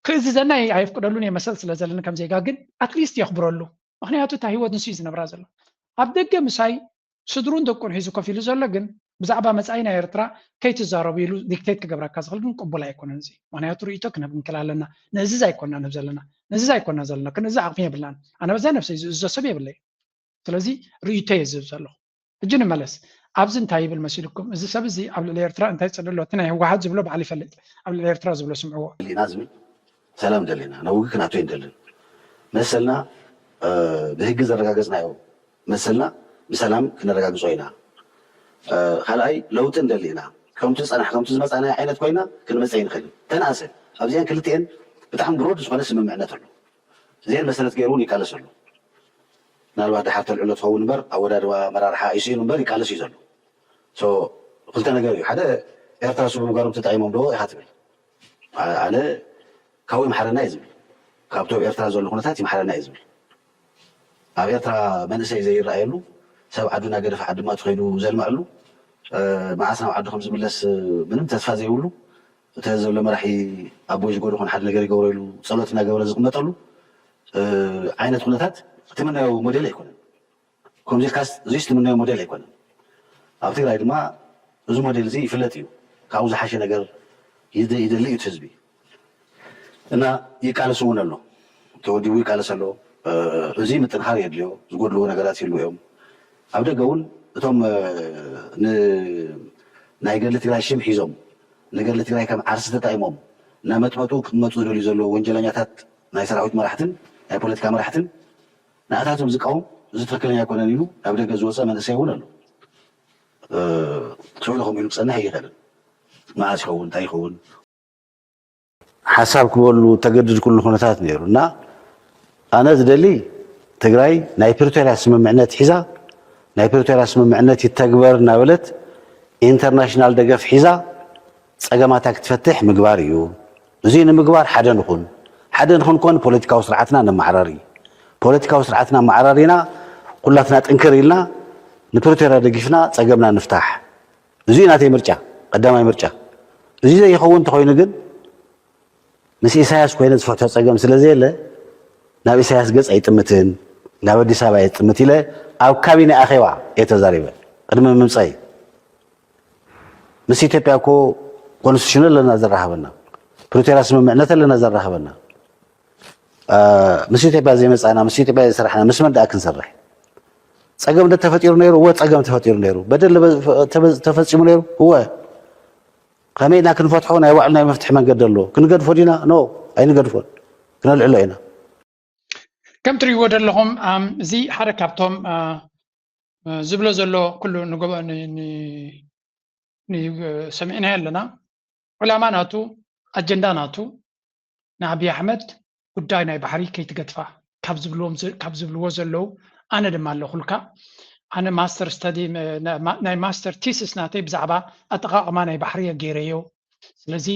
ክእዝዘና ኣየፍቅደሉን እየ መሰል ስለ ዘለኒ ከም ዜጋ ግን ኣትሊስት የኽብረሉ። ምክንያቱ እታ ህይወት ንሱ እዩ ዝነብራ ዘሎ። ኣብ ደገ ምሳይ ስድሩን ደቁን ሒዙ ኮፍ ኢሉ ዘሎ ግን ብዛዕባ መፃኢ ናይ ኤርትራ ከይትዛረቡ ኢሉ ዲክቴት ክገብረካ ዝኽእል ግን ቅቡል ኣይኮነን። እዚ ምክንያቱ ርእይቶ ክንህብ እንክእል ኣለና። ንእዝዝ ኣይኮና ንህብ ዘለና ንእዝዝ ኣይኮና ዘለና ክንእዝዝ ዓቕሚ የብልናን። ኣነ በዛ ነብሰይ ዝእዞ ሰብ የብለይ። ስለዚ ርእይቶ እየ ዝህብ ዘለኹ። ሕጂ ንመለስ። ኣብዚ እንታይ ይብል መሲልኩም? እዚ ሰብ እዚ ኣብ ልዕሊ ኤርትራ እንታይ ይፅልእ ኣሎ? እቲ ናይ ህወሓት ዝብሎ ባዕሉ ይፈልጥ። ኣብ ልዕሊ ኤርትራ ዝብሎ ስምዕዎ። ደሊና ዝብል ሰላም ደሊና ናብ ውግእ ክንኣቶ ይንደልን መሰልና ብህጊ ዘረጋገፅናዮ መሰልና ብሰላም ክነረጋግፆ ኢና። ካልኣይ ለውጢ እንደሊ ኢና። ከምቲ ዝፀናሕ ከምቲ ዝመፃናዮ ዓይነት ኮይና ክንመፀ ይንኽእል። ተንኣሰ ኣብዚአን ክልቲኤን ብጣዕሚ ብሮድ ዝኾነ ስምምዕነት ኣሎ። እዚአን መሰረት ገይሩ እውን ይቃለስ ኣሎ። ምናልባት ድሓር ተልዕሎ ትኸውን እምበር ኣወዳድባ መራርሓ ኢስኢኑ እምበር ይቃለስ እዩ ዘሎ። ክልተ ነገር እዩ። ሓደ ኤርትራ ስቡ ጋሮም ተጣይሞም ዶ ኢኻ ትብል። ኣነ ካብኡ ይምሓረና እዩ ዝብል። ካብቶም ኤርትራ ዘሎ ኩነታት ይምሓረና እዩ ዝብል። ኣብ ኤርትራ መንእሰይ ዘይረኣየሉ ሰብ ዓዱ እናገደፈ ዓዲ ድማ ተኸይዱ ዘልምዐሉ መዓስ ናብ ዓዱ ከም ዝምለስ ምንም ተስፋ ዘይብሉ እቲ ዘሎ መራሒ ኣቦይ ዝጎደኾን ሓደ ነገር ይገብሮ ኢሉ ፀሎት እናገበረ ዝቕመጠሉ ዓይነት ኩነታት ትምነዮ ሞዴል ኣይኮነን። ከምዚ ኢልካስ እዚስ ትምነዮ ሞዴል ኣይኮነን። ኣብ ትግራይ ድማ እዚ ሞዴል እዚ ይፍለጥ እዩ። ካብኡ ዝሓሸ ነገር ይደሊ እዩ ህዝቢ እና ይቃለስ እውን ኣሎ። ተወዲቡ ይቃለስ ኣሎ። እዚ ምጥንኻር የድልዮ። ዝጎድልዎ ነገራት ይህሉ እዮም። ኣብ ደገ እውን እቶም ናይ ገድሊ ትግራይ ሽም ሒዞም ንገድሊ ትግራይ ከም ዓርሲ ተጠቂሞም እናመጥመጡ ክመፁ ዝደልዩ ዘለዉ ወንጀለኛታት ናይ ሰራዊት መራሕትን ናይ ፖለቲካ መራሕትን ንኣታቶም ዝቃወም እዚ ትክክለኛ ኣይኮነን ኢሉ ናብ ደገ ዝወፀ መንእሰይ እውን ኣሎ። ስዕሉ ከምኡ ኢሉ ክፀንሕ ኣይኽእልን። መዓስ ይኸውን እንታይ ይኸውን? ሓሳብ ክበሉ ተገድድ ኩሉ ኩነታት ነይሩ እና ኣነ ዝደሊ ትግራይ ናይ ፕሪቶርያ ስምምዕነት ሒዛ ናይ ፕሪቶርያ ስምምዕነት ይተግበር እናበለት ኢንተርናሽናል ደገፍ ሒዛ ፀገማታ ክትፈትሕ ምግባር እዩ። እዚ ንምግባር ሓደ ንኹን ሓደ ንኹን ኮን ፖለቲካዊ ስርዓትና ነመዓራሪ ፖለቲካዊ ስርዓትና መዓራሪና ኩላትና ጥንክር ኢልና ንፕሪቶርያ ደጊፍና ፀገምና ንፍታሕ። እዚ ናተይ ምርጫ ቀዳማይ ምርጫ። እዚ ዘይኸውን እንተኮይኑ ግን ምስ ኢሳያስ ኮይነ ዝፈትሖ ፀገም ስለ ዘየለ ናብ ኢሳያስ ገፅ ኣይጥምትን ናብ ኣዲስ ኣበባ እየ ዝጥምት ኢለ ኣብ ካቢነ ኣኼባ እየ ተዛሪበ ቅድሚ ምምፀይ። ምስ ኢትዮጵያ እኮ ኮንስቲቱሽን ኣለና ዘራኸበና፣ ፕሪቶርያ ስምምዕነት ኣለና ዘራኸበና። ምስ ኢትዮጵያ ዘይመፃና ምስ ኢትዮጵያ ዘይሰራሕና ምስ መን ደኣ ክንሰርሕ? ፀገም ዶ ተፈጢሩ ነይሩ? እወ ፀገም ተፈጢሩ ነይሩ። በደል ተፈፂሙ ነይሩ? እወ። ከመይ ኢልና ክንፈትሖ ናይ ባዕሉ ናይ መፍትሒ መንገዲ ኣሎ። ክንገድፎ ዲና? ኖ ኣይንገድፎን። ክነልዕሎ ኢና። ከም ትሪእዎ ዘለኹም እዚ ሓደ ካብቶም ዝብሎ ዘሎ ኩሉ ሰሚዕናዮ ኣለና። ዕላማ ናቱ ኣጀንዳ ናቱ ንኣብይ ኣሕመድ ጉዳይ ናይ ባሕሪ ከይትገድፋ ካብ ዝብልዎ ዘለዉ ኣነ ድማ ኣለኹልካ። ኣነ ማስተር ስተዲ ናይ ማስተር ቲስስ ናተይ ብዛዕባ ኣጠቃቅማ ናይ ባሕሪ ገይረዮ። ስለዚ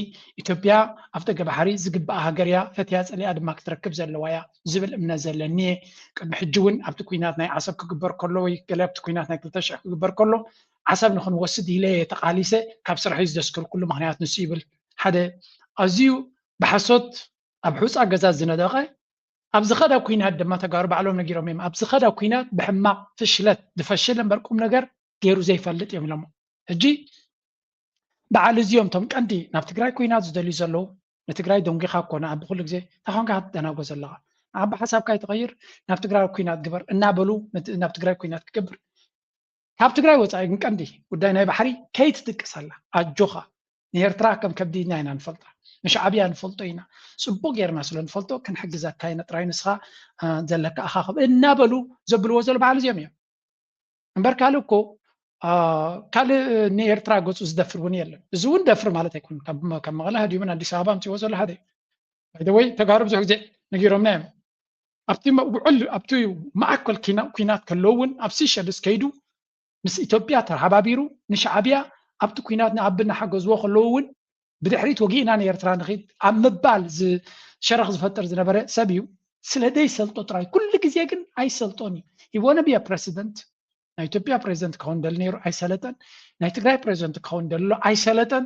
ኢትዮጵያ ኣፍደገ ባሕሪ ዝግባኣ ሃገር እያ፣ ፈትያ ፀሊኣ ድማ ክትረክብ ዘለዋ እያ ዝብል እምነት ዘለኒ እየ። ቅድሚ ሕጂ እውን ኣብቲ ኲናት ናይ ዓሰብ ክግበር ከሎ ወይ ገለ ኣብቲ ኲናት ናይ ክልተ ሽሕ ክግበር ከሎ ዓሰብ ንኽንወስድ ኢለ እየ ተቓሊሰ፣ ካብ ስርሐይ ዝደስከርኩሉ ምኽንያት ንሱ ይብል። ሓደ ኣዝዩ ብሓሶት ኣብ ሑፃ ገዛ ዝነደቐ ኣብ ዝኸዳ ኩናት ድማ ተጋሩ ባዕሎም ነጊሮም እዮም። ኣብ ዝኸዳ ኩናት ብሕማቕ ፍሽለት ዝፈሽል እምበር ቁም ነገር ገይሩ ዘይፈልጥ እዮም ኢሎሞ። ሕጂ በዓል እዚኦም እቶም ቀንዲ ናብ ትግራይ ኩናት ዝደልዩ ዘለዉ፣ ንትግራይ ደንጒኻ እኮ ንዓቢ ኩሉ ግዜ እንታይ ኮንካ ክትደናጎ ዘለኻ? ንዓቢ ሓሳብካ ይትቐይር፣ ናብ ትግራይ ኩናት ግበር እናበሉ ናብ ትግራይ ኩናት ክገብር ካብ ትግራይ ወፃኢ ግን ቀንዲ ጉዳይ ናይ ባሕሪ ከይትድቅስ ኣላ። ኣጆኻ፣ ንኤርትራ ከም ከብዲ ኢድና ኢና ንፈልጣ፣ ንሻዕብያ ንፈልጦ ኢና፣ ፅቡቅ ጌርና ስለ ንፈልጦ ክንሕግዘካ ኢና ጥራይ፣ ንስኻ ዘለካ ኣኻኽብ እናበሉ ዘብልዎ ዘሎ በዓል እዚኦም እዮም። እምበር ካልእ እኮ ካልእ ንኤርትራ ገፁ ዝደፍር እውን የለን። እዚ እውን ደፍር ማለት ኣይኮን። ካብ መቐለ ሃዲሙ ኣዲስ ኣበባ ኣምፅዎ ዘሎ ሓደ ወይ ተጋሩ ብዙሕ ግዜ ነጊሮምና እዮም። ኣብቲ ውዕል ኣብቲ ማእከል ኩናት ከለዉ እውን ኣብ ሲሸልስ ከይዱ ምስ ኢትዮጵያ ተሓባቢሩ ንሻዕብያ ኣብቲ ኩናት ንኣቢ እናሓገዝዎ ከለዉ እውን ብድሕሪት ወጊእና ንኤርትራ ንኺድ ኣብ ምባል ሸረኽ ዝፈጥር ዝነበረ ሰብ እዩ። ስለ ዘይሰልጦ ጥራይ ኩሉ ግዜ ግን ኣይሰልጦን እዩ። He wanna be a president። ናይ ኢትዮጵያ ፕሬዚደንት ክኸውን ደሊ ነይሩ ኣይሰለጠን። ናይ ትግራይ ፕሬዚደንት ክኸውን ደሎ ኣይሰለጠን።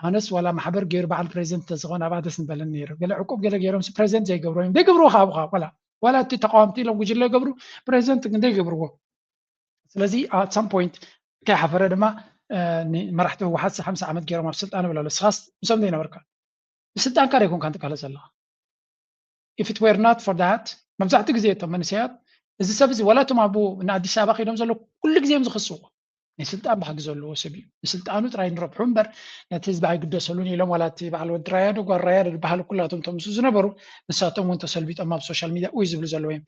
ኣነስ ዋላ ማሕበር ገይሩ በዓል ፕሬዚደንት ተዝኾን ኣብኣ ደስ ንበለኒ ነይሩ። ገለ ዕቁብ ገለ ገይሮም ፕሬዚደንት ዘይገብሩ እዮም ዘይገብርዎ ካብኡ ካብ ዋላ ዋላ እቲ ተቃወምቲ ኢሎም ጉጅለ ይገብሩ ፕሬዚደንት ግን ዘይገብርዎ። ስለዚ at some point ከይሓፈረ ድማ መራሕቲ ህወሓት ሓምሳ ዓመት ገይሮም ኣብ ስልጣን ይብል ኣሎ። ስኻስ ምሶም ዘይነበርካ ብስልጣንካ ደይኮንካ እንትካለ ዘለኻ if it were not for that መብዛሕትኡ ግዜ እቶም መንእሰያት እዚ ሰብ እዚ ዋላ እቶም ኣብኡ ንኣዲስ ኣበባ ከይዶም ዘለዉ ኩሉ ግዜ እዮም ዝኽስዎ። ናይ ስልጣን ባህጊ ዘለዎ ሰብ እዩ። ንስልጣኑ ጥራይ ንረብሑ እምበር ነቲ ህዝቢ ኣይግደሰሉን ኢሎም ዋላ እቲ በዓል ወዲ ራያ ዶ ጓል ራያ ዶ ዝበሃሉ ኩላቶም እቶም ምስኡ ዝነበሩ ንሳቶም እውን ተሰልቢጦም ኣብ ሶሻል ሚድያ ኡይ ዝብሉ ዘለዉ እዮም።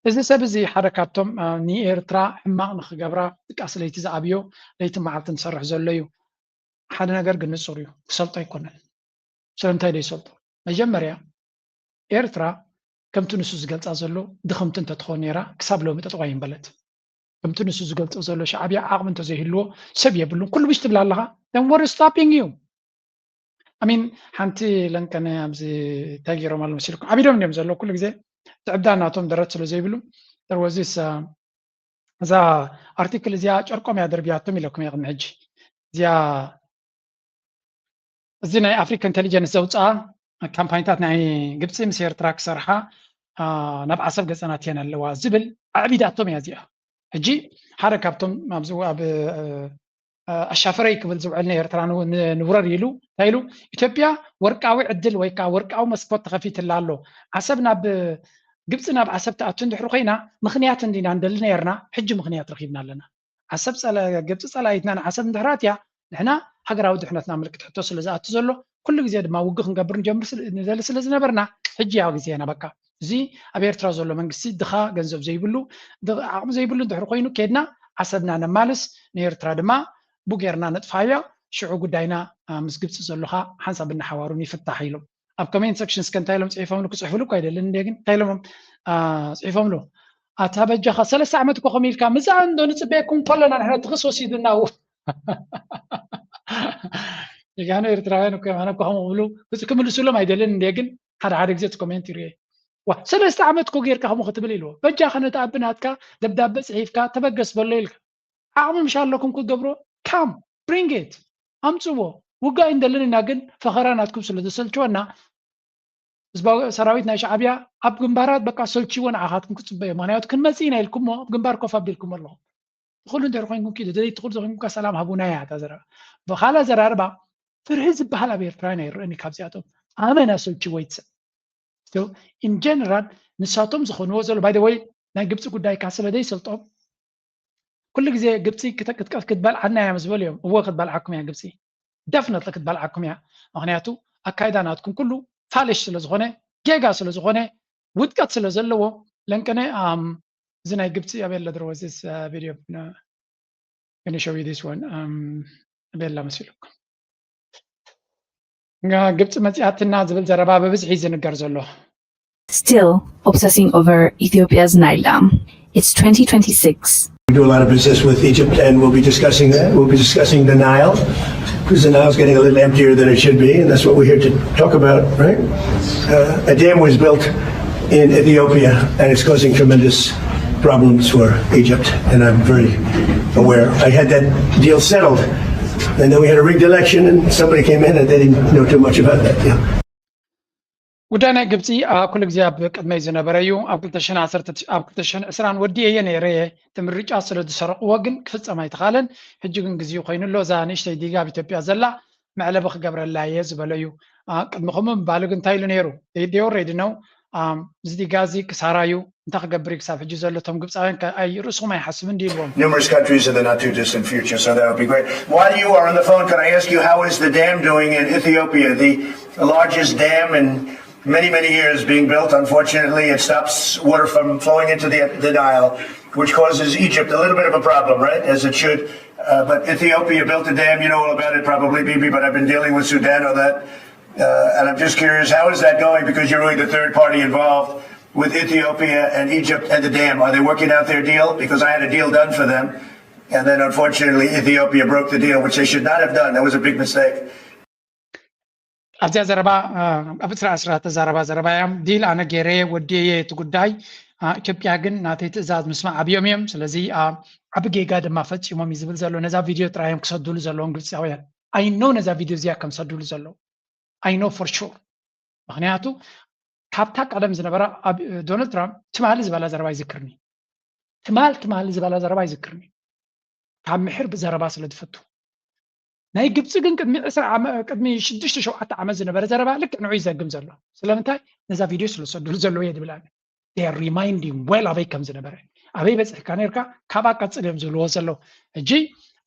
እዚ ሰብ እዚ ሓደ ካብቶም ንኤርትራ ሕማቕ ንክገብራ ድቃስ ለይቲ ዝኣብዮ ለይቲ መዓልቲ ንሰርሕ ዘሎ እዩ። ሓደ ነገር ግን ንጹር እዩ፣ ክሰልጦ ኣይኮነን። ስለምንታይ ዶ ይሰልጦ? መጀመርያ ኤርትራ ከምቲ ንሱ ዝገልጻ ዘሎ ድኽምቲ እንተትኾን ነይራ ክሳብ ሎሚ ጠጠው ኣይምበለት። ከምቲ ንሱ ዝገልጾ ዘሎ ሻዕብያ ዓቕሚ እንተዘይህልዎ ሰብ የብሉን። ኩሉ ብሽ ትብል ኣለኻ then what is stopping you? I mean ሓንቲ ለንቀነ ኣብዚ እንታይ ገይሮም ኣሎ መሲልኩም ዓቢዶም እዮም ዘለዉ ኩሉ ግዜ ትዕብዳ ናቶም ደረት ስለ ዘይብሉ there was this እዛ ኣርቲክል እዚኣ ጨርቆም እያ ደርብያቶም ኢለኩም እየ ቅድሚ ሕጂ እዚኣ እዚ ናይ ኣፍሪካ ኢንቴሊጀንስ ዘውፅኣ ካምፓኒታት ናይ ግብፂ ምስ ኤርትራ ክሰርሓ ናብ ዓሰብ ገፀናት እየን ኣለዋ ዝብል ኣዕቢዳቶም እያ እዚኣ ሕጂ ሓደ ካብቶም ኣብዚ ኣብ ኣሻፈረይ ክብል ዝውዕል ናይ ኤርትራ ንውረር ኢሉ እንታይ ኢሉ ኢትዮጵያ ወርቃዊ ዕድል ወይ ከዓ ወርቃዊ መስኮት ተኸፊትላ ኣሎ ዓሰብ ናብ ግብፂ ናብ ዓሰብ ትኣቱ እንድሕር ኮይና ምኽንያት እንዲና ንደሊ ነርና ሕጂ ምኽንያት ረኺብና ኣለና ዓሰብ ግብፂ ፀላኢትና ንዓሰብ እንድሕር ኣትያ ንሕና ሃገራዊ ድሕነትና ምልክት ሕቶ ስለ ዝኣቱ ዘሎ ኩሉ ግዜ ድማ ውግእ ክንገብር ንጀምር ንደሊ ስለ ዝነበርና ሕጂ ያው ግዜና በቃ እዚ ኣብ ኤርትራ ዘሎ መንግስቲ ድኻ ገንዘብ ዘይብሉ ዓቕሚ ዘይብሉ እንድሕር ኮይኑ ኬድና ዓሰብና ነማልስ ንኤርትራ ድማ ቡጌርና ነጥፋያ ሽዑ ጉዳይና ምስ ግብፂ ዘሎካ ሓንሳብ እናሓዋሩን ይፍታሕ ኢሎም ኣብ ኮሜንት ሰክሽን እስከ እንታይ ኢሎም ፅሒፎምሉ ክፅሕፍሉ እኮ ኣይደልን እንደ ግን እንታይ ኢሎም ፅሒፎምሉ ኣታ በጃኻ ሰለስተ ዓመት እኮ ከም ኢልካ ምዛ እንዶ ንፅበየኩም ከለና ንሕና ትኽስ ወሲዱና ው ጀጋኑ ኤርትራውያን እኮ ኣነ እኮ ከምኡ ክብሉ ክምልሱሎም ኣይደልን እንደ ግን ሓደ ሓደ ግዜ ኮሜንት ይርኤ ዋ ሰለስተ ዓመት እኮ ጌርካ ከምኡ ክትብል ኢልዎ በጃኻ ነቲ ኣቢ ናትካ ደብዳበ ፅሒፍካ ተበገስ በሎ ኢልካ ዓቕሚ ምሽ ኣለኩም ክትገብሮ come bring it ኣምፅዎ ውጋእ እንደልን ኢና ግን ፈኸራ ናትኩም ስለ ዘሰልችወና ህዝባዊ ሰራዊት ናይ ሻዕብያ ኣብ ግንባራት በቃ ሰልችዎ ንዓኻትኩም ክፅበዮ ምክንያቱ ክንመፅእ ኢና ኢልኩሞ ኣብ ግንባር ኮፍ ኣቢልኩም ኣለኹም ትኽእሉ እንድሕር ኮይንኩም ኪዱ ደይ ትኽእሉ ተኮይንኩም ሰላም ሃቡና እያ እታ ዘረባ ብኻልእ ኣዘራርባ ፍርሂ ዝበሃል ኣብ ኤርትራውያን ኣይረአኒ ካብዚኣቶም ኣመና ሰልችዎ ይትሰብ in general ንሳቶም ዝኾንዎ ዘሎ by the way ናይ ግብፂ ጉዳይ ካ ስለ ዘይሰልጦም ኩሉ ግዜ ግብፂ ክትበልዓና እያ ምስ በሉ እዮም እወ ክትበልዓኩም እያ ግብፂ definitely ክትበልዓኩም እያ ምክንያቱ ኣካይዳ ናትኩም ኩሉ ፋልሽ ስለ ዝኾነ ጌጋ ስለ ዝኾነ ውድቀት ስለ ዘለዎ ለንቀነ እዚ ናይ ግብፂ ኣበየለ ድሮ this video gonna show you this one ኣበየላ መሲሉኩም ግብፂ መፂኣትና ዝብል ዘረባ ብብዝሒ ዝንገር ዘሎ Still obsessing over Ethiopia's Nile Dam. It's twenty twenty-six. We do a lot of business with Egypt, and we'll be discussing that. We'll be discussing the Nile, because the Nile's getting a little emptier than it should be, and that's what we're here to talk about, right? Uh, a dam was built in Ethiopia, and it's causing tremendous problems for Egypt, and I'm very aware. I had that deal settled, and then we had a rigged election, and somebody came in and they didn't know too much about that deal. ጉዳይ ናይ ግብፂ ኩሉ ግዜ ኣብ ቅድመይ ዝነበረ እዩ። ኣብ ክልተ ሽሕን ዓሰርተ ኣብ ክልተ ሽሕን ዕስራን ወዲኤ እየ ነይረ። እቲ ምርጫ ስለ ዝሰረቕዎ ግን ክፍፀም ኣይተኻለን። ሕጂ ግን ግዜኡ ኮይኑ ኣሎ። እዛ ንእሽተይ ዲጋ ኣብ ኢትዮጵያ ዘላ መዕለቢ ክገብረላ እየ ዝበሎ እዩ። ቅድሚ ከምኡ ምባሉ ግን እንታይ ኢሉ ነይሩ? They already know። እዚ ዲጋ እዚ ክሳራ እዩ። እንታይ ክገብር እዩ ክሳብ ሕጂ ዘሎ? እቶም ግብፃውያን ከ ኣይ ርእስኹም ኣይሓስብን ድዩ ኢልዎም? Numerous countries in the not too distant future, so that would be great. While you are on the phone, could I ask you, how is the dam doing in Ethiopia, the largest dam in many, many years being built? Unfortunately, it stops water from flowing into the, the Nile, which causes Egypt a little bit of a problem, right? As it should. Uh, but Ethiopia built a dam. You know all about it, probably, Bibi, but I've been dealing with Sudan on that. Uh, and I'm just curious, how is that going? Because you're really the third party involved with Ethiopia and Egypt and the dam. Are they working out their deal? Because I had a deal done for them. And then, unfortunately, Ethiopia broke the deal, which they should not have done. That was a big mistake. ኣብዚኣ ዘረባ ኣብ እስራ እስራ ተዛረባ ዘረባ እዮም። ዲል ኣነ ገይረ ወዲየ እቲ ጉዳይ። ኢትዮጵያ ግን ናተይ ትእዛዝ ምስማዕ ኣብዮም እዮም። ስለዚ ዓቢ ጌጋ ድማ ፈፂሞም እዩ ዝብል ዘሎ። ነዛ ቪድዮ ጥራዮም ክሰዱሉ ዘለዎም ግብፃውያን። I know ነዛ ቪድዮ እዚኣ ከም ሰዱሉ ዘለዉ። I know for sure። ምክንያቱ ካብታ ቀደም ዝነበራ ዶናልድ ትራምፕ ትማሊ ዝበላ ዘረባ ይዝክርኒ። ትማል ትማሊ ዝበላ ዘረባ ይዝክርኒ። ካብ ምሕር ብዘረባ ስለ ዝፈቱ ናይ ግብፂ ግን ቅድሚ ዕስራ ዓመ- ቅድሚ ሽዱሽተ ሸውዓተ ዓመት ዝነበረ ዘረባ ልክዕ ንዑ ይዘግም ዘሎ። ስለምንታይ? ነዛ ቪድዮ ስለ ዝሰዱሉ ዘለዉ እየ ዝብል ኣነ። They are reminding well ኣበይ ከም ዝነበረ፣ ኣበይ በፂሕካ ነርካ፣ ካብኣ ቀፅል እዮም ዝብልዎ ዘለዉ። ሕጂ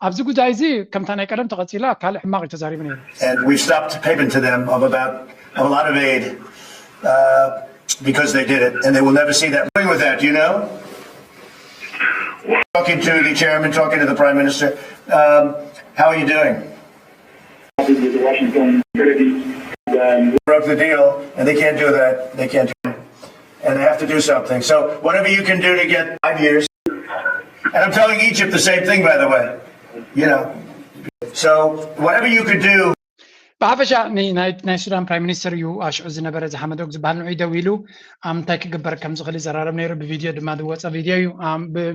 ኣብዚ ጉዳይ እዚ ከምታ ናይ ቀደም ተቐፂላ ካልእ ሕማቕ እዩ ተዛሪቡ ነይሩ። And we've stopped payment to them of about of a lot of aid uh, because they did it, and they will never see that. With that, you know, talking to the chairman, talking to the prime minister. Um, how are you doing? With the Washington Kennedy, um, Broke the deal, and they can't do that. They can't do it. And they have to do something. So whatever you can do to get five years. And I'm telling Egypt the same thing, by the way. You know. So whatever you could do. ብሓፈሻ ናይ ሱዳን ፕራይም ሚኒስተር እዩ ኣሽዑ ዝነበረ እዚ ሓመዶግ ዝበሃል ንዑ ደው ኢሉ እንታይ ክግበር ከም ዝኽእል ይዘራረብ ነይሩ። ብቪድዮ ድማ ዝወፀ ቪድዮ እዩ።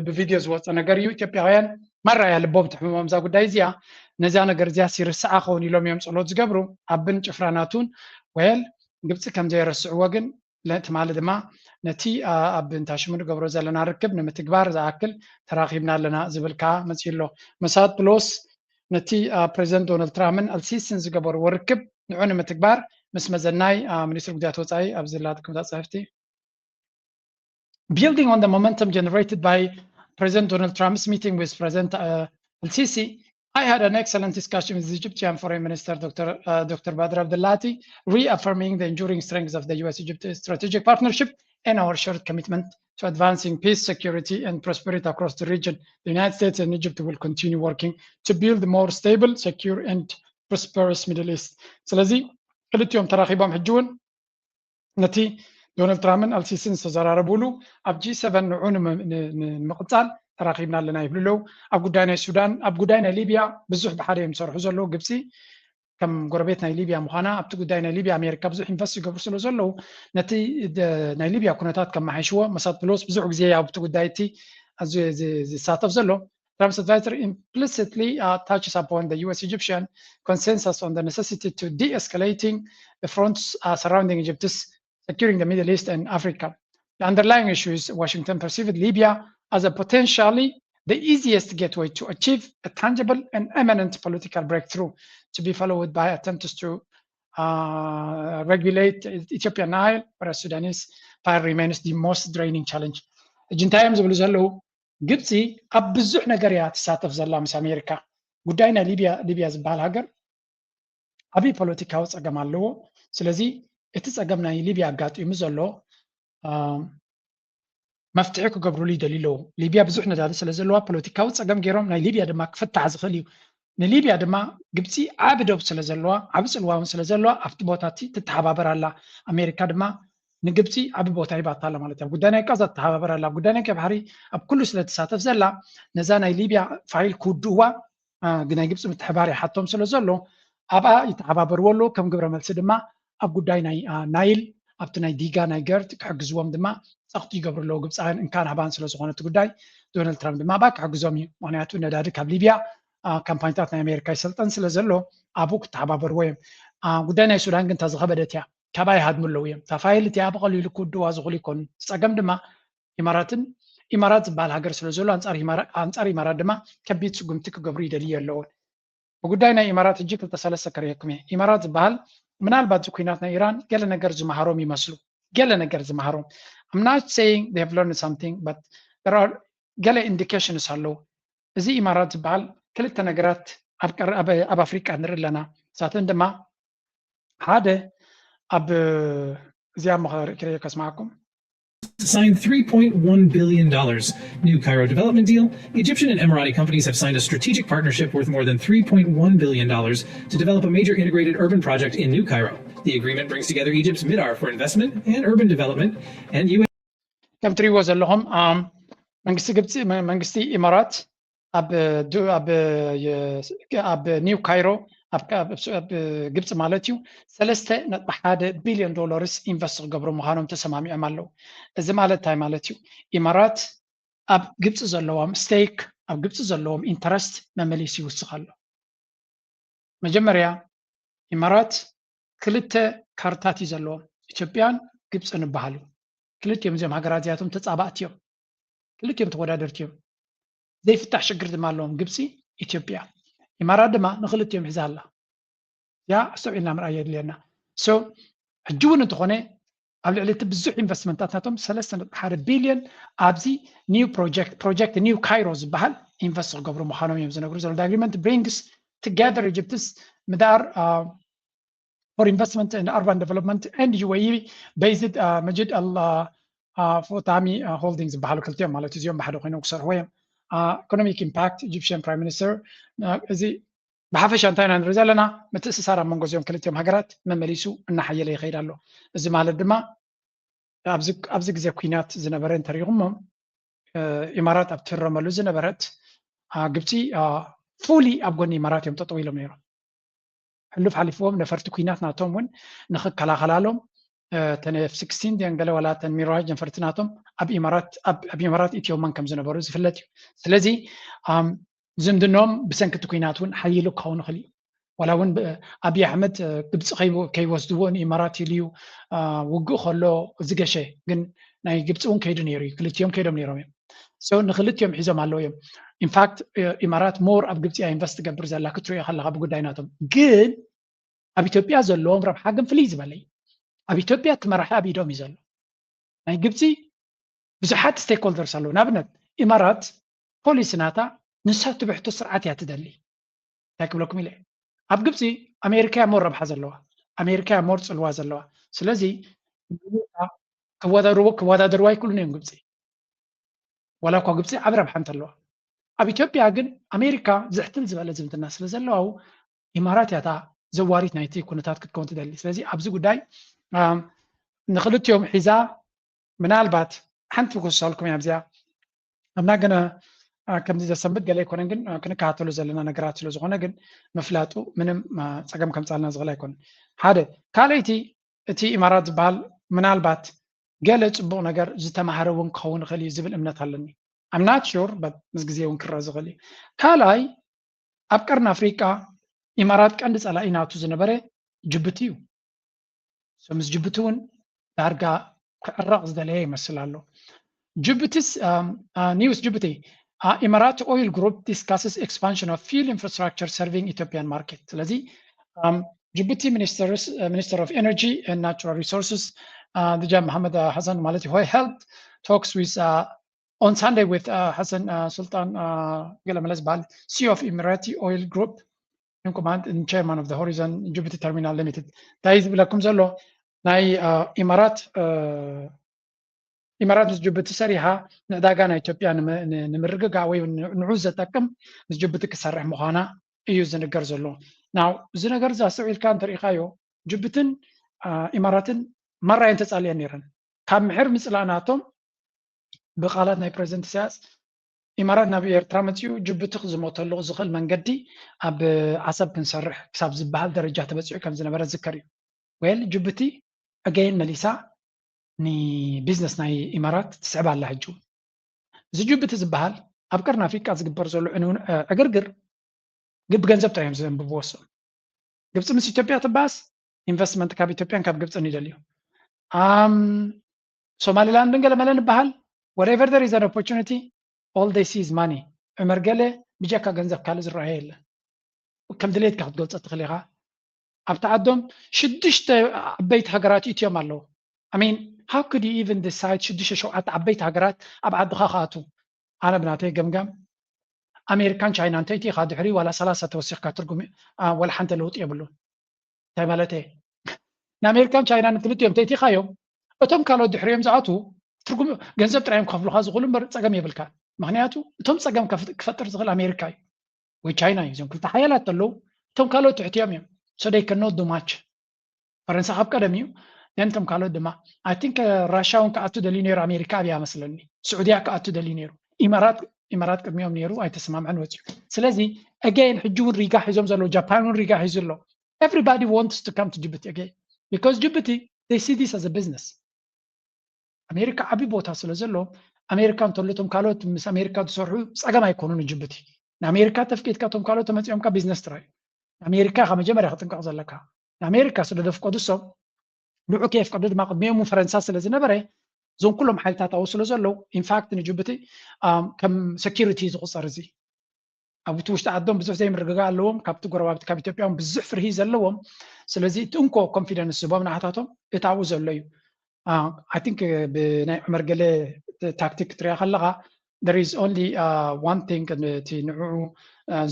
ብቪድዮ ዝወፀ ነገር እዩ። ኢትዮጵያውያን ማራ እያ ልቦም ትሕምሞም እዛ ጉዳይ እዚኣ። ነዛ ነገር እዚኣ ሲርስዓ ኸውን ኢሎም እዮም ፀሎት ዝገብሩ። ኣብን ጭፍራናቱን ወል ግብፂ ከም ዘይረስዕዎ ግን ትማሊ ድማ ነቲ ኣብ እንታሽሙ ንገብሮ ዘለና ርክብ ንምትግባር ዝኣክል ተራኺብና ኣለና ዝብል ከዓ መፂኡ ኣሎ። መሳድ ፕሎስ ነቲ ፕሬዚደንት ዶናልድ ትራምፕን ኣልሲሲን ዝገበርዎ ርክብ ንዑ ንምትግባር ምስ መዘናይ ሚኒስትሪ ጉዳያት ወፃኢ ኣብ ዝላጥኩም ፃሕፍቲ Building on the momentum generated by President Donald Trump's meeting with President uh, Al-Sisi, I had an excellent discussion with Egyptian Foreign Minister Doctor Uh, Doctor Badr Abdelatty, reaffirming the enduring strength of the U S Egypt strategic partnership and our shared commitment to advancing peace, security, and prosperity across the region. The United States and Egypt will continue working to build a more stable, secure, and prosperous Middle East. ስለዚ ክልቲኦም ተራኺቦም ሕጂ እውን ነቲ ዶናልድ ትራምፕን ኣልሲሲን ዝተዘራረቡሉ ኣብ ጂ ሰቨን ንዑ ንምቕፃል ተራኺብና ኣለና ይብሉ ኣለዉ። ኣብ ጉዳይ ናይ ሱዳን፣ ኣብ ጉዳይ ናይ ሊብያ ብዙሕ ብሓደ እዮም ዝሰርሑ ዘለዉ። ግብፂ ከም ጎረቤት ናይ ሊብያ ምዃና ኣብቲ ጉዳይ ናይ ሊብያ ኣሜሪካ ብዙሕ ኢንቨስት ይገብሩ ስለ ዘለዉ ነቲ ናይ ሊብያ ኩነታት ከመሓይሽዎ መሳድ ፕሎስ ብዙሕ ግዜ ኣብቲ ጉዳይ እቲ ዝሳተፍ ዘሎ Trump's advisor implicitly uh, touches upon the U S Egyptian consensus on the necessity to de escalating the fronts uh, surrounding Egypt's securing the Middle East and Africa. The underlying issue is Washington perceived Libya as a potentially the easiest gateway to achieve a tangible and imminent political breakthrough, to be followed by attempts to uh, regulate Ethiopian Nile, whereas Sudanese fire remains the most draining challenge. ሕጂ እንታይ እዮም ዝብሉ ዘለዉ? ግብፂ ኣብ ብዙሕ ነገር እያ ትሳተፍ ዘላ ምስ ኣሜሪካ። ጉዳይ ናይ ሊብያ ሊብያ ዝበሃል ሃገር ዓብዪ ፖለቲካዊ ፀገም ኣለዎ። ስለዚ እቲ ፀገም ናይ ሊብያ ኣጋጢሙ ዘሎ መፍትሒ ክገብሩሉ ይደልዩ ኣለዉ። ሊብያ ብዙሕ ነዳዲ ስለ ዘለዋ ፖለቲካዊ ፀገም ገይሮም ናይ ሊብያ ድማ ክፍታሕ ዝኽእል እዩ። ንሊብያ ድማ ግብፂ ዓቢ ዶብ ስለ ዘለዋ ዓቢ ፅልዋ እውን ስለ ዘለዋ ኣብቲ ቦታ እቲ ትተሓባበር ኣላ። ኣሜሪካ ድማ ንግብፂ ዓቢ ቦታ ሂባታ ኣላ ማለት እዩ። ኣብ ጉዳይ ናይ ቃዛ ትተሓባበር ኣላ። ኣብ ጉዳይ ናይ ቀይ ባሕሪ ኣብ ኩሉ ስለ ትሳተፍ ዘላ ነዛ ናይ ሊብያ ፋይል ክውድእዋ ናይ ግብፂ ምትሕባር ይሓቶም ስለ ዘሎ ኣብኣ ይተሓባበርዎ ኣለዉ። ከም ግብረ መልሲ ድማ ኣብ ጉዳይ ናይ ናይል ኣብቲ ናይ ዲጋ ናይ ገርት ክሕግዝዎም ድማ ፀቕጢ ይገብሩ ኣለዉ። ግብፃውያን እንካን ሃባን ስለ ዝኾነ እቲ ጉዳይ ዶናልድ ትራምፕ ድማ ኣብኣ ክሕግዞም እዩ። ምክንያቱ ነዳዲ ካብ ሊብያ ካምፓኒታት ናይ ኣሜሪካ ይሰልጠን ስለ ዘሎ ኣብኡ ክተሓባበርዎ እዮም። ጉዳይ ናይ ሱዳን ግን እታ ዝኸበደት እያ። ካባይ ይሃድሙ ኣለዉ እዮም። እታ ፋይል እቲኣ ብቐሊሉ ክውድዋ ዝኽእሉ ይኮኑ። ጸገም ድማ ኢማራትን ኢማራት ዝበሃል ሃገር ስለ ዘሎ ኣንጻር ኢማራ- ኣንጻር ኢማራት ድማ ከቢድ ስጉምቲ ክገብሩ ይደልዩ ኣለውን። ብጉዳይ ናይ ኢማራት ሕጂ ክልተ ሰለስተ ከርእየኩም እየ። ኢማራት ዝበሃል ምናልባት እዚ ኩናት ናይ ኢራን ገለ ነገር ዝመሃሮም ይመስሉ። ገለ ነገር ዝመሃሮም። I'm not saying they have learned something, but there are ገለ indications ኣለዉ። እዚ ኢማራት ዝበሃል ክልተ ነገራት ኣብ ቀር- ኣብ- ኣብ ኣፍሪቃ ንርኢ ኣለና። ንሳተን ድማ ሓደ ኣብ እዚኣ እሞ ክርኢ- ክርእዮ ከስማዓኩም። Signed three point one billion dollars new Cairo development deal. Egyptian and Emirati companies have signed a strategic partnership worth more than three point one billion dollars to develop a major integrated urban project in New Cairo. The agreement brings together Egypt's Midar for investment and urban development and U S ከም ትሪእዎ ዘለኹም ኣም፣ መንግስቲ ግብፂ መ- መንግስቲ ኢማራት ኣብ ዱ- ኣብ የ- ኣብ ኒው ካይሮ ኣብ ካ- ኣብ ሱ- ኣብ ግብፂ ማለት እዩ ሰለስተ ነጥቢ ሓደ ቢልዮን ዶላርስ ኢንቨስት ክገብሩ ምዃኖም ተሰማሚዖም ኣለዉ። እዚ ማለት እንታይ ማለት እዩ? ኢማራት ኣብ ግብፂ ዘለዎም ስቴክ ኣብ ግብፂ ዘለዎም ኢንተረስት መመሊሱ ይውስኽ ኣሎ። መጀመርያ ኢማራት ክልተ ካርታት እዩ ዘለዎም። ኢትዮጵያን ግብፅን ይበሃሉ። ክልቲኦም እዚኦም ሃገራት እዚኣቶም ተፃባእቲ እዮም። ክልቲኦም ተወዳደርቲ እዮም። ዘይፍታሕ ሽግር ድማ ኣለዎም ግብፂ፣ ኢትዮጵያ። ኢማራት ድማ ንክልቲኦም ሒዛ ኣላ። ያ ኣስተውዒልና ምርኣይ የድልየና። So ሕጂ እውን እንተኾነ ኣብ ልዕሊ እቲ ብዙሕ ኢንቨስትመንታት ናቶም ሰለስተ ነጥቢ ሓደ ቢልዮን ኣብዚ ኒው ፕሮጀክት ፕሮጀክት ኒው ካይሮ ዝበሃል ኢንቨስት ክገብሩ ምዃኖም እዮም ዝነግሩ ዘሎ። The agreement brings together Egypt's Midar uh, for investment and urban development and U A E based uh, Majid Al uh, uh, Fuhtami uh, Holdings ዝበሃሉ ክልቲኦም ማለት እዚኦም ብሓደ ኮይኖም ክሰርሕዎ እዮም። ኢኮኖሚክ ኢምፓክት ኢጂፕሽያን ፕራይም ሚኒስተር እዚ ብሓፈሻ እንታይ ኢና ንርኢ ዘለና? ምትእስሳር ኣብ መንጎ እዚኦም ክልቲኦም ሃገራት መመሊሱ እናሓየለ ይኸይድ ኣሎ። እዚ ማለት ድማ ኣብዚ ኣብዚ ግዜ ኩናት ዝነበረ እንተሪኢኹሞ ኢማራት ኣብ ትህረመሉ ዝነበረት ግብፂ ፉሊ ኣብ ጎኒ ኢማራት እዮም ጠጠው ኢሎም ነይሮም። ሕሉፍ ሓሊፍዎም ነፈርቲ ኩናት ናቶም እውን ንክከላኸላሎም ተን ኤፍ ሲክስቲን ድየን ገለ ዋላ ተን ሚራጅ ነፈርቲ ናቶም ኣብ ኢማራት ኣብ ኢማራት ኢትዮማን ከም ዝነበሩ ዝፍለጥ እዩ። ስለዚ ዝምድኖም ብሰንኪ እቲ ኩናት እውን ሓይሉ ክኸውን ይኽእል እዩ። ዋላ እውን ኣብይ ኣሕመድ ግብፂ ከይወስድዎ ንኢማራት ኢሉ እዩ ውግእ ከሎ ዝገሸ፣ ግን ናይ ግብፂ እውን ከይዱ ነይሩ እዩ። ክልቲኦም ከይዶም ነይሮም እዮም። So ንክልቲኦም ሒዞም ኣለዉ እዮም። ኢንፋክት ኢማራት ሞር ኣብ ግብፂ ኢንቨስት ትገብር ዘላ ክትሪኦ ከለካ ብጉዳይ ናቶም። ግን ኣብ ኢትዮጵያ ዘለዎም ረብሓ ግን ፍልይ ዝበለ እዩ። ኣብ ኢትዮጵያ እቲ መራሒ ኣብ ኢዶም እዩ ዘሎ። ናይ ግብፂ ብዙሓት ስቴክሆልደርስ ኣለዉ። ንኣብነት ኢማራት ፖሊሲ ናታ ንሳ ትብሕቶ ስርዓት እያ ትደሊ። እንታይ ክብለኩም ኢለ ኣብ ግብፂ ኣሜሪካ እያ ሞር ረብሓ ዘለዋ፣ ኣሜሪካ እያ ሞር ፅልዋ ዘለዋ። ስለዚ ክወዳደርዎ ክወዳደርዋ ኣይክእሉን እዮም ግብፂ። ዋላ እኳ ግብፂ ዓብ ረብሓ እንተለዋ ኣብ ኢትዮጵያ ግን ኣሜሪካ ዝሕትል ዝበለ ዝምድና ስለ ዘለዋ ኢማራት እያ እታ ዘዋሪት ናይቲ ኩነታት ክትከውን ትደሊ። ስለዚ ኣብዚ ጉዳይ ንክልቲኦም ሒዛ ምናልባት ሓንቲ ክወስሳልኩም እያ ኣብዚኣ ኣብና ገና ከምዚ ዘሰንብት ገለ ኣይኮነን፣ ግን ክንከታተሎ ዘለና ነገራት ስለ ዝኾነ ግን ምፍላጡ ምንም ፀገም ከምፃልና ዝኽእል ኣይኮነን። ሓደ ካልኣይቲ እቲ ኢማራት ዝበሃል ምናልባት ገለ ፅቡቕ ነገር ዝተማሃረ እውን ክኸውን ይኽእል እዩ ዝብል እምነት ኣለኒ። I'm not sure but ምስ ግዜ እውን ክረአ ዝኽእል እዩ። ካልኣይ ኣብ ቀርኒ ኣፍሪቃ ኢማራት ቀንዲ ፀላኢ ናቱ ዝነበረ ጅቡቲ እዩ። So ምስ ጅቡቲ እውን ዳርጋ ክዕረቕ ዝደለየ ይመስል ኣሎ። ጅቡቲስ ኒውስ ጅቡቲ ኢማራት ኦይል ግሩፕ discusses expansion of fuel infrastructure serving Ethiopian market። ስለዚ ጅቡቲ ሚኒስተርስ ሚኒስተር of energy and natural resources ድጃ መሐመድ ሐሰን ማለት እዩ held talks with on Sunday with Hassan Sultan ገለመለ ዝበሃል CEO of Emirati Oil Group in command and chairman of the Horizon Djibouti Terminal Limited። እንታይ ዝብለኩም ዘሎ ናይ ኢማራት ኢማራት ምስ ጅቡቲ ሰሪሓ ንዕዳጋ ናይ ኢትዮጵያ ንምርግጋእ ወይ ንዑ ዘጠቅም ምስ ጅቡቲ ክሰርሕ ምዃና እዩ ዝንገር ዘሎ። ናው እዚ ነገር እዚ ኣስተውዒልካ እንተሪኢኻዮ ጅቡትን ኢማራትን ማራ እየን ተፃልየን ነይረን። ካብ ምሕር ምፅላእ ናቶም ብቃላት ናይ ፕረዚደንት ኢሳያስ ኢማራት ናብ ኤርትራ መፂኡ ጅቡቲ ክዝመተሉ ዝኽእል መንገዲ ኣብ ዓሰብ ክንሰርሕ ክሳብ ዝበሃል ደረጃ ተበፂሑ ከም ዝነበረ ዝከር እዩ። ዌል ጅቡቲ ኣገይን መሊሳ ንቢዝነስ ናይ ኢማራት ትስዕብ ኣላ። ሕጂ እዚ ጅቡቲ ዝበሃል ኣብ ቀርኒ ኣፍሪቃ ዝግበር ዘሎ ዕግርግር ግብ ገንዘብ ጥራይ እዮም ዘንብብዎ እሶም። ግብፂ ምስ ኢትዮጵያ ትባስ ኢንቨስትመንት ካብ ኢትዮጵያን ካብ ግብፅን ይደልዩ። ኣም ሶማሊላንድን ገለ መለ ንበሃል፣ wherever there is an opportunity, all they see is money። ዑመር ገለ ብጀካ ገንዘብ ካልእ ዝረኣየ የለን። ከም ድሌትካ ክትገልፆ ትኽእል ኢኻ። ኣብቲ ዓዶም ሽዱሽተ ዓበይቲ ሃገራት ኢትዮም ኣለዉ። I mean, how could you even decide ሽዱሽተ ሸውዓተ ዓበይቲ ሃገራት ኣብ ዓድኻ ክኣቱ? ኣነ ብናተይ ገምጋም ኣሜሪካን ቻይናን እንተይትኻ ድሕሪ ዋላ ሰላሳ ተወሲኽካ ትርጉም አ፣ ዋላ ሓንቲ ለውጢ የብሉን። እንታይ ማለት እየ? ንኣሜሪካን ቻይናን ክልቲኦም እንተይትኻዮም እቶም ካልኦት ድሕሪኦም ዝኣትዉ ትርጉም ገንዘብ ጥራዮም ክኸፍሉኻ ዝኽእሉ እምበር ፀገም የብልካ። ምክንያቱ እቶም ፀገም ከፍ- ክፈጥር ዝኽእል ኣሜሪካ እዩ ወይ ቻይና እዩ። እዞም ክልተ ሓያላት ኣለዉ፣ እቶም ካልኦት ትሕቲኦም እዮም። So they cannot do much። ፈረንሳ ካብ ቀደም እዩ። Then እቶም ካልኦት ድማ I think ራሻ እውን ክኣቱ ደልዩ ነይሩ፣ ኣሜሪካ ኣብያ መስለኒ፣ ስዑድያ ክኣቱ ደልዩ ነይሩ፣ ኢማራት ኢማራት ቅድሚኦም ነይሩ ኣይተሰማምዐን ወፂኡ። ስለዚ again ሕጂ እውን ሪጋ ሒዞም ዘለዉ፣ ጃፓን እውን ሪጋ ሒዙ ኣሎ። Everybody wants to come to Djibouti again because Djibouti they see this as a business። ኣሜሪካ ዓብዪ ቦታ ስለ ዘለዎም ኣሜሪካ እንተሎ እቶም ካልኦት ምስ ኣሜሪካ ዝሰርሑ ፀገም ኣይኮኑን። ጅቡቲ ንኣሜሪካ ተፍቂድካ እቶም ካልኦት ተመፂኦምካ ቢዝነስ ጥራይ እዩ። ንኣሜሪካ ኢኻ መጀመርያ ክጥንቀቕ ዘለካ። ንኣሜሪካ ስለ ዘፍቀዱ እሶም ንዑ ከየፍቀዱ ድማ ቅድሚኦም ፈረንሳ ስለ ዝነበረ እዞም ኩሎም ሓይልታት ኣብኡ ስለ ዘለዉ ኢንፋክት ንጅቡቲ ኣም፣ ከም ሰኪሪቲ ዝቁፀር እዚ ኣብቲ ውሽጢ ዓዶም ብዙሕ ዘይምርግጋእ ኣለዎም። ካብቲ ጎረባብቲ ካብ ኢትዮጵያ እውን ብዙሕ ፍርሂ ዘለዎም። ስለዚ እቲ እንኮ ኮንፊደንስ ዝቦም ንኣታቶም እቲ ኣብኡ ዘሎ እዩ። I think ብናይ ዑመር ገለ ታክቲክ ክትሪኣ ከለኻ there is only one thing እቲ ንዕኡ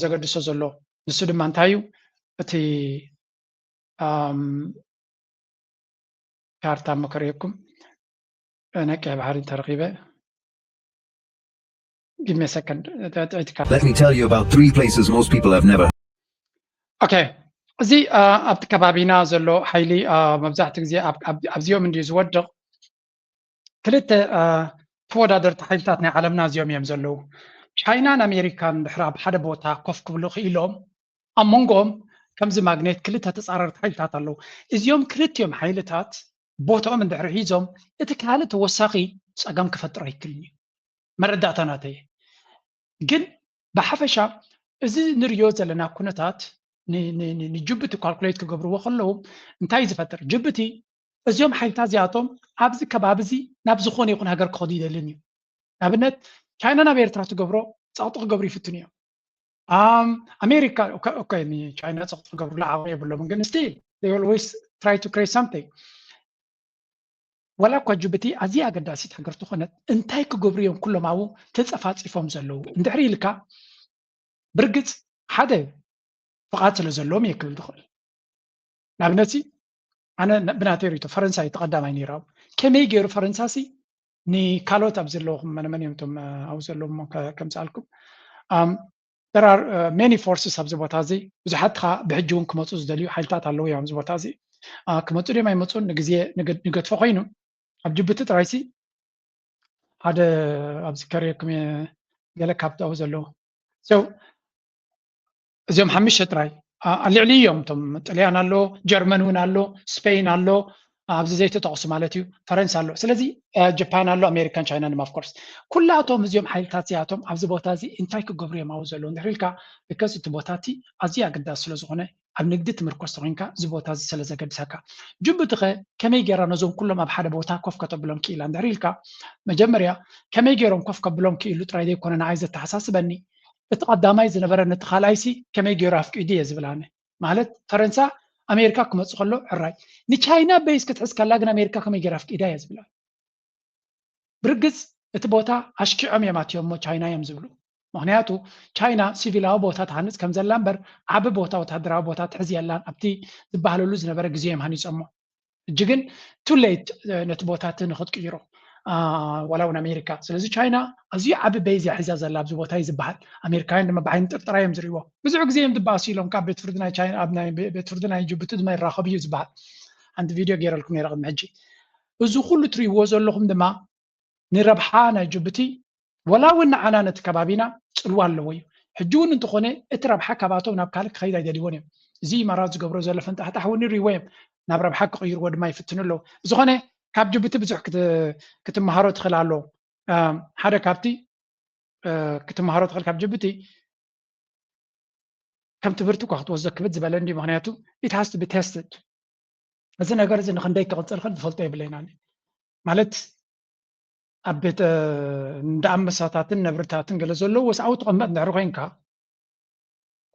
ዘገድሶ ዘሎ ንሱ ድማ እንታይ እዩ? እቲ ካርታ መከረየኩም ናይ ቀይ ባሕሪ ተረኺበ Give me a second. Let me tell you about three places most people have never. Okay. እዚ ኣብቲ ከባቢና ዘሎ ሓይሊ መብዛሕትኡ ግዜ ኣብዚኦም እንድዩ ዝወድቕ። ክልተ ተወዳደርቲ ሓይልታት ናይ ዓለምና እዚኦም እዮም ዘለዉ። ቻይናን ኣሜሪካን ድሕሪ ኣብ ሓደ ቦታ ኮፍ ክብሉ ክኢሎም ኣብ መንጎኦም ከምዚ ማግኔት ክልተ ተፃረርቲ ሓይልታት ኣለዉ። እዚኦም ክልቲኦም ሓይልታት ቦታኦም እንድሕሪ ሒዞም እቲ ካልእ ተወሳኺ ፀገም ክፈጥር ኣይክልን እዩ። መረዳእታ ናተይ ግን ብሓፈሻ እዚ ንሪኦ ዘለና ኩነታት ንጅቡቲ ካልኩሌት ክገብርዎ ከለዉ እንታይ ዝፈጥር ጅቡቲ እዚኦም ሓይልታት እዚኣቶም ኣብዚ ከባቢ እዚ ናብ ዝኾነ ይኹን ሃገር ክኸዱ ይደልን እዩ። ንኣብነት ቻይና ናብ ኤርትራ ትገብሮ ፀቕጢ ክገብሩ ይፍትኑ እዮም። ኣሜሪካ ቻይና ፀቕጢ ክገብሩላ ዓቕሚ የብሎምን ግን ስቲል they always try to create something። ዋላ እኳ ጅቡቲ ኣዝያ ኣገዳሲት ሃገር ትኾነት እንታይ ክገብሩ እዮም ኩሎም ኣብኡ ተፀፋፂፎም ዘለዉ እንድሕሪ ኢልካ ብርግፅ ሓደ ፍቓድ ስለ ዘለዎም እየ ክብል ዝኽእል። ንኣብነት ኣነ ብናተይ ሪቶ ፈረንሳ እዩ ተቐዳማይ ነይሩ። ከመይ ገይሩ ፈረንሳ ሲ ንካልኦት ኣብ ዘለኹም መነመን እዮም ቶም ኣብኡ ዘለዎም ከምፅኣልኩም there are many forces ኣብዚ ቦታ እዚ ብዙሓት ከዓ ብሕጂ እውን ክመፁ ዝደልዩ ሓይልታት ኣለዉ እዮም ኣብዚ ቦታ እዚ ክመፁ ድዮም ኣይመፁን ንግዜ ንገድፎ ኮይኑ ኣብ ጅቡቲ ጥራይሲ ሓደ ኣብዚ ከርእየኩም እየ ገለ ካብቲ ኣብኡ ዘለዉ እዚኦም ሓሙሽተ ጥራይ ኣልዕሊ እዮም እቶም ጥልያን ኣሎ ጀርመን እውን ኣሎ ስፔን ኣሎ ኣብዚ ዘይተጠቕሱ ማለት እዩ ፈረንሳ ኣሎ ስለዚ ጃፓን ኣሎ ኣሜሪካን ቻይና ድማ ኦፍኮርስ ኩላቶም እዚኦም ሓይልታት እዚኣቶም ኣብዚ ቦታ እዚ እንታይ ክገብሩ እዮም ኣብኡ ዘለዉ እንድሕር ኢልካ because እቲ ቦታ እቲ ኣዝዩ ኣገዳሲ ስለ ዝኾነ ኣብ ንግዲ ትምርኮስ ተኮይንካ እዚ ቦታ እዚ ስለ ዘገድሰካ ጅቡቲ ከ ከመይ ገይራ ነዞም ኩሎም ኣብ ሓደ ቦታ ኮፍ ከተብሎም ክኢላ እንድሕር ኢልካ መጀመርያ ከመይ ገይሮም ኮፍ ከብሎም ክኢሉ ጥራይ ዘይኮነ ንዓይ ዘተሓሳስበኒ እቲ ቀዳማይ ዝነበረ ነቲ ካልኣይሲ ከመይ ገይሩ ኣፍቂዱ እየ ዝብል ኣነ ማለት ፈረንሳ ኣሜሪካ ክመፅእ ከሎ ሕራይ ንቻይና በይስ ክትሕዝ ከላ ግን ኣሜሪካ ከመይ ገይራ ኣፍቂዳ እየ ዝብል ብርግፅ እቲ ቦታ ኣሽኪዖም እዮም ኣትዮም እሞ ቻይና እዮም ዝብሉ ምክንያቱ ቻይና ሲቪላዊ ቦታ ትሃንፅ ከም ዘላ እምበር ዓቢ ቦታ ወታደራዊ ቦታ ትሕዝ የላን ኣብቲ ዝበሃለሉ ዝነበረ ግዜ እዮም ሃኒፆሞ እጂ ግን too late ነቲ ቦታ እቲ ንክትቅይሮ ዋላ እውን ኣሜሪካ ስለዚ ቻይና ኣዝዩ ዓቢ በይዝ እያ ሒዛ ዘላ ኣብዚ ቦታ እዩ ዝበሃል ኣሜሪካውያን ድማ ብዓይኒ ጥርጠራ እዮም ዝርእዎ ብዙሕ ግዜ እዮም ዝበኣሱ ኢሎም ካብ ቤት ፍርዲ ናይ ቻይና ኣብ ናይ ቤት ፍርዲ ናይ ጅቡቲ ድማ ይራኸቡ እዩ ዝበሃል ሓንቲ ቪድዮ ገይረልኩም ነረ ቅድሚ ሕጂ እዚ ኩሉ ትርእይዎ ዘለኹም ድማ ንረብሓ ናይ ጅቡቲ ወላ እውን ንዓና ነቲ ከባቢና ፅልዋ ኣለዎ እዩ ሕጂ እውን እንተኾነ እቲ ረብሓ ካባቶም ናብ ካልእ ክኸይድ ኣይደልይዎን እዮም እዚ ኢማራት ዝገብሮ ዘሎ ፈንጣሕጣሕ እውን ይርእይዎ እዮም ናብ ረብሓ ክቕይርዎ ድማ ይፍትኑ ኣለዉ ዝኾነ ካብ ጅቡቲ ብዙሕ ክትመሃሮ ትኽእል ኣለዎ ሓደ ካብቲ ክትመሃሮ ትኽእል ካብ ጅቡቲ ከም ትምህርቲ እኳ ክትወስዶ ክብድ ዝበለ እንዲ ምክንያቱ it has to be tested እዚ ነገር እዚ ንክንደይ ክቕፅል ክእል ዝፈልጦ የብለይናን። ማለት ኣብ ቤተ እንዳ ኣንበሳታትን ነብርታትን ገለ ዘለዎ ሰብኣዊ ትቐመጥ እንድሕር ኮይንካ፣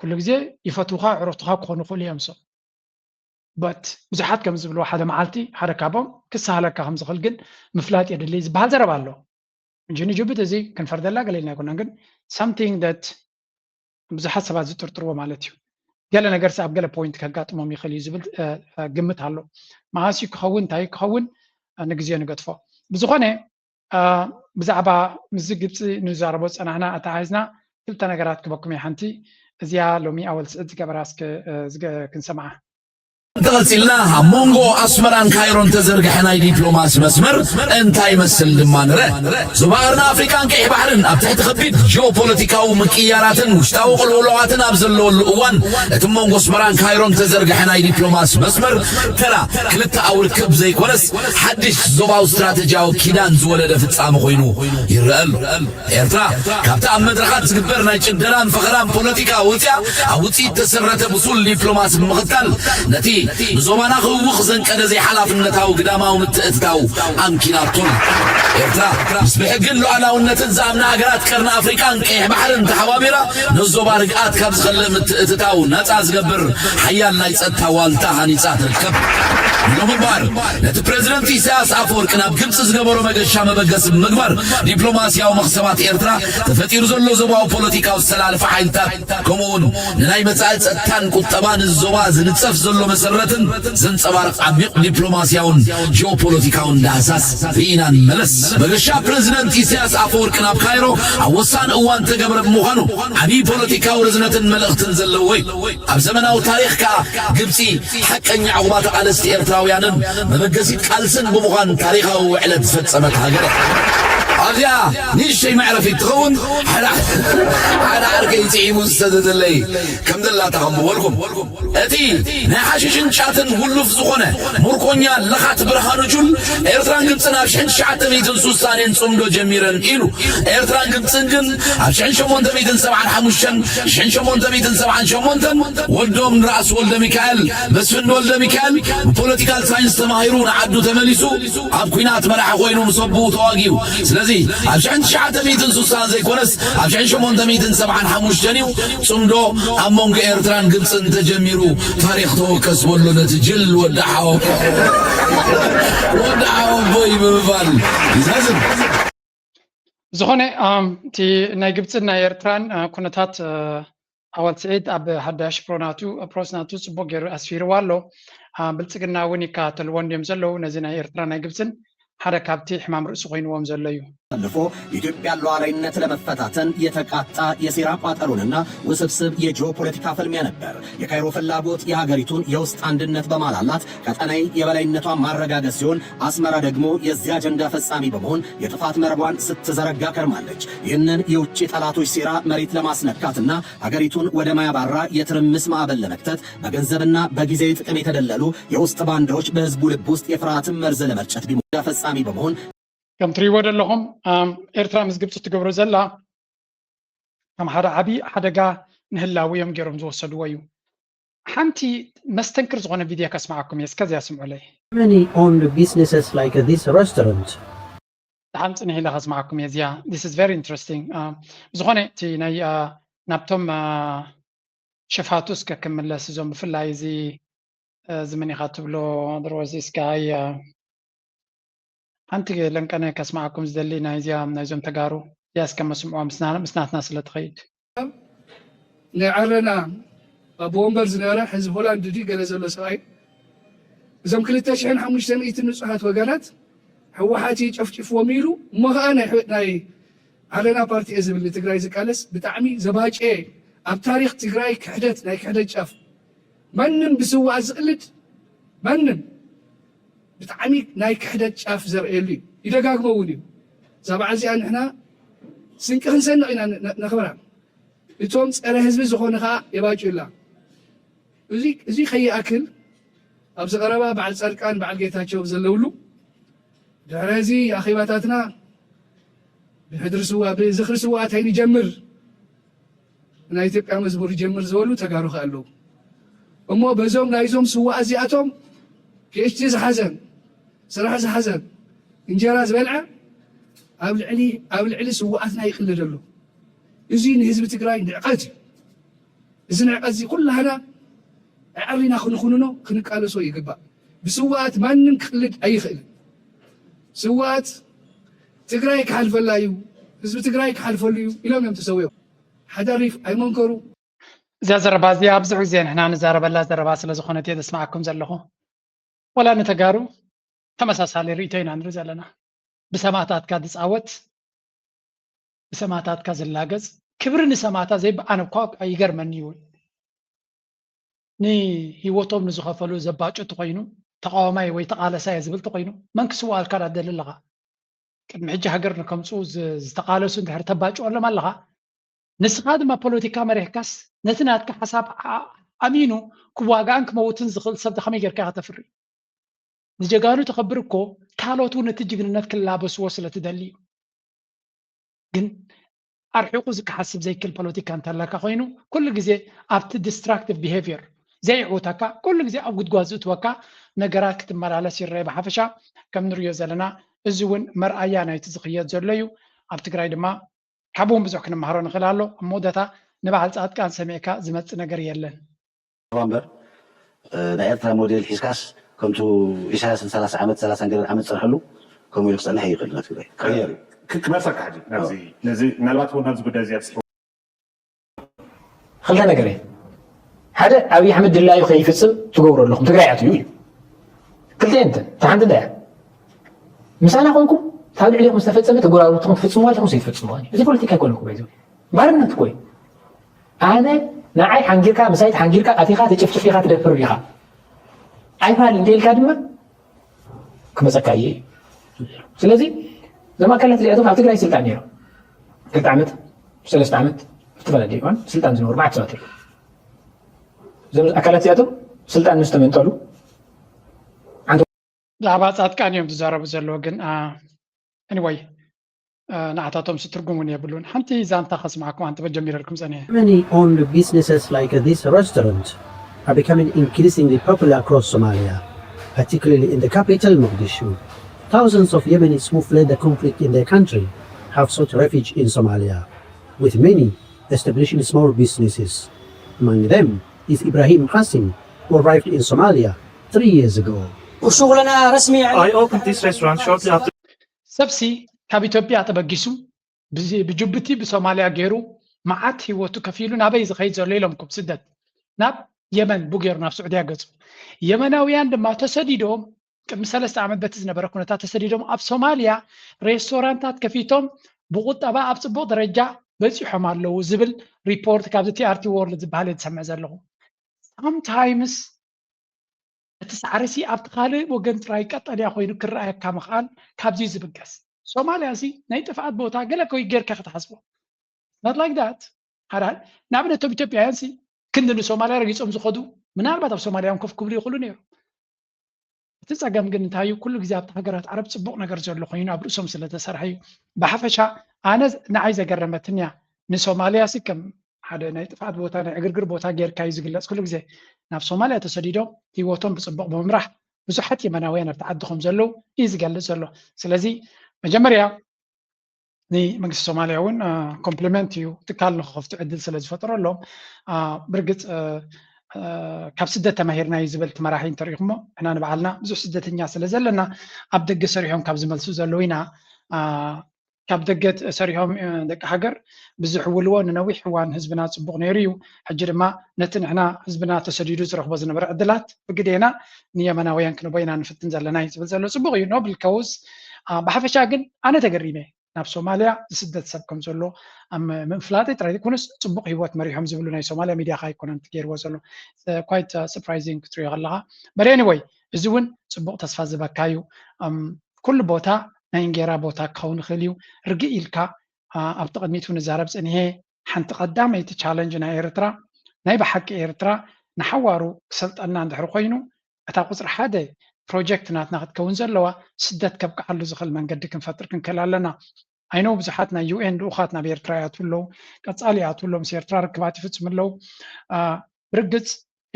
ኩሉ ግዜ ይፈትውኻ፣ ዕሩኽትኻ ክኾኑ ይኽእሉ እዮም። So but ብዙሓት ከም ዝብልዎ ሓደ መዓልቲ ሓደ ካብኦም ክሰሃለካ ከም ዝኽእል ግን ምፍላጥ የድሊ ዝበሃል ዘረባ ኣሎ። እንጂ ንጅቡቲ እዚ ክንፈርደላ ገለ ኢልና ኣይኮናን፣ ግን something that ብዙሓት ሰባት ዝጥርጥርዎ ማለት እዩ። ገለ ነገርሲ ኣብ ገለ ፖይንት ከጋጥሞም ይኽእል እዩ ዝብል ግምት ኣሎ። መዓስ እዩ ክኸውን፣ እንታይ እዩ ክኸውን፣ ንግዜ ንገድፎ። ብዝኾነ ብዛዕባ ምስዚ ግብፂ ንዛረቦ ዝፀናሕና ኣተሓሒዝና ክልተ ነገራት ክበኩም እየ። ሓንቲ እዚኣ ሎሚ ኣወል ስዒድ ዝገበራ እስኪ ክንሰምዓ። ተቐጺልና ኣብ መንጎ ኣስመራን ካይሮን ተዘርግሐ ናይ ዲፕሎማሲ መስመር እንታይ ይመስል ድማ ንረ። ዞባ ቀርኒ ኣፍሪቃን ቀይሕ ባሕርን ኣብ ትሕቲ ከቢድ ጂኦፖለቲካዊ ምቅይያራትን ውሽጣዊ ቅልውላዋትን ኣብ ዘለወሉ እዋን እቲ መንጎ ኣስመራን ካይሮን ተዘርግሐ ናይ ዲፕሎማሲ መስመር ተራ ክልተኣዊ ርክብ ዘይኮነስ ሓድሽ ዞባዊ ስትራተጂያዊ ኪዳን ዝወለደ ፍጻመ ኮይኑ ይረአ ኣሎ። ኤርትራ ካብቲ ኣብ መድረኻት ዝግበር ናይ ጭደራን ፈኸራን ፖለቲካ ወፂኣ ኣብ ውፅኢት ተሰረተ ብሱል ዲፕሎማሲ ብምኽታል ነቲ ንዞባና ክህውኽ ዘንቀደ ዘይሓላፍነታዊ ግዳማዊ ምትእትታው ኣምኪናቶ። ኤርትራ ምስ ብሕግን ሉዓላውነትን ዝኣምና ሃገራት ቀርኒ ኣፍሪቃን ቀይሕ ባሕርን ተሓባቢራ ነዞባ ርግኣት ካብ ዝኸልእ ምትእትታው ነፃ ዝገብር ሓያል ናይ ጸጥታ ዋልታ ሃኒጻ ትርከብ። ሎሚ እምበኣር ነቲ ፕረዚደንት ኢሳያስ ኣፈወርቂ ናብ ግብጺ ዝገበሮ መገሻ መበገሲ ብምግባር ዲፕሎማስያዊ መኽሰባት ኤርትራ ተፈጢሩ ዘሎ ዞባዊ ፖለቲካዊ ዝተላለፈ ሓይልታት ከምኡውን ንናይ መጻኢ ጸጥታን ቁጠባን ዞባ ዝንጸፍ ዘሎ መሰረትን ዘንጸባርቕ ዓሚቕ ዲፕሎማስያውን ጂኦፖለቲካውን ዳህሳስ ርኢና ንመለስ። መገሻ ፕረዚደንት ኢሳያስ ኣፈወርቂ ናብ ካይሮ ኣብ ወሳኒ እዋን ተገብረ ብምዃኑ ዓብዪ ፖለቲካዊ ርዝነትን መልእኽትን ዘለዎ እዩ። ኣብ ዘመናዊ ታሪኽ ከኣ ግብጺ ሓቀኛ ዕቑባ ተቓለስቲ ኤርትራውያንን መበገሲት ቃልስን ብምዃን ታሪኻዊ ውዕለት ዝፈጸመት ሃገር እያ። ኣብዚኣ ንእሽተይ መዕረፊት ትኸውን ሓደ ዓርከይ ጽዒሙ ዝሰደደለይ ከም ዘላታ ከንብበልኩም። እቲ ናይ ሓሽሽን ጫትን ውሉፍ ዝኾነ ሙርኮኛ ለኻት ብርሃኑ ጁል ኤርትራን ግብጽን ኣብ ሽሕን ትሽዓተ ሚእትን ስሳን ጽምዶ ጀሚረን ኢሉ። ኤርትራን ግብጽን ግን ኣብ ሽሕን ሸሞንተ ሚእትን ሰብዓን ሓሙሽተን፣ ሽሕን ሸሞንተ ሚእትን ሰብዓን ሸሞንተን ወዶም ንራእሲ ወልደ ሚካኤል መስፍን ወልደ ሚካኤል ብፖለቲካል ሳይንስ ተማሂሩ ንዓዱ ተመሊሱ ኣብ ኲናት መራሒ ኮይኑ ምስ ኣቦኡ ተዋጊኡ። ስለዚ ኣብ ሽሕን ትሽዓተ ሚእትን ስሳን ዘይኮነስ ኣብ ሽሕን ሸሞንተ ሚእትን ሰብዓን ሓሙሽተን እዩ ጽምዶ ኣብ መንጎ ኤርትራን ግብጽን ተጀሚሩ። ታሪኽ ተወከስ በሎ ነቲ ጅል ወዲ ሓወ ወዲ ሓወቦይ ብምባል ይዛዝም። ዝኾነ እቲ ናይ ግብፅን ናይ ኤርትራን ኩነታት ኣዋል ስዒድ ኣብ ሓዳሽ ፕሮናቱ ፕሮስናቱ ፅቡቅ ገይሩ ኣስፊርዋ ኣሎ። ብልፅግና እውን ይከታተልዎ እንዲዮም ዘለዉ ነዚ ናይ ኤርትራ ናይ ግብፅን ሓደ ካብቲ ሕማም ርእሲ ኮይንዎም ዘሎ እዩ። አሳልፎ የኢትዮጵያን ሉዓላዊነት ለመፈታተን የተቃጣ የሴራ ቋጠሮንና ውስብስብ የጂኦፖለቲካ ፍልሚያ ነበር። የካይሮ ፍላጎት የሀገሪቱን የውስጥ አንድነት በማላላት ቀጠናዊ የበላይነቷን ማረጋገጥ ሲሆን፣ አስመራ ደግሞ የዚህ አጀንዳ ፈጻሚ በመሆን የጥፋት መረቧን ስትዘረጋ ከርማለች። ይህንን የውጭ ጠላቶች ሴራ መሬት ለማስነካትና ሀገሪቱን ወደ ማያባራ የትርምስ ማዕበል ለመክተት በገንዘብና በጊዜያዊ ጥቅም የተደለሉ የውስጥ ባንዳዎች በህዝቡ ልብ ውስጥ የፍርሃትን መርዝ ለመርጨት ቢሞ ፈጻሚ በመሆን ከም ትሪእዎ ዘለኹም ኤርትራ ምስ ግብፂ ትገብሮ ዘላ ከም ሓደ ዓብዪ ሓደጋ ንህላዊ እዮም ገይሮም ዝወሰድዎ እዩ። ሓንቲ መስተንክር ዝኾነ ቪድዮ ከስምዓኩም እየ፣ እስከዚያ ስምዑለይ። Many owned businesses like this restaurant. ደሓን ፅንሕ ኢለ ከስምዓኩም እየ እዚኣ። This is very interesting። ብዝኾነ እቲ ናይ ናብቶም ሸፋቱ እስከ ክምለስ እዞም ብፍላይ እዚ እዚ መን ኢኻ ትብሎ ድሮ እዚ እስከ ኣየ ሓንቲ ለንቀነ ከስምዓኩም ዝደሊ ናይዚኣ ናይዞም ተጋሩ እዚኣ እስከ መስምዖ ምስናትና ስለ ትኸይድ ናይ ዓረና ኣቦ ወንበር ዝነበረ ሕዚ ሆላንድ ድዩ ገለ ዘሎ ሰብኣይ እዞም ክልተ ሽሕን ሓሙሽተ ሚእትን ንጹሃት ወገናት ህወሓት እዩ ጨፍጭፍዎም ኢሉ እሞ ኸዓ ናይ ዓረና ፓርቲ እየ ዝብል ንትግራይ ዝቃለስ ብጣዕሚ ዘባጨየ ኣብ ታሪክ ትግራይ ክሕደት ናይ ክሕደት ጫፍ ማንም ብስውኣት ዝቕልድ ማንም ብጣዕሚ ናይ ክሕደት ጫፍ ዘርእየሉ እዩ። ይደጋግሞ እውን እዩ። እዛ በዓል እዚኣ ንሕና ስንቂ ክንሰንቕ ኢና ነኽብራ። እቶም ፀረ ህዝቢ ዝኾኑ ከዓ የባጭዩላ። እዚ ከይኣክል ኣብዚ ቀረባ በዓል ፃድቃን በዓል ጌታቸው ዘለውሉ ድሕሪ እዚ ኣኼባታትና ብሕድሪ ስዋ ብዝኽሪ ስዋኣት ኣይንጀምር ናይ ኢትዮጵያ መዝሙር ይጀምር ዝበሉ ተጋሩ ከ ኣለዉ እሞ በዞም ናይዞም ስዋኣት እዚኣቶም ፒኤችዲ ዝሓዘ፣ ስራሕ ዝሓዘ፣ እንጀራ ዝበልዐ ኣብ ልዕሊ ኣብ ልዕሊ ስውኣትና ይቕለድ ኣሎ። እዚ ንህዝቢ ትግራይ ንዕቐት እዩ። እዚ ንዕቀት እዚ ኩላህና ኣዕሪና ክንኹንኖ ክንቃለሶ ይግባእ። ብስውኣት ማንም ክቕልድ ኣይኽእልን። ስውኣት ትግራይ ክሓልፈላ እዩ፣ ህዝቢ ትግራይ ክሓልፈሉ እዩ ኢሎም እዮም ተሰዊኦም። ሓዳሪፍ ኣይመንከሩ። እዛ ዘረባ እዚኣ ብዙሕ ግዜ ንሕና ንዛረበላ ዘረባ ስለ ዝኾነት እየ ዘስምዓኩም ዘለኹ። ወላ ንተጋሩ ተመሳሳሊ ርእይቶ ኢና ንርኢ ዘለና። ብሰማእታትካ ዝፃወት፣ ብሰማእታትካ ዝላገፅ፣ ክብሪ ንሰማእታት ዘይበኣን እኳ ይገርመኒ እዩ። ንህይወቶም ንዝኸፈሉ ዘባጩ ተኮይኑ፣ ተቃዋማይ ወይ ተቃለሳይ ዝብል ተኮይኑ፣ መን ክስዋኣልካ ዳደሊ ኣለኻ? ቅድሚ ሕጂ ሃገር ንከምፅኡ ዝ- ዝተቃለሱ እንድሕር ተባጭወሎም ኣለኻ፣ ንስኻ ድማ ፖለቲካ መሪሕካስ ነቲ ናትካ ሓሳብ ኣ- ኣሚኑ ክዋጋእን ክመውትን ዝኽእል ሰብ ከመይ ጌርካ ኢኻ ተፍሪ? ንጀጋኑ ተኸብር እኮ ካልኦት እውን ነቲ ጅግንነት ክላበስዎ ስለ ትደሊ እዩ። ግን ኣርሒቑ ዝከሓስብ ዘይክል ፖለቲካ እንተለካ ኮይኑ ኩሉ ግዜ ኣብቲ destructive behavior ዘይዕውተካ ኩሉ ግዜ ኣብ ጉድጓድ ዝእትወካ ነገራት ክትመላለስ ይረአ። ብሓፈሻ ከም ንሪኦ ዘለና እዚ እውን መርኣያ ናይቲ ዝኽየድ ዘሎ እዩ። ኣብ ትግራይ ድማ ካብኡ እውን ብዙሕ ክንመሃሮ ንኽእል ኣሎ። ኣብ መወዳእታ ንበዓል ፃድቃን ሰሚዕካ ዝመፅእ ነገር የለን። እምበር ናይ ኤርትራ ሞዴል ሒዝካስ ከምቱ ኢሳያስ ን30 ዓመት ሰላሳ ገለ ዓመት ዝፀንሐሉ ከምኡ ኢሉ ክፀንሕ ይኽእል ናብ ትግራይ ቀየር እዩ። ክመልሰካ ሕጂ ናብዚ ነዚ ምናልባት እውን ናብዚ ጉዳይ እዚ ኣብፅሑ ክልተ ነገር እየ ሓደ ኣብይ ኣሕመድ ድላዩ ከይፍፅም ትገብሩ ኣለኹም ትግራይ ኣትዩ እዩ ክልተ እንትን እታ ሓንቲ እንታይ እያ ምሳና ኮንኩም ካብ ልዕሊኹም ዝተፈፀመ ተጎራብርትኹም ትፍፅምዋ ኣለኹም ዘይትፍፅምዋ እዩ እዚ ፖለቲካ ኣይኮነኩም ይዘው ባርነት እኮ እዩ ኣነ ንዓይ ሓንጊርካ ምሳይ ተሓንጊርካ ኣቲኻ ተጨፍጭፊኻ ትደፍር ኢኻ ኣይፋል እንተኢልካ ድማ ክመፀካ እየ እዩ ስለዚ እዞም ኣካላት እዚኣቶም ኣብ ትግራይ ስልጣን ነይሮም ክልተ ዓመት ሰለስተ ዓመት ዝተፈላለዩ እዋን ስልጣን ዝነበሩ መዓት ሰባት እዮም እዞም ኣካላት እዚኣቶም ስልጣን ምስ ተመንጠሉ ብዛዕባ ፃድቃን እዮም ዝዛረቡ ዘለዎ ግን anyway ንዓታቶም ትርጉም እውን የብሉን ሓንቲ ዛንታ ከስማዕኩም ኣንተ ጀሚረልኩም ፀኒሐ Yemeni owned businesses like this restaurant are becoming increasingly popular across Somalia, particularly in the capital Mogadishu. Thousands of Yemenis who fled the conflict in their country have sought refuge in Somalia, with many establishing small businesses. Among them is Ibrahim Hassim, who arrived in Somalia three years ago. وشغلنا رسمي يعني I opened this restaurant shortly after ሰብሲ ካብ ኢትዮጵያ ተበጊሱ ብጅቡቲ ብሶማልያ ገይሩ መዓት ህይወቱ ከፊሉ ናበይ ዝኸይድ ዘሎ ኢሎምኩም ስደት ናብ የመን ቡ ገይሩ ናብ ስዑድያ ገፁ የመናውያን ድማ ተሰዲዶም ቅድሚ ሰለስተ ዓመት በቲ ዝነበረ ኩነታት ተሰዲዶም ኣብ ሶማልያ ሬስቶራንታት ከፊቶም ብቁጠባ ኣብ ፅቡቅ ደረጃ በፂሖም ኣለዉ ዝብል ሪፖርት ካብዚ ቲኣርቲ ወርልድ ዝበሃል እየ ዝሰምዕ ዘለኹ sometimes እቲ ሳዕሪ ሲ ኣብቲ ካልእ ወገን ጥራይ ቀጠልያ ኮይኑ ክረኣየካ ምኽኣል ካብዚ እዩ ዝብገስ። ሶማልያ ሲ ናይ ጥፍኣት ቦታ ገለ ኮይ ጌርካ ክትሓስቦ not like that ሓደ ሓደ ንኣብነት እቶም ኢትዮጵያውያን ሲ ክንዲ ንሶማልያ ረጊጾም ዝኸዱ ምናልባት ኣብ ሶማልያ እዮም ኮፍ ክብሉ ይኽእሉ ነይሮም። እቲ ጸገም ግን እንታይ እዩ? ኩሉ ግዜ ኣብቲ ሃገራት ዓረብ ጽቡቕ ነገር ዘሎ ኮይኑ ኣብ ርእሶም ስለ ተሰርሐ እዩ። ብሓፈሻ ኣነ ንዓይ ዘገረመትኒ እያ ንሶማልያ ሲ ከም ሓደ ናይ ጥፍኣት ቦታ ናይ ዕግርግር ቦታ ጌርካ እዩ ዝግለጽ ኩሉ ግዜ ናብ ሶማልያ ተሰዲዶም ህይወቶም ብጽቡቕ ብምምራሕ ብዙሓት የመናውያን ኣብቲ ዓዲ ከም ዘለዉ እዩ ዝገልጽ ዘሎ ስለዚ መጀመርያ ንመንግስቲ ሶማልያ እውን ኮምፕሊመንት እዩ ትካል ንክኸፍቱ ዕድል ስለ ዝፈጠረሎም ብርግፅ ካብ ስደት ተማሂርና እዩ ዝብል እቲ መራሒ እንተሪኢኹሞ ንሕና ንባዕልና ብዙሕ ስደተኛ ስለ ዘለና ኣብ ደገ ሰሪሖም ካብ ዝመልሱ ዘለዉ ኢና ካብ ደገ ሰሪሖም ደቂ ሃገር ብዝሕውልዎ ንነዊሕ እዋን ህዝብና ፅቡቕ ነይሩ እዩ ሕጂ ድማ ነቲ ንሕና ህዝብና ተሰዲዱ ዝረኽቦ ዝነበረ ዕድላት ብግዴና ንየመናውያን ክንቦ ኢና ንፍትን ዘለና እዩ ዝብል ዘሎ ፅቡቕ እዩ ኖብል ከውዝ ብሓፈሻ ግን ኣነ ተገሪመ ናብ ሶማልያ ዝስደት ሰብ ከም ዘሎ ምፍላጠይ ጥራይ ዘይኮነስ ፅቡቕ ህይወት መሪሖም ዝብሉ ናይ ሶማልያ ሚድያ ካ ኣይኮነን ትገይርዎ ዘሎ quite surprising ክትሪኦ ከለኻ but anyway እዚ እውን ፅቡቕ ተስፋ ዝበካ እዩ ኩሉ ቦታ ናይ እንጌራ ቦታ ክኸውን ይኽእል እዩ ርግእ ኢልካ ኣብቲ ቅድሚት ንዛረብ ፅንሄ ሓንቲ ቀዳመይቲ ቻለንጅ ናይ ኤርትራ ናይ ብሓቂ ኤርትራ ንሓዋሩ ክሰልጠና እንድሕር ኮይኑ እታ ቁፅሪ ሓደ ፕሮጀክት ናትና ክትከውን ዘለዋ ስደት ከብቅዓሉ ዝኽእል መንገዲ ክንፈጥር ክንክእል ኣለና ኣይነው ብዙሓት ናይ ዩኤን ልኡኻት ናብ ኤርትራ ይኣትዉ ኣለዉ ቀፃሊ ይኣትዉ ኣለዉ ምስ ኤርትራ ርክባት ይፍፅሙ ኣለዉ ብርግፅ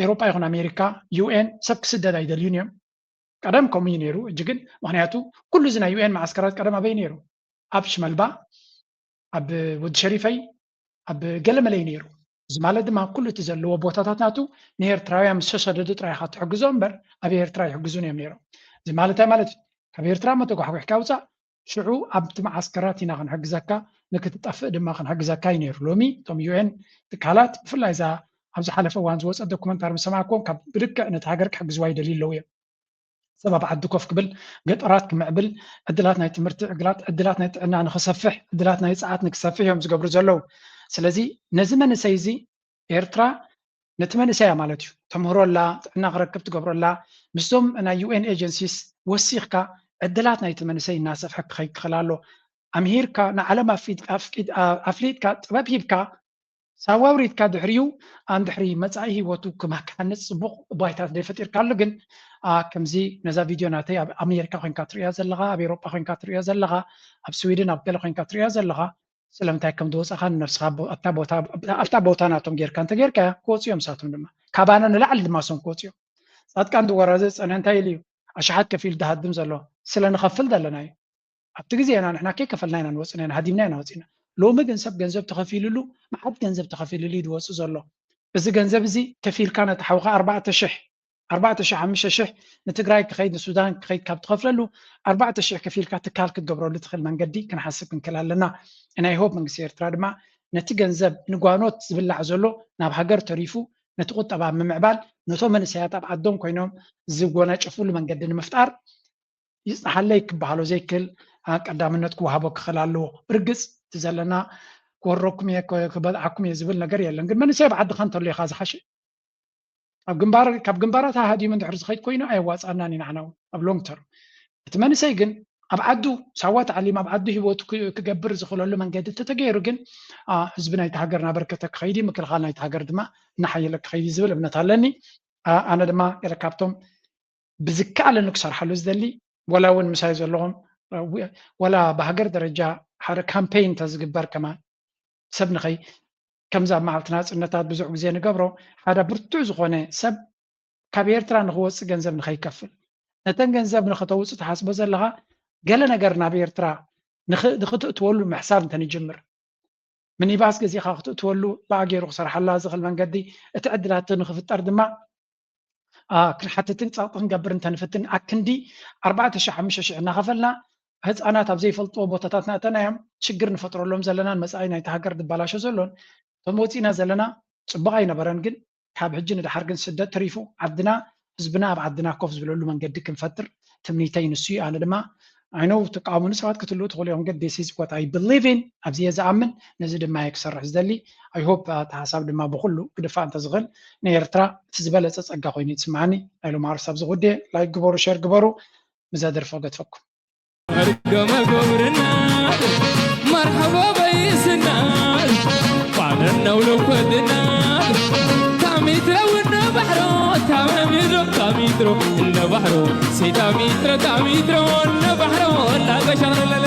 ኤሮጳ ይኹን ኣሜሪካ ዩኤን ሰብ ክስደድ ኣይደልዩን እዮም ቀደም ከምኡ እዩ ነይሩ። እጂ ግን ምክንያቱ ኩሉ እዚ ናይ ዩ ኤን መዓስከራት ቀደም ኣበይ ነይሩ? ኣብ ሽመልባ፣ ኣብ ወዲ ሸሪፈይ፣ ኣብ ገለመለይ ነይሩ። እዚ ማለት ድማ ኩሉ እቲ ዘለዎ ቦታታት ናቱ ንኤርትራውያን ምስ ሰደዱ ጥራይ ኢኻ ትሕግዞ እምበር ኣብ ኤርትራ ይሕግዙን እዮም ነይሮም። እዚ ማለት እንታይ ማለት እዩ? ካብ ኤርትራ እሞ ተጓሕጒሕካ ውፃእ፣ ሽዑ ኣብቲ መዓስከራት ኢና ክንሕግዘካ፣ ንክትጠፍእ ድማ ክንሕግዘካ እዩ ነይሩ። ሎሚ እቶም ዩ ኤን ትካላት ብፍላይ እዛ ኣብ ዝሓለፈ እዋን ዝወፀት ዶኩመንታሪ ምስ ሰማዕክዎም ካብ ብልክዕ ነቲ ሃገር ክሕግዝዋ ይደልዩ ኣለዉ እዮም። ሰብ ኣብ ዓዲ ኮፍ ክብል፣ ገጠራት ክምዕብል፣ ዕድላት ናይ ትምህርቲ ዕግላት ዕድላት ናይ ጥዕና ንክሰፍሕ ዕድላት ናይ ፀዓት ንክሰፍሕ እዮም ዝገብሩ ዘለዉ። ስለዚ ነዚ መንእሰይ እዚ ኤርትራ ነቲ መንእሰያ ማለት እዩ ተምህሮላ፣ ጥዕና ክረክብ ትገብረላ፣ ምስዞም ናይ ዩ ኤን ኤጀንሲስ ወሲኽካ ዕድላት ናይቲ መንእሰይ እናሰፍሐ ክኸይድ ክኽእል ኣሎ። ኣምሂርካ ንዓለም ኣፍሊጥካ ጥበብ ሂብካ ሳብ ኣውሪድካ ድሕሪኡ ኣንድሕሪ መጻኢ ህይወቱ ክሃንጽ ጽቡቕ ባይታ ዘይፈጢርካሉ ግን ከምዚ ነዛ ቪድዮ ናተይ ኣብ ኣሜሪካ ኮይንካ ትርእያ ዘለኻ ኣብ ኤሮጳ ኮይንካ ትርእያ ዘለኻ ኣብ ስዊድን ኣብ ገለ ኮይንካ ትርእያ ዘለኻ ስለምንታይ ከም ዝወፃኻ ንነብስኻ ኣብታ ቦታ ናቶም ጌርካ እንተ ጌርካያ ክወፁ እዮም ንሳቶም ድማ ካባና ንላዕሊ ድማ ሶም ክወፁ እዮም ፃጥቃን ዝወረዘ ዝፀንሐ እንታይ ኢሉ እዩ ኣሽሓት ከፊሉ ዝሃድም ዘሎ ስለ ንኸፍል ዘለና እዩ ኣብቲ ግዜና ንሕና ከይከፈልና ኢና ንወፅእ ነና ሃዲምና ኢና ወፂና ሎሚ ግን ሰብ ገንዘብ ተኸፊልሉ መዓት ገንዘብ ተኸፊልሉ እዩ ዝወፅእ ዘሎ እዚ ገንዘብ እዚ ከፊልካ ነቲ ሓውካ ኣርባዕተ ሽሕ ኣርባዕተ ሽሕ ሓሙሽተ ሽሕ ንትግራይ ክኸይድ ንሱዳን ክኸይድ ካብ ትኸፍለሉ ኣርባዕተ ሽሕ ከፊልካ ትካል ክትገብረሉ ትኽእል መንገዲ ክንሓስብ ክንክእል ኣለና ናይ ሆፕ መንግስቲ ኤርትራ ድማ ነቲ ገንዘብ ንጓኖት ዝብላዕ ዘሎ ናብ ሃገር ተሪፉ ነቲ ቁጠባ ምምዕባል ነቶም መንእሰያት ኣብ ዓዶም ኮይኖም ዝጎናጨፍሉ መንገዲ ንምፍጣር ይፅናሓለይ ክበሃሎ ዘይክእል ቀዳምነት ክወሃቦ ክኽእል ኣለዎ። ብርግፅ እቲ ዘለና ክወረኩም እየ ክበልዓኩም እየ ዝብል ነገር የለን። ግን መንእሰይ ኣብ ዓድኻ እንተሎ ኢኻ ዝሓሸ። ካብ ግንባር ካብ ግንባራት ሃዲሙ እንድሕር ዝኸይድ ኮይኑ ኣየዋፅኣናን ኢና ንዓና እውን ኣብ long term። እቲ መንእሰይ ግን ኣብ ዓዱ ሳዋ ተዓሊም ኣብ ዓዱ ህይወቱ ክገብር ዝኽእለሉ መንገዲ እንተተገይሩ ግን ህዝቢ ናይቲ ሃገር እናበርከተ ክኸይድ እዩ። ምክልኻል ናይቲ ሃገር ድማ እናሓየለ ክኸይድ እዩ ዝብል እምነት ኣለኒ። ኣነ ድማ ገለ ካብቶም ብዝከኣለኒ ክሰርሓሉ ዝደሊ ወላ እውን ምሳይ ዘለኹም ወላ ብሃገር ደረጃ ሓደ ካምፔይን እንተዝግበር ከማን ሰብ ንኸይ ከምዚ ኣብ መዓልቲ ናፅነታት ብዙሕ ግዜ ንገብሮ ሓደ ብርቱዕ ዝኾነ ሰብ ካብ ኤርትራ ንክወፅእ ገንዘብ ንኸይከፍል ነተን ገንዘብ ንክተውፅእ ትሓስቦ ዘለኻ ገለ ነገር ናብ ኤርትራ ንክትእትወሉ ምሕሳብ እንተንጅምር ሚኒባስ ገዚእኻ ክትእትወሉ ብኣ ገይሩ ክሰርሓላ ዝኽእል መንገዲ እቲ ዕድላት ንክፍጠር ድማ ክንሓትትን ጸቕጢ ክንገብር እንተንፍትን ኣክንዲ ኣርባዕተ ሽሕ ሓሙሽተ ሽሕ እናኸፈልና ህፃናት ኣብ ዘይፈልጥዎ ቦታታት ናእተናዮም ችግር ንፈጥረሎም ዘለናን መፃኢ ናይቲ ሃገር ዝበላሾ ዘሎን እቶም ወፂእና ዘለና ፅቡቕ ኣይነበረን ግን ካብ ሕጂ ንድሓር ግን ስደት ተሪፉ ዓድና ህዝብና ኣብ ዓድና ኮፍ ዝበለሉ መንገዲ ክንፈጥር ትምኒተይ ንሱ እዩ ኣነ ድማ I know ተቃወሙኒ ሰባት ክትህልዉ ትኽእሉ እዮም ግን this is what I believe in ኣብዚ እየ ዝኣምን ነዚ ድማ እየ ክሰርሕ ዝደሊ I hope እቲ ሓሳብ ድማ ብኩሉ ክድፋእ እንተዝኽእል ንኤርትራ እቲ ዝበለፀ ፀጋ ኮይኑ ይስምዓኒ ናይ ሎማዕርስ ኣብዚ ጉዴ like ግበሩ share ግበሩ ብዛ ደርፊ ክገድፈኩም መርገመ ገብርና መርሐቦ በይስና ቋነነው ለኮድና ታሚትረው እነ ባሕሮ ታመሚሮ ታሚትሮ እነ ባሕሮ ሲታሚትረ ታሚትሮ እነ ባሕሮ ላገሻለ